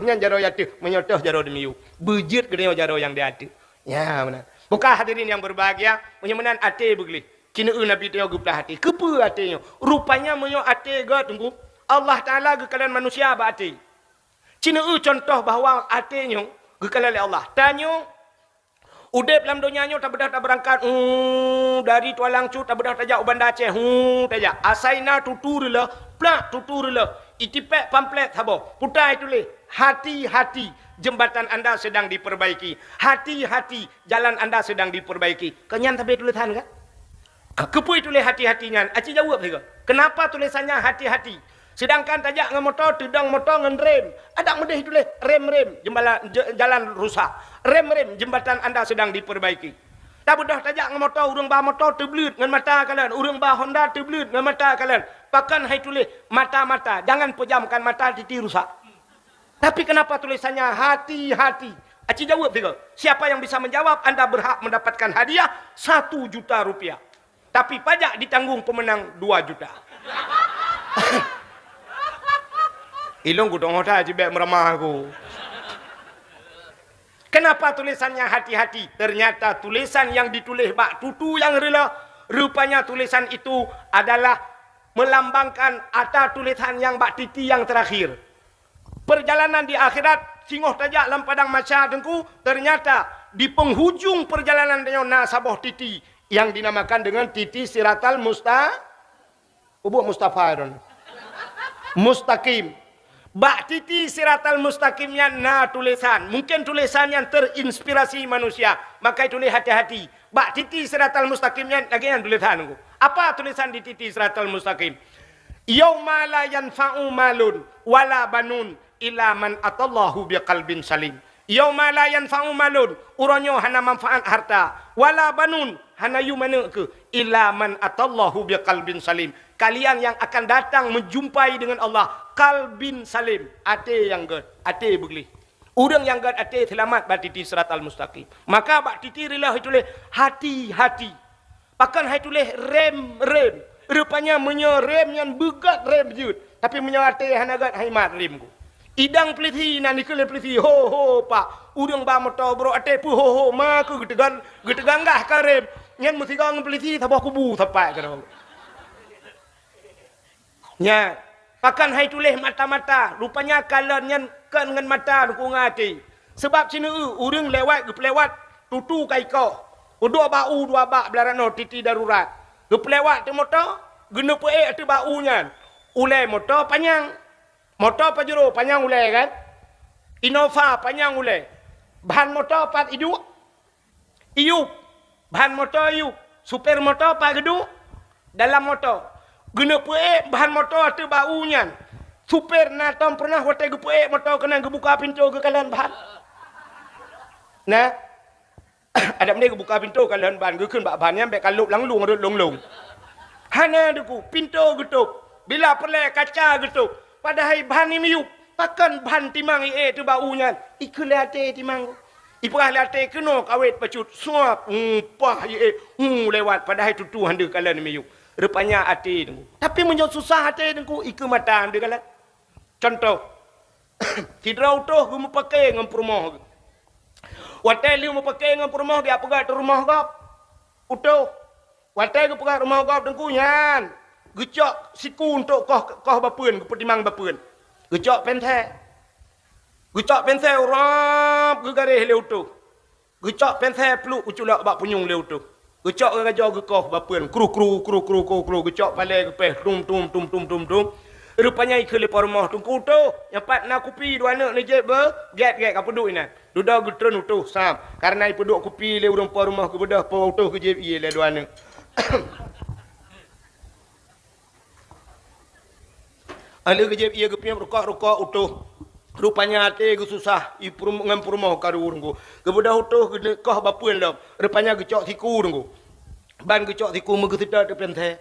Nyan jaroe ateuh, meunyoe teuh jaroe dimiyueb. Beujeuet geutanyoe jaroe nyang di ateuh. Ya, meunan. Maka hadirin yang berbahagia, meunyoe meunan até beugleh. Ci neueu Nabi tanyoe geuplah até. Keupeue até nyoe? Rupanya meunyoe até gèt teungku, Allah Taala geukalon manusia bak até. Ci neueu contoh bahwa até nyoe geukalon lé Allah. Tanyoe udép lam donya nyoe tabeudôh tabeurangkat, hu, dari Tualang Cut tabeudôh tajak u Banda Aceh, hu, tajak. Asai na tutu reuloh, plak tutu reuloh. Itipèk pamflet saboh, puta ituléh, "Hati-hati, jembatan anda sedang diperbaiki. Hati-hati, jalan anda sedang diperbaiki." Keu nyan sabe tulésan ka? Ah, keupeue ituléh hati-hati nyan? Aci jaweueb sigoe. Kenapa tulésan nyan hati-hati? Sedangkan tajak ngon moto, teudong moto ngon rem. Adak meudeh ituléh rem-rem, jembala-, je-, jalan rusak. Rem-rem, jembatan anda sedang diperbaiki. Tabeudôh tajak ngon moto, ureueng ba moto teubleuet ngon mata kalon, ureueng ba Honda teubleuet ngon mata kalon. Pakon hai tuléh mata-mata, jangan pejamkan mata, titi rusak. Tapi kenapa tulisannya hati-hati? Aci jaweueb sigoe. Siapa yang bisa menjawab, anda berhak mendapatkan hadiah satu juta rupiah. Tapi pajak ditanggung pemenang dua juta. Ilong ku tengok dah cibek meramah aku. Kenapa tulisannya hati-hati? Ternyata tulisan yang ditulis bak tutu yang rela, rupanya tulisan itu adalah melambangkan ata tulisan yang bak titi yang terakhir. Perjalanan di akhirat, singoh tajak lam padang mahsyar teungku, ternyata di penghujung perjalanan tanyoe na saboh titi yang dinamakan dengan titi siratal musta-, ubuk Mustafa ron. Mustaqim. Bak titi siratal mustaqim nyan na tulisan. Mungkin tulisan nyan terinspirasi manusia. Maka tulis hati-hati. Bak titi siratal mustaqim nyan lagèe nyan tulisan teungku. Apa tulisan di titi siratal mustaqim? "Yauma la yanfa'u malun wala banun illa man atallahu biqalbin salim." "Yauma la yanfa'u malun," uroe nyoe hana manfaat harta, "wala banun," hana yum aneuk keuh, "illa man atallahu biqalbin salim." Kalian yang akan datang menjumpai dengan Allah, qalbin salim, até nyang gèt, até beugleh. Ureueng nyang gèt até seulamat bak titi siratal mustaqim. Maka bak titi reuloh ituléh hati-hati. Pakon hai tuléh rem-rem. Rupanya meunyoe rem nyan beugèt rem jeuet. Tapi meunyoe até hana gèt hai mat rem ku. Idang peulisi na dikeue lé peulisi, "Ho, ho, Pak. Ureueng ba moto brok até peuho, ho, ma keuh geuteugan-, geuteuganggah ka rem." Nyan meusigoe ngon peulisi saboh kubu sapat keudroe. Nyan, pakon hai tuléh mata-mata, rupanya kalon nyan kon ngon mata, teungku, ngon até. Sabab sineuk ureueng lewat geupeulewat tutu ka ikoh. Udok bak u dua bak blah ranoe titi darurat. Geupeulewat teuk moto, geuneuk peuék ateueh bak u nyan. Ulèe moto panyang. Moto Pajero panyang ulèe kan? Innova panyang ulèe. Ban moto pat iduek? Iyup. Ban moto iyup. Supir moto pat geuduek? Dalam moto. Geuneuk peuék ban moto ateueh bak u nyan. Supir na tom peureunah watèe geupeuék moto keunan geubuka pintoe geukalon ban? Na? Adak meudeh geubuka pintoe kalon ban, geukheun bak ban nyan bèk ka lôb lam lueng rhot lông-lông. Hana, teungku, pintoe geutôb. Bila peureulèe kaca geutôb. Padahai ban nyan miyup. Pakon ban timang iék ateueh bak u nyan? Ikheun lé até timang. Ipeugah lé até keunoe kawét bacut, suap, hu, pah iék, hu, lewat, padahai tutu han deuh kalon miyup. Rupanya até, teungku. Tapi meunyoe susah até, teungku, ikheun mata han deuh kalon. Contoh, sidroe utôh geumeupaké ngon peurumoh geuh. Watée lheueh meupaké ngon peurumoh, geujak peugah teuh rumoh gob. Utoh. Watée geupeugah rumoh gob teungku nyan, geucok siku untuk koh, koh bapeuen, geupeutimang bapeuen. Geucok pensée. Geucok pensée urab geugaréh lé utoh. Geucok pensée pluek geuculok bak punyueng lé utoh. Geucok geugajoe geukoh bapeuen, kru, kru, kru, kru, kru, kru, geucok palée geupéh, tum, tum, tum, tum, tum, tum. Rupanya ikheun lé po rumoh teungku utoh, nyan pat na kupi dua aneuk neujép beu, gét, gét, ka peuduek inan. Dudoe geutreun utoh sam, kareuna ipeuduek kupi lé ureuëng po rumoh geubeudôh po utoh geujép ié lé dua aneuk. Aleuh geujép ié geupiep rukok-rukok utoh. Rupanya até geususah, i peurum-, ngon peurumoh karu teungku. Geubeudôh utoh geukoh bapeuen lom. Rupanya geucok siku teungku. Ban geucok siku meugeuseutôt teuh pensée.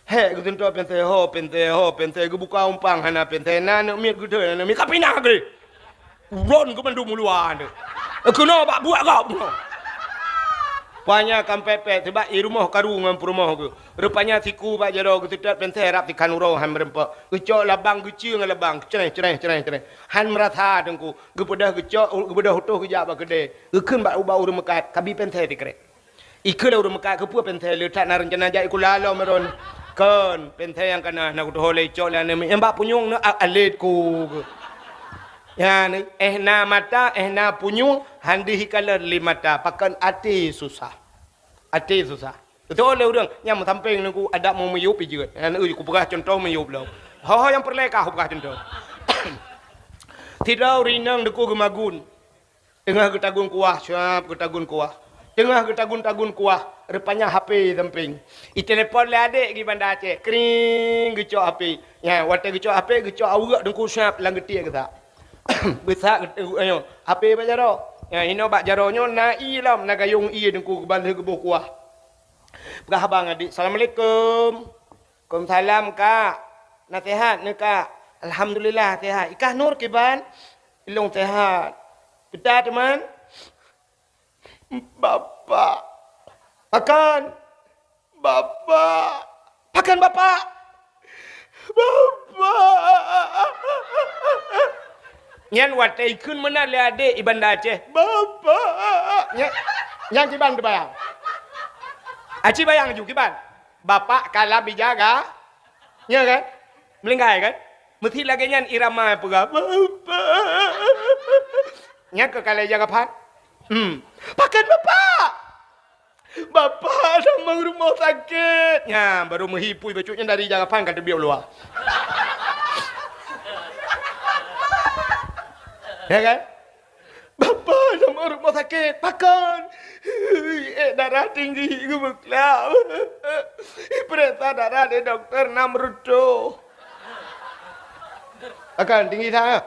Hék geuseutôt pensée, ho pensée, ho pensée, geubuka umpang hana pensée, na aneuk miet geuthon, aneuk miet ka pinah gleh. Ulôn keu mandum uluwa nyoe. Keunoe bak buet gob nyoe. Panya kampek-pek, sibak i rumoh karu ngon peurumoh geuh. Rupanya siku bak jaroe geuseutôt pensée rab sikhan uroe han meureumpok. Geucok labang geucue ngon labang, creh, creh, creh, creh. Han meurasa teungku, geupeudôh geucok, geubeudôh utoh geujak bak keudè. Geukheun bak ubak ureuëng meukat, kabi pensée sikrek. Ikheun lé ureuëng meukat keupeue pensée le that na reuncana jak ikula lom meron. Kon, pensée nyang kana na kutuho lé icok lé aneuk miet. Nyang bak punyueng nyoe a-, alét ku. Nyan, éh na mata, éh na punyueng, han deuh ikalon lé mata, pakon até susah. Até susah. Beutôi lé ureuëng, nyang meusampéng nyoe ku adak meu miyueb ijeuet. Nyan, eu, kupeugah cuntoh miyueb lom. Ho-ho nyang peureulée ka kupeugah cuntoh. Sidroe ureuëng inong teungku geumagun. Teungoh geutagun kuah, syab geutagun kuah. Teungoh geutagun-tagun kuah, rupanya H P sampéng. Itelepon lé adék geuh Banda Aceh, kring, geucok H P. Nyan, watée geucok H P, geucok aweuek teungku syab lam geutiek geusak. Geusak geut-, ayo, H P bak jaroe. Nyan, inoe bak jaroe nyoe na ié lom, na gayong ié teungku geubalheueh geuboh kuah. Peugah abang adék, "Assalamualaikum." "Waalaikumsalam, Kak. Na seuhat neuh, Kak?" "Alhamdulillah, seuhat. Ikah Nur kiban?" "Ilong seuhat." "Peue teuma?" "Bapak." "Pakon?" "Bapak." "Pakon bapak?" "Bapak." Nyan watée ikheun meunan lé adék i Banda Aceh. "Bapak." Nyan, nyan kiban teubayang. Aci bayang ju kiban. Bapak ka lam ija ga. Nya kan? Meulinggai kan? Meusti lagée nyan irama peugah, "Bapak." Nyan keuh ka lheueh ija gaphan. Hmm. "Pakon bapak?" "Bapak tamong rumoh sakét." Nya, baru meuhi pui bacut nyan dari ija gaphan ka teubiet u luwa. Ya kan? "Bapak tamong rumoh sakét." "Pakon?" "Eh, darah tinggi geubeuklam. Ipeuriksa darah lé dokto na meureutôh." "Pakon tinggi that?"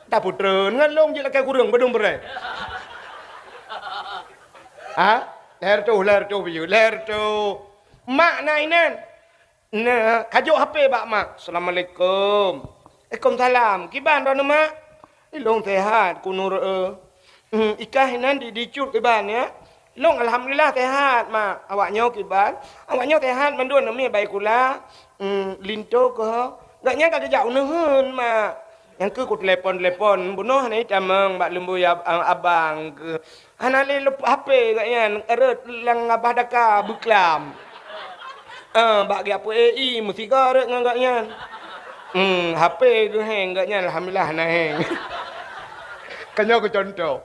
"Tapeutreun ngon lôn jeuet lakée kureueng beudong beurée." "Ha? Lhée reutôh, lhée reutôh biyeu, lhée reutôh." Mak na inan. Nah, kajok H P bak mak. "Assalamualaikum." "Waalaikumsalam. Kiban droeneuh, Mak?" "Ilong seuhat, ku Nur, eh." "Hmm, ikah inan di, di cut kiban, ya?" "Ilong alhamdulillah seuhat, Mak." "Awak nyoe kiban?" "Awak nyoe seuhat mandum, namiet bak ikula." "Hmm, linto keuh?" "Gobnyan ka geujak u neuheun, Mak." Nyang keuh kutelepon-telepon, bunoe hana jitamong bak lumbôi ab-, abang keuh. Hana lé leup-, H P gobnyan, rhot lam abah daka beuklam. Ah, bak geujak peuék ie, meusigoe rhot ngon gobnyan. Hmm, H P geuheng gobnyan, alhamdulillah hana heng. Ka nyoe keuh cuntoh.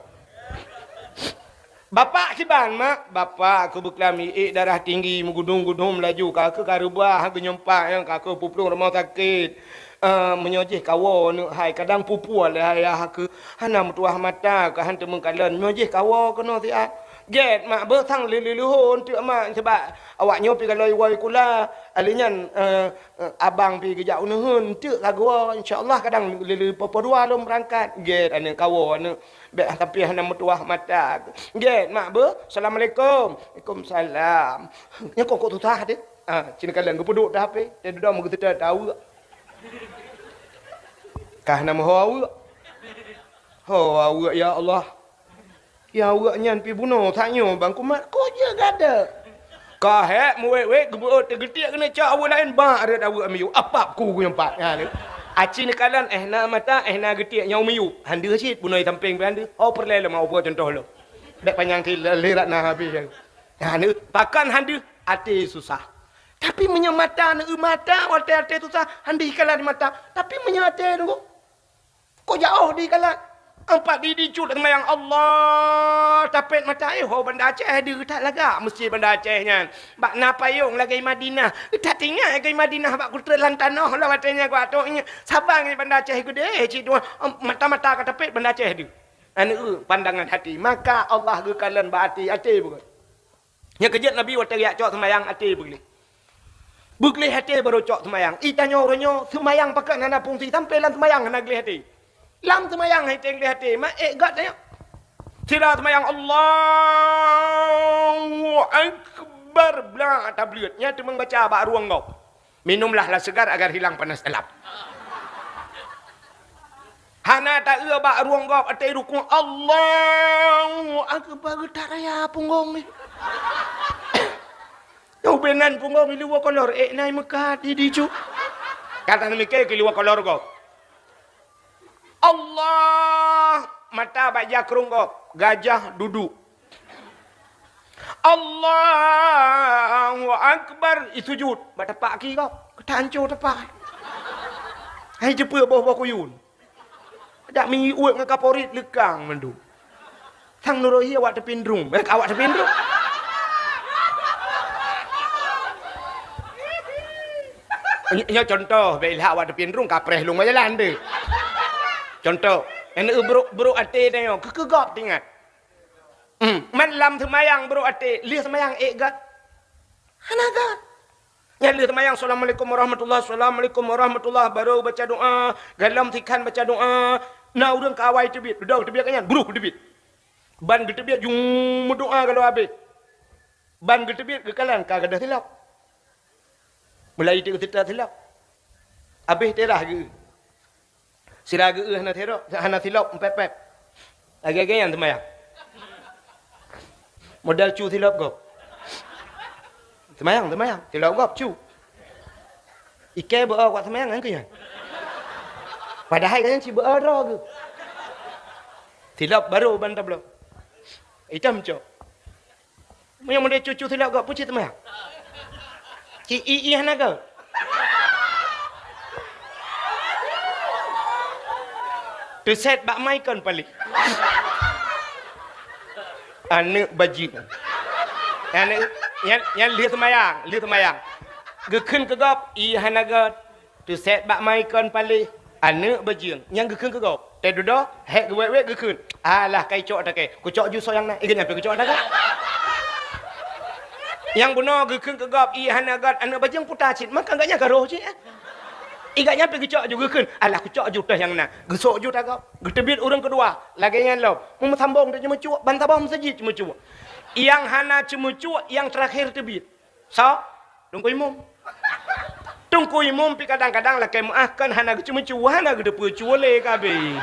"Bapak kiban, Mak?" "Bapak keuh beuklam iék darah tinggi, meugudum-gudum laju, ka keuh ka reubah geunyumpak, nyang ka keuh puplueng rumoh sakét. Eh, meunyoe jih kawoe neuk hai, kadang pupue lé ayah keuh, hana meutuwah mata, ka han teumeukalon, meunyoe jih kawoe keunoe siat." "Gét, Mak, beuh sang lé-, lé-, leuhô eunteuk, Mak, sabab awak nyoe pih ka lheueh iwoe sikula, alèh nyan, eh, eh, abang pih geujak u neuheun, eunteuk ka geuwoe, insya Allah kadang lé-, lé-, poh-poh dua lôn beurangkat." "Gét, aneuk kawoe, aneuk." Bék sampoe hana meutuwah mata. Gét, Mak, beuh. Assalamualaikum. Waalaikumsalam. Nyoe kok, kok susah deh. Ah, cit neukalon geupeuduek teuh H P. Teuh dudoe meugeuseutôt teuh aweuek. Kah na meuho aweuek. Ho aweuek, ya Allah. Ya aweuek nyan pih bunoe that nyoe bang kumat. Kok jeuet gata? Ka hék meuwét-wét geubeuôt teugeutiek keuneuk cok aweuek laén bak rhot aweuek miyueb. Apap ku geuyue pat. Nyan. Aci neukalon éh na mata, éh na geutiek nyang miyueb. Han deuh cit bunoe sampéng pih han deuh. Ho peureulée lom, ho peue cuntoh lom. Bèk panyang thé, lé rat na habéh. Nah, neu-, pakon han deuh, até susah. Tapi meunyoe mata, neu mata, watèe até susah, han deuh ikalan mata. Tapi meunyoe até nunggu, kok jaoh deuh ikalan. Ampat di, di cut seumayang Allah, tapét mata, eh, ho Banda Aceh deuh that lagak meuseujid Banda Aceh nyan. Bak na payông lagèe Madinah. That ingat lagèe Madinah bak kuteue lam tanoh lah watèe nyan kuat tok nyan. Saban ngon Banda Aceh geudeh cit dua, mata-mata ka tapét Banda Aceh deuh. Aneuk pandangan hati. Maka Allah geukalon bak até, até beugöt. Nyang keujeuet Nabi watèe geujak cok seumayang até beugleh. Beugleh até barô cok seumayang. I tanyoe uroe nyoe seumayang pakon hana fungsi, sampoe lam seumayang hana gleh até. Lam seumayang hai teng gleh até, ma ék göt tanyoe. Sira seumayang Allahu Akbar, blah tableuet. Nyan teuma baca bak rueng gob. Minumlah lah segar agar hilang panas dalam. Hana taeu bak rueng gob até rukuk, Allahu Akbar, geutak raya punggong ni. Nyang ubé nan punggong i luwa kolor, ék nai meukat di dicu. Kata namiké keu luwa kolor gob. Allah, mata bak jak rhueng gob, gajah duduk. Allahu Akbar, i sujud, bak tapak aki gob, geutak ancô tapak. Hai jeupeu boh-boh kuyun. Jak miyueb ngon kaporit leukang mandum. Sang nurohi awak teupindrung. Eh, awak teupindrung. Ny-, nyoe contoh, bèk ilhak awak teupindrung, kapreh lôn bak jalan deh. Contoh, nyan brôk, brôk até tanyoe, keu, keu gob teuingat. Hmm, man lam seumayang brôk até, lheueh seumayang ék göt. Hana göt. Nyan lheueh seumayang, "Assalamualaikum warahmatullah, assalamualaikum warahmatullah," barô baca doa, galom sikhan baca doa. Na ureueng ka awai teubiet, dudoe teubiet nyan, brôh teubiet. Ban geuteubiet, jung meudoa galom abéh. Ban geuteubiet, geukalon ka gadôh silop. Mulai teuk geuseutôt silop. Abéh teurah geu. Sira geuéh hana sirop, hana silop, pép-pép. Lagèe-lagèe nyan seumayang. Model cu silop gob. Seumayang, seumayang. Silop gob cu. Ikèe beu-o kuat seumayang nyan keu nyan. Padahai ka nyan ci beu-o droe geuh. Silop barô ban tabloe. Itam cok. Meunyoe model cu-cu silop gob, peue cit teuma? Ci i-i hana gob. Teusét bak mai kon paléh. Aneuk bajeueng. Aneuk, nyan, nyan lheueh seumayang, lheueh seumayang. Geukheun keu gob, i hana gob. Teusét bak mai kon paléh, aneuk bajeueng, nyang geukheun keu gob. Teududoe, hék geuwét-wét geukheun. Alah, ka icok takée. Kucok ju soe nyang na. Iga nyan pih kucok takée. Nyang bunoe geukheun keu gob, i hana göt, aneuk bajeueng puta cit. Maka gak nyan ka roh cit, eh. Iga nyan pih geucok ju geukheun. Alah, kucok ju teuh nyang na. Geusok ju tagob. Geuteubiet ureueng keudua. Lagée nyan lom. Meusambong teuh ceumeucue, ban saboh meuseujid ceumeucue. Nyang hana ceumeucue, nyang teurakhé teubiet. Soe? Teungku Imum. Teungku Imum pih kadang-kadang lakée meuáh kon hana geuceumeucue, hana geuteupeue cue lé ka abéh.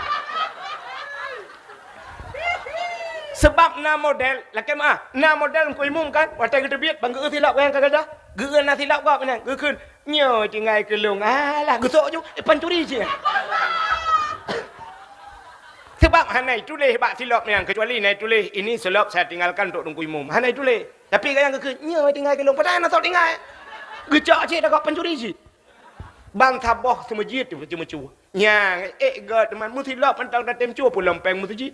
Seubab na model, lakée meuáh, na model Teungku Imum kan, watée geuteubiet, ban geuéh silop nyang ka gadôh, geuéh na silop gob nyan, geukheun, "Nyoe tinggai keu lôn." Alah, geusok ju, eh, pancuri cit. Seubab hana ituléh bak silop nyan, kecuali na ituléh, "Ini silop saya tinggalkan untuk Teungku Imum." Hana ituléh. Tapi gobnyan geukheun, "Nyoe tinggai keu lôn," padahai na sot tinggai. Geucok cit tagob pancuri cit. Ban saboh seumeujid teuh ceumeucue. Nyang ék göt teuma meusilop mantong tatem cue pulom péng meuseujid.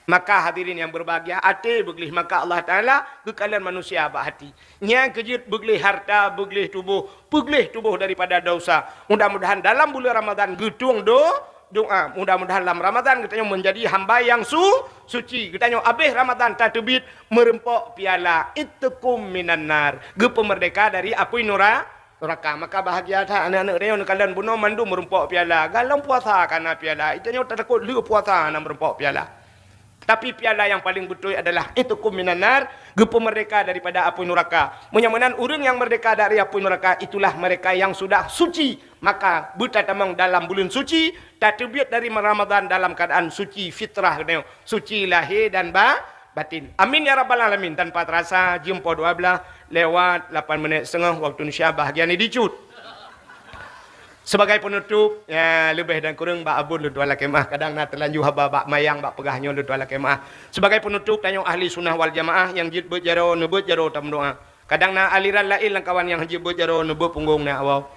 Maka hadirin yang berbahagia, até beugleh, maka Allah Taala geukalon manusia bak hati. Nyang keujeuet beugleh harta, beugleh tuboh, beugleh tuboh daripada dosa. Mudah-mudahan dalam buleuen Ramadhan geutueng do-, doa. Mudah-mudahan lam Ramadhan geutanyoe menjadi hamba yang su-, suci. Geutanyoe abéh Ramadhan tateubiet meureumpok piala, itqum minan nar, geupeumeurdeka dari apui nura-, nuraka. Maka bahagia that aneuk-aneuk tanyoe neukalon bunoe mandum meureumpok piala. Galom puasa ka na piala, geutanyoe tatakot lheueh puasa hana meureumpok piala. Tapi piala nyang paleng beutôi adalah itqum minan nar, geupeumeurdeka daripada apui nuraka. Meunyoe meunan ureuëng nyang meurdeka dari apui nuraka, itulah mereka yang sudah suci. Maka beutatamong dalam buleuen suci, tateubiet dari Ramadhan dalam keuadaan suci fitrah geutanyoe, suci lahé dan ba-, batin. Amin ya rabbal alamin. Tanpa terasa jeuem poh dua belas lewat lapan menit setengah waktu Indonesia bahagian ini dicut. Sebagai penutup, ya, leubeh dan kureueng bak abon lôn tuan lakée meu'ah. Kadang na teulanjur haba bak mayang bak peugah nyoe lôn tuan lakée meu'ah. Sebagai penutup, tanyoe ahli sunnah wal jamaah nyang jeuet beuet jaroe, neubeuet jaroe tameudoá. Kadang na aliran laén lam kawan nyang jeuet beuet jaroe, neubeuet punggong na awau.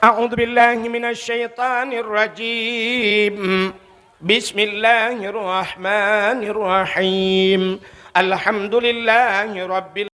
A'udzubillahi minasyaitanirrajim. Bismillahirrahmanirrahim. Alhamdulillahirabbil